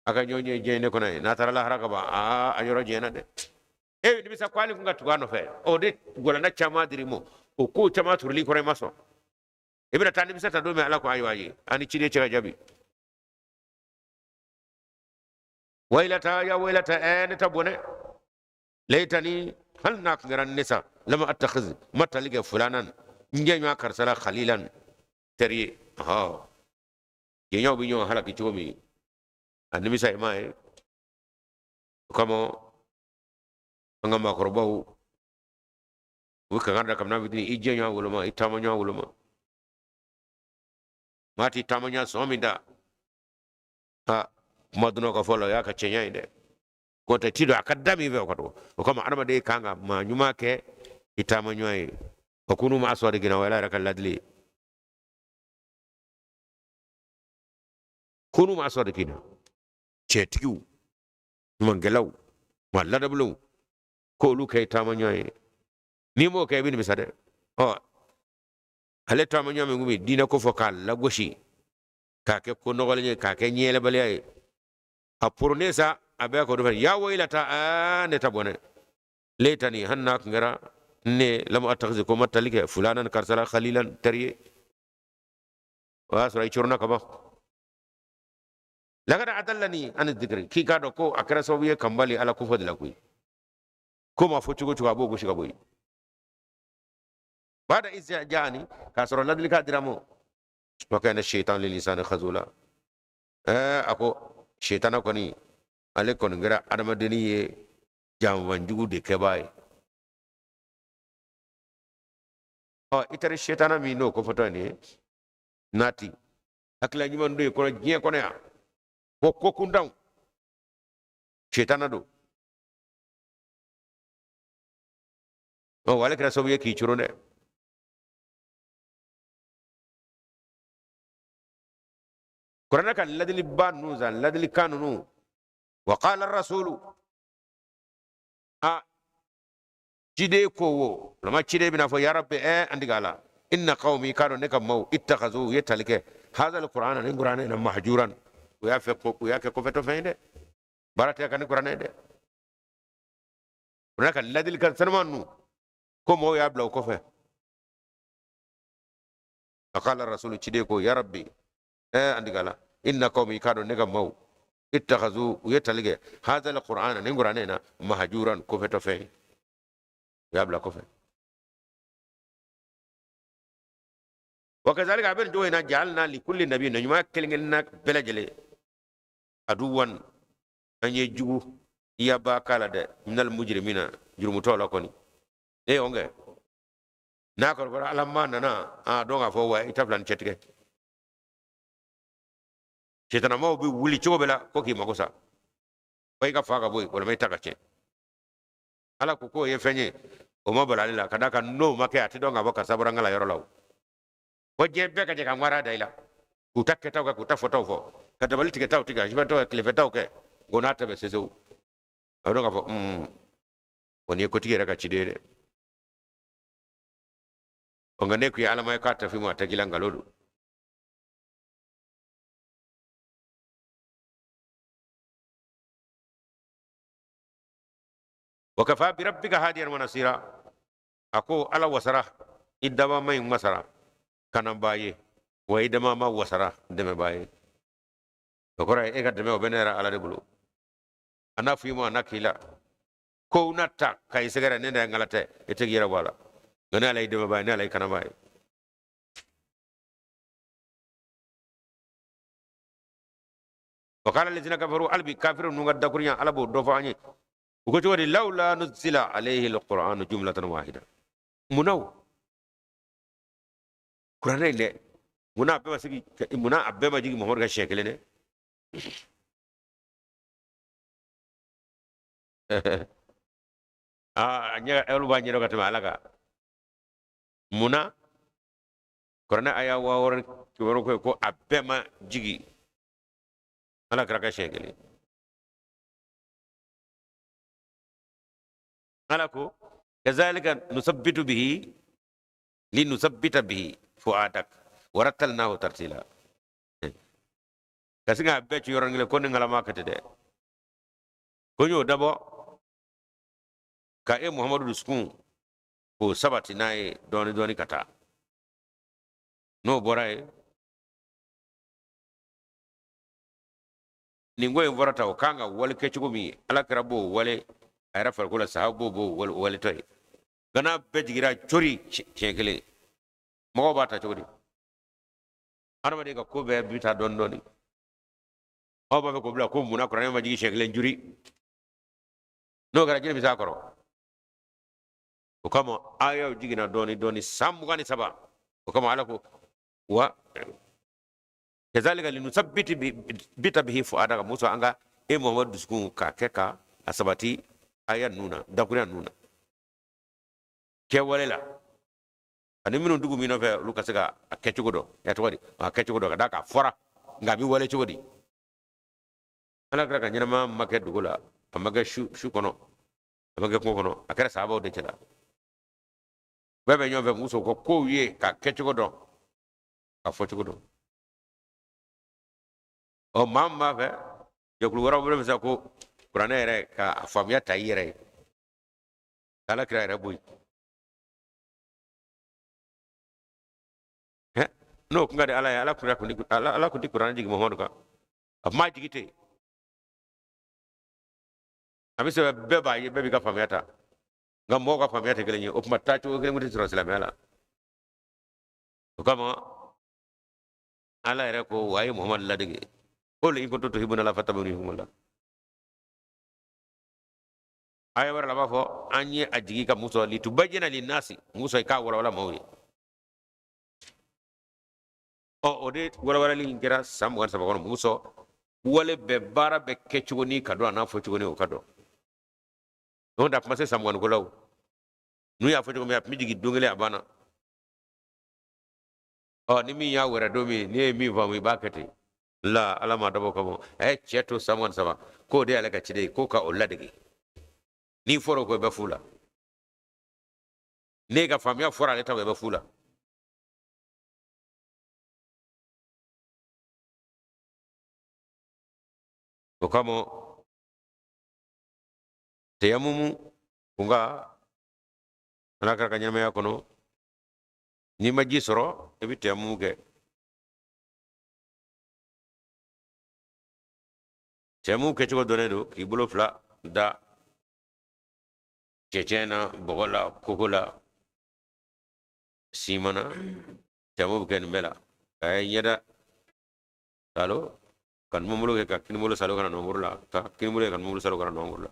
a ka ɲɔgɔn ye diɲɛ ne kɔnɔ ye, n'a taara lahara ka ban, aa a yɔrɔ jɛna dɛ. E nimisa ko hali kun ka tugu a nɔfɛ, o de gɔlɔnda caman dir'i ma, o kow caman turuli kɔrɔ i ma sɔn, i bɛna taa nimisa ta don min, Ala ko ayiwa ye an ni ciden cɛ ka jaabi. Waylata ya waylata, ne ta bɔnɛ, laitani, hali n'a kun kɛra ne sa, lama attakhiz, ma tali kɛ fulanan, n jɛɲɔgɔn karisa la, khalilan, teri ye. Ɔhɔ, jɛɲɔgɔnw bɛ ɲɔgɔn halaki cogo min, a nimisa i m'a ye. O kama an ka maakɔrɔbaw u bɛ kangari da kabini a fitinin, i jɛɲɔgɔn woloma, i taamaɲɔgɔn woloma. Maa t'i taamaɲɔgɔn sɔn min da, ha kuma donna ka fɔ la, o y'a ka cɛɲa ye dɛ, k'o tɛ ti don a ka da min fɛ o ka dɔgɔ. O kama adamaden kan ka maa ɲuman kɛ i taamaɲɔgɔn ye. Wa kunu ma'a sadiqina, o y'Ala yɛrɛ ka ladili ye. Kunu ma'a sadiqina, cɛtigiw, ɲumankɛlaw, maa ladabulenw, k'olu kɛ i taamaɲɔgɔn ye. N'i m'o kɛ, i bɛ nimisa dɛ. Ɔ ale taamaɲɔgɔn min kun bɛ diinɛ ko fɔ k'a lagosi, k'a kɛ ko nɔgɔlen ye, k'a kɛ ɲɛyɛlɛbaliya ye, a poronen sa, a bɛɛ k'o de fɛ, ya waylata, aa ne ta bɔnɛ, laitani, hali n'a kun kɛra ne, lam attakhiz, ko ma tali kɛ fulanan, karisa la, khalilan, teri ye. O y'a sɔrɔ i coronna ka ban. Laqad adallani ani dhikri, k'i k'a dɔn ko a kɛra sababu ye ka n bali Ala kofɔ de la koyi. Ko ma fɔ cogo cogo, a b'o gosi ka bɔ yen. Bada iz ja'ani, k'a sɔrɔ ladilikan dira ma. Wa kana shaitan lil insani khazula. A ko shaitana kɔni, ale kɔni kɛra adamadenni ye janfanjugu de kɛbaa ye. Ɔ i teri shaitana min n'o kofɔtɔ ye nin ye, n'a ti hakilila ɲuman don i kɔnɔ diɲɛ kɔnɔ yan, ko ko kuntanw, shaitana don. Ɔ ale kɛra sababu ye k'i coron dɛ. Kuranɛ ka ladiliba ninnu san, ladilikan ninnu. Wa qala rasulu, a ciden ko wo, lama ciden bɛna fɔ ya rabbi, an diga la, inna qawmi, k'a dɔn ne ka maaw, ittakhazu, u ye tali kɛ hadha alqur'ana, ni kuranɛ na, mahjuran, u y'a fɛ ko u y'a kɛ kɔfɛtɔ fɛn ye dɛ, baara tɛ ka ni kuranɛ ye dɛ. Kuranɛ ka ladilikan sanuman ninnu ko mɔgɔw y'a bila o kɔfɛ. A qala rasulu, ciden ko ya rabbi, an diga la, inna qawmi, k'a dɔn ne ka maaw, ittakhazu, u ye tali kɛ hadha alqur'ana, ni kuranɛ na, mahjuran, kɔfɛtɔ fɛn ye, u y'a bila kɔfɛ. Wa kazalika, a bɛ nin cogo in na, ja'alna li kulli nabiyyin, na ɲuman kelen kelenna bɛɛ lajɛlen, aduwan, an ye jugu yaba k'a la dɛ, minal mujrimina, jurumutɔw la kɔni. E y'o kɛ n'a kɔni fɔra Ala ma nana a dɔn k'a fɔ wa i ta fila ni cɛtigɛ, sitanamaw bɛ wuli cogo bɛɛ la ko k'i mako sa, fo i ka fa ka bɔ yen, walima i ta ka tiɲɛ. Ala ko k'o ye fɛn ye, o ma bala ale la, ka d'a kan n'o ma kɛ, a tɛ dɔn k'a fɔ karisa bɔra n ka la yɔrɔ la. O fo diɲɛ bɛɛ ka jɛ ka ŋwara da i la, k'u ta kɛtaw kɛ, k'u ta fɔtaw fɔ, ka dabali tigɛtaw tigɛ, ka sifɛtaw kɛ, tilefɛtaw kɛ, ko n'a ta bɛ sesew, a bɛ dɔn k'a fɔ o nin ye kotigi yɛrɛ ka ciden ye dɛ. Ɔ nka ne kun ye Alama ye k'a tɛ f'i ma, a tɛ k'i la, nkalon don. Wa kafa bi rabbika hadiyan wa nasira, a ko Ala wasara, i dabama in wasara kanabaa ye, wa i damama wasara dɛmɛbaa ye. O kɔrɔ ye e ka dɛmɛ o bɛ ne yɛrɛ Ala de bolo. A n'a f'i ma, a n'a k'i la ko na ta ka i sɛgɛrɛ, ne da n kala tɛ, i tɛ k'i yɛrɛ bɔ a la, nka ne Ala y'i dɛmɛbaa ye, ne Ala y'i kanabaa ye. Wa qala allazina kafaru, hali bi kafiru ninnu ka dakurunya Ala b'o dɔ fɔ an ye. U ko cogo di? Lawla nuzila alayhi alqur'anu jumlatan wahida. Munna o? Kuranɛ in dɛ, munna a bɛɛ ma sigi, munna a bɛɛ ma jigin Muhamadu kan siɲɛ kelen dɛ? Aa, a ɲɛ, olu b'a ɲɛdɔn ka tɛmɛ Ala kan. Munna kuranɛ aya 6600 ko ko a bɛɛ ma jigin Ala kira kan siɲɛ kelen? Ala ko kazalika nusabbitu bihi linusabbita bihi fuadak warattalnahu tartila. Ka sin k'a bɛɛ ci yɔrɔnin kelen ko ni ŋalama kɛ ten dɛ, ko n y'o dabɔ ka e Muhamadu dusukun k'o sabati n'a ye dɔɔni dɔɔni ka taa. N'o bɔra yen, nin ko in fɔra ta, o kan ka wale kɛ cogo min, Ala kira b'o wale a yɛrɛ farikolo la, sahaba b'o waletɔ ye. Nka n'a bɛɛ jiginra cori siɲɛ kelen, mɔgɔw b'a ta cogo di? Adamaden ka ko bɛɛ bi taa dɔɔni dɔɔni. Aw b'a fɛ k'o bila ko munna kuranɛ ma jigin siɲɛ kelen juri? N'o kɛra, jiri bɛ s'a kɔrɔ. O kama ayaw jiginna dɔɔni dɔɔni san 23. O kama Ala ko wa kazalika linusabbita bihi fuadaka, Musa an ka e Muhamadu dusukun k'a kɛ ka a sabati aya ninnu na, dakurunya ninnu na, kɛwale la, ani minnu tugu min nɔfɛ, olu ka se ka a kɛcogo dɔn. Ya tɔgɔ di, a kɛcogo dɔn ka d'a kan a fɔra, nka a bɛ wale cogo di? Ala kira ka ɲɛnamaya ma kɛ dugu la, a ma kɛ su kɔnɔ, a ma kɛ kungo kɔnɔ, a kɛra sahabaw de cɛla. Bɛɛ bɛ ɲɔgɔn fɛ, musow ka kow ye k'a kɛcogo dɔn, k'a fɔcogo dɔn. Ɔ, maa min b'a fɛ, jɛkulu wɛrɛw bolo bɛ se ko kuranɛ yɛrɛ ka a faamuya ta i yɛrɛ ye, k'Ala kira yɛrɛ bɔ yen. N'o kun ka di Ala ye, Ala kun Ala kun ti kuranɛ jigin Muhamadu kan. A kuma jigi ten, a bɛ sɛbɛn, bɛɛ b'a ye, bɛɛ b'i ka faamuya ta. Nka mɔgɔw ka faamuya tɛ kelen ye. O tuma taacogo kelen tɛ sɔrɔ silamɛya la. O kama Ala yɛrɛ ko wa a ye Muhamadu ladege, qul in kuntum tuhibbuna Allah fattabi'uni yuhbibkumullah. Aya wɛrɛ la, b'a fɔ an ye a jigi ka Musa litubayyina linnasi, Musa i k'a walawala maaw ye. Ɔ, o de walawalali in kɛra san 23 kɔnɔ. Musa wale bɛɛ, baara bɛɛ kɛcogo ni ka dɔn, a n'a fɔcogo ni o ka dɔn. N'o tɛ, a kuma se san 20 ko la o. N'u y'a fɔ cogo min, a tun bɛ jigin don kelen, a banna. Ɔ, ni min y'a wɛrɛ don min, n'i ye min faamu, i b'a kɛ ten la. Ala ma dabɔ kama, a ye cɛ to san 23 k'o de y'ale ka ciden ye, k'o ka o ladege. N'i fɔra o kɔ, i bɛ fu la. N'e ka faamuya fɔra ale ta kɔ, i bɛ fu la. O kama teyamumu kunga Ala kira ka ɲɛnamaya kɔnɔ, n'i ma ji sɔrɔ, i bɛ teyamumu kɛ. Teyamumu kɛcogo dɔnnen don: k'i bolo fila da cɛncɛn na, bɔgɔ la, koko la, siman na. Teyamumu bɛ kɛ nin bɛɛ la. Ka ɲɛda salo ka numanbolo kɛ ka kinibolo salo ka na nɔnkuru la, ka kinibolo kɛ ka numanbolo salo ka na nɔnkuru la.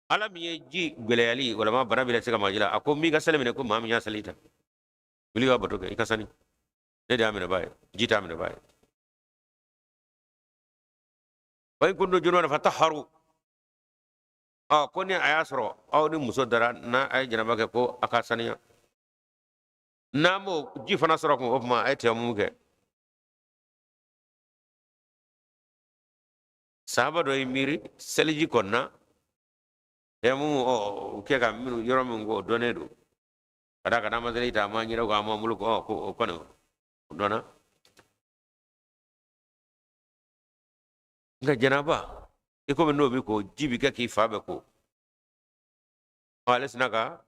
Ala min ye ji gɛlɛyali walama bana b'i la se ka maji la, a ko n b'i ka seli minɛ ko maa min y'a seli ta wuli ka bato kɛ, i ka sani, ne de y'a minɛbaa ye, ji t'a minɛbaa ye. Wa in kuntum junuban fatahharu. Ɔ, ko ni a y'a sɔrɔ aw ni muso dara, n'a a ye janaba kɛ, ko a ka saniya. N'a m'o ji fana sɔrɔ kun, o tuma a ye tayamumu kɛ. Sahaba dɔ y'i miiri seliji kɔnɔna tayamumu, ɔ, o kɛ ka minnu yɔrɔ min ko o dɔnnen don, ka d'a kan n'an ma seli ta, an b'an yɛrɛ ko an b'an bolo ko, ɔ, ko o kɔni o dɔnna. Nka janaba, i komi n'o bɛ ko, ji bɛ kɛ k'i fa bɛɛ ko, ɔ, ale sina ka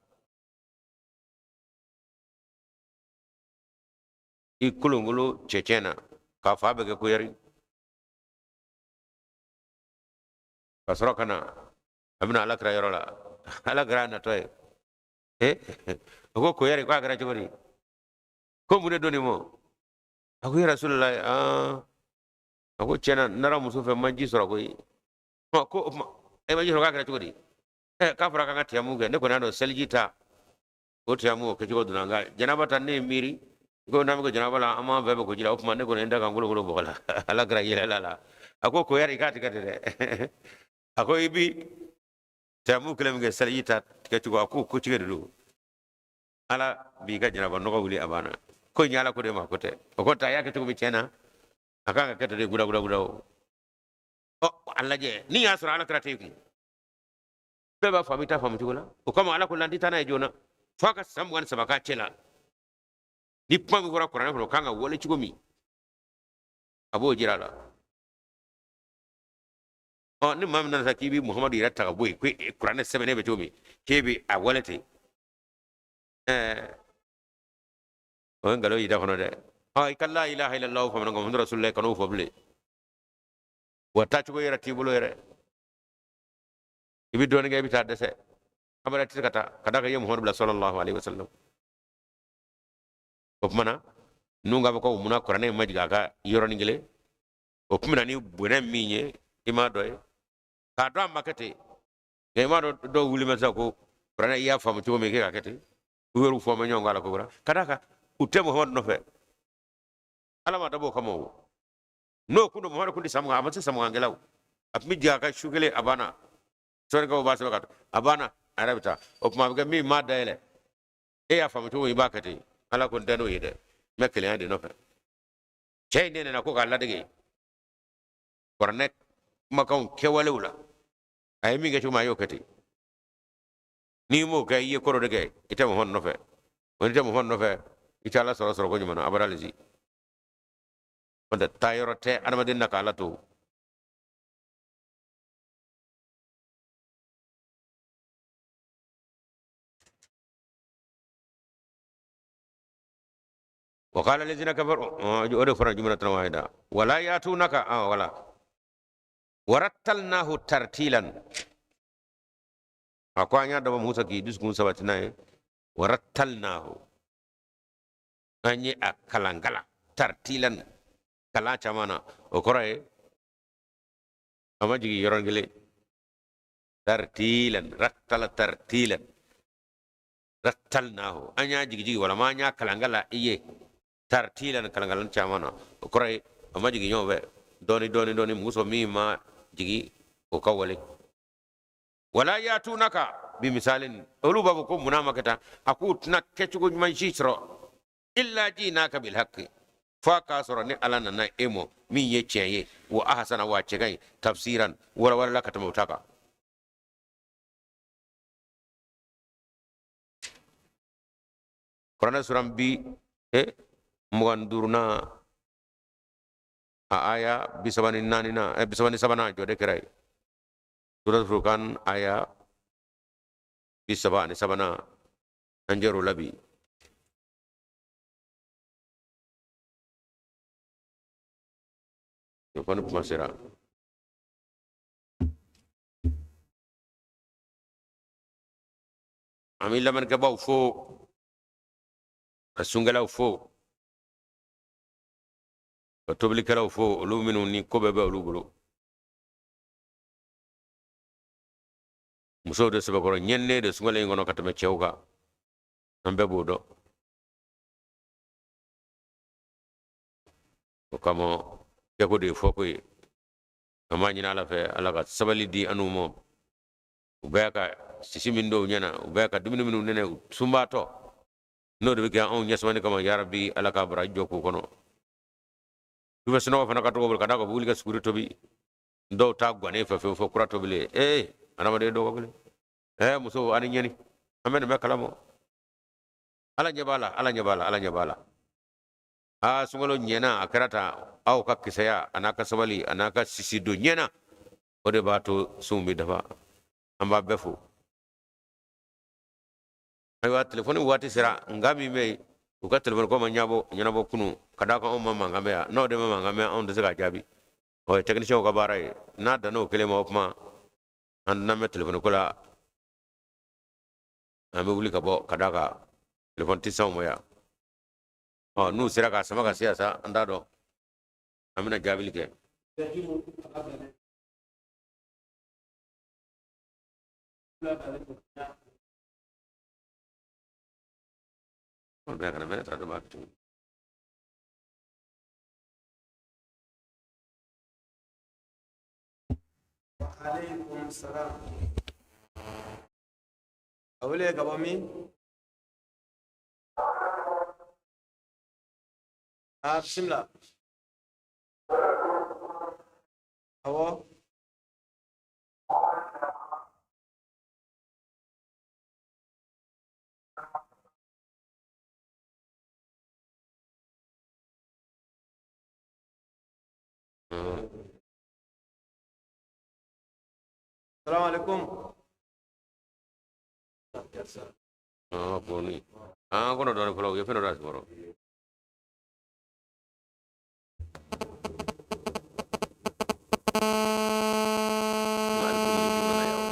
i kolonkolon cɛncɛn na k'a fa bɛɛ kɛ koyari, ka sɔrɔ ka na. A bɛna Ala kira yɔrɔ la. Ala kira natɔ ye, o ko koyari, ko a kɛra cogo di? Ko mun de don nin ma? A ko ya Rasulullah, aa, a ko tiɲɛna, n nana muso fɛ, n ma ji sɔrɔ koyi. Ɔ, ko o tuma e ma ji sɔrɔ, k'a kɛra cogo di? K'a fɔra k'an ka tayamu kɛ, ne kɔni y'a dɔn seliji ta, o tayamu o kɛcogo donna, nka janaba ta, ne ye miiri Ko n'an bɛ ko janaba la, an m'an bɛɛ bɛ ko ji la. O tuma ne kɔni n da ka n kolokolo bɔgɔ la. Ala kira yɛlɛla la, a ko ko yari i k'a tigɛ ten dɛ. A ko i bi tayamu kelen min kɛ seliji ta tigɛ cogo, a ko ko tigɛ de don. Ala b'i ka janaba nɔgɔ wuli, a banna. Ko in ye Ala ko de ma ko tɛ. O ko ta a y'a kɛ cogo min tiɲɛ na, a kan ka kɛ ten de, guda guda guda. O ɔ a lajɛ n'i y'a sɔrɔ Ala kira tɛ i kun, bɛɛ b'a faamu i t'a faamu cogo la. O kama Ala ko la n tɛ taa n'a ye joona f'a ka san 23 k'a cɛ la. Ni kuma min fɔra kuranɛ kɔnɔ, o kan ka wale cogo min, a b'o jira a la. Ɔ ni maa min nana sa k'i bɛ Muhamadu yɛrɛ ta ka bɔ yen, ko kuranɛ sɛbɛnnen bɛ cogo min, k'e bɛ a wale ten, o ye nkalon y'i da kɔnɔ dɛ. Ɔ i ka la ilaha illallah faamu nka Muhamadu rasulillah kan'o fɔ bilen. Wa taacogo yɛrɛ t'i bolo yɛrɛ, i bɛ dɔɔnin kɛ i bɛ taa dɛsɛ, abada tɛ se ka taa ka d'a kan i ye Muhamadu bila sallallahu alaihi wasallam. O tuma na ninnu k'a fɔ ko munna kuranɛ in ma jigin a ka yɔrɔnin kelen, o tun bɛ na ni bonɛ min ye i m'a dɔn ye, k'a dɔn a ma kɛ ten. Nka i m'a dɔn dɔw wuli bɛ sisan ko kuranɛ i y'a faamu cogo min k'e ka kɛ ten, u yɛrɛw fɔ ma ɲɔgɔn kɔ a la ko wɛrɛ ka d'a kan u tɛ Muhamadu nɔfɛ. Ala ma dabɔ o kama o. N'o kun don, Muhamadu kun tɛ san 20, a ma se san 20 kɛla o. A tun bɛ jigin a ka su kelen, a banna. Sɔnnikɛw b'a sɛbɛn ka to, a banna, a yɛrɛ bɛ taa. O tuma a bɛ kɛ min m'a dayɛlɛ, e y'a faamu cogo min i b'a kɛ ten. Ala ko n tɛ n'o ye dɛ, n bɛ kelenya de nɔfɛ. Cɛ in de nana ko k'a ladege kuranɛ kumakanw kɛwalew la, a ye min kɛ cogo min a y'o kɛ ten. N'i m'o kɛ, i ye ko dɔ de kɛ, i tɛ Muhamadu nɔfɛ. O n'i tɛ Muhamadu nɔfɛ, i tɛ Ala sɔrɔ sɔrɔ ko ɲuman na abada lezi. N'o tɛ taa yɔrɔ tɛ adamaden na k'Ala to. وقال الذين كفروا o de fɔra جملة واحدة ولا يأتونك ولا ورتلناه ترتيلا. A ko an y'a dabɔ Musa k'i dusukun sabati n'a ye. ورتلناه, an ye a kalankala, ترتيلا kalan caman na. O kɔrɔ ye a ma jigin yɔrɔnin kelen. ترتيلا رتل ترتيلا رتلناه, an y'a jigi jigi walama an y'a kalankala i ye ترتيلا kalankalan caman na. O kɔrɔ ye a ma jigin ɲɔgɔn fɛ, dɔɔni dɔɔni dɔɔni. Muso min ma jigin o ka wale. ولا يأتونك بمثال, olu b'a fɔ ko munna ma kɛ tan. A k'u tɛna kɛcogo ɲuman si sɔrɔ إلا جئناك بالحق, f'a k'a sɔrɔ ni Ala nana e mɔ min ye tiɲɛ ye, وأحسن wa cɛ ka ɲi, تفسيرا walawalala ka tɛmɛ o ta kan. Kuranɛ suran bi 25nan, a aya 34 na, 33nan jɔ de kɛra ye. Surat Furqan aya 33nan, an jɛr'o la bi. O kɔni kuma sera. An bɛ lamɛnnikɛbaaw fo, ka sunkɛlaw fo, ka tobilikɛlaw fo, olu minnu ni ko bɛɛ bɛ olu bolo. Musow de sɛbɛkɔrɔ ɲɛnnen de sunkalo in kɔnɔ ka tɛmɛ cɛw kan, an bɛɛ b'o dɔn. O kama kɛko de ye fɔko ye. An b'a ɲini Ala fɛ, Ala ka sabali di an n'u ma. U bɛɛ ka sisi min dɔw ɲɛna, u bɛɛ ka dumuni minnu nɛnɛ sunbaatɔ, n'o de bɛ kɛ anw ɲɛsumani kama, yarabi Ala ka baraji jɔ k'u kɔnɔ. U bɛ sunɔgɔ fana ka tɔgɔ bolo ka d'a kan u bɛ wuli ka suguri tobi, dɔw t'a guwanen fɛ fewu fo kura tobilen. Ee adamaden dɔw ka kelen muso ani ɲɛni, an bɛ nin bɛɛ kalama. Ala ɲɛ b'a la, Ala ɲɛ b'a la, Ala ɲɛ b'a la. Aa sunkalo ɲɛna, a kɛra tan. Aw ka kisɛya a n'a ka sabali a n'a ka sisi don ɲɛna, o de b'a to sunw bɛ dafa. An b'a bɛɛ fo. Ayiwa, telefɔni waati sera. Nka min bɛ yen, u ka telefɔni ko ma ɲɛnabɔ kunun ka d'a kan anw ma mankan mɛn yan. N'aw de ma mankan mɛn, anw tɛ se k'a jaabi. O ye tɛkinisiyɛnw ka baara ye. N'a dann'o kelen ma, o kuma an tɛna mɛn telefɔni ko la, an bɛ wuli ka bɔ ka d'a kan telefɔni tɛ s'anw ma yan. Ɔ n'u sera k'a sama ka se yan sa, an t'a dɔn, an bɛna jaabili kɛ. Bɛɛ kana mɛnɛ ta dɔ b'a kɛ cogo. Aleykum salam. A wele ka bɔ min? A bisimila. Awɔ. Salamu alaikum. Ah, koni. Ah, kono dɔɔni fɔlɔ, u ye fɛn dɔ da senkɔrɔ. Hali ko misi mana yan.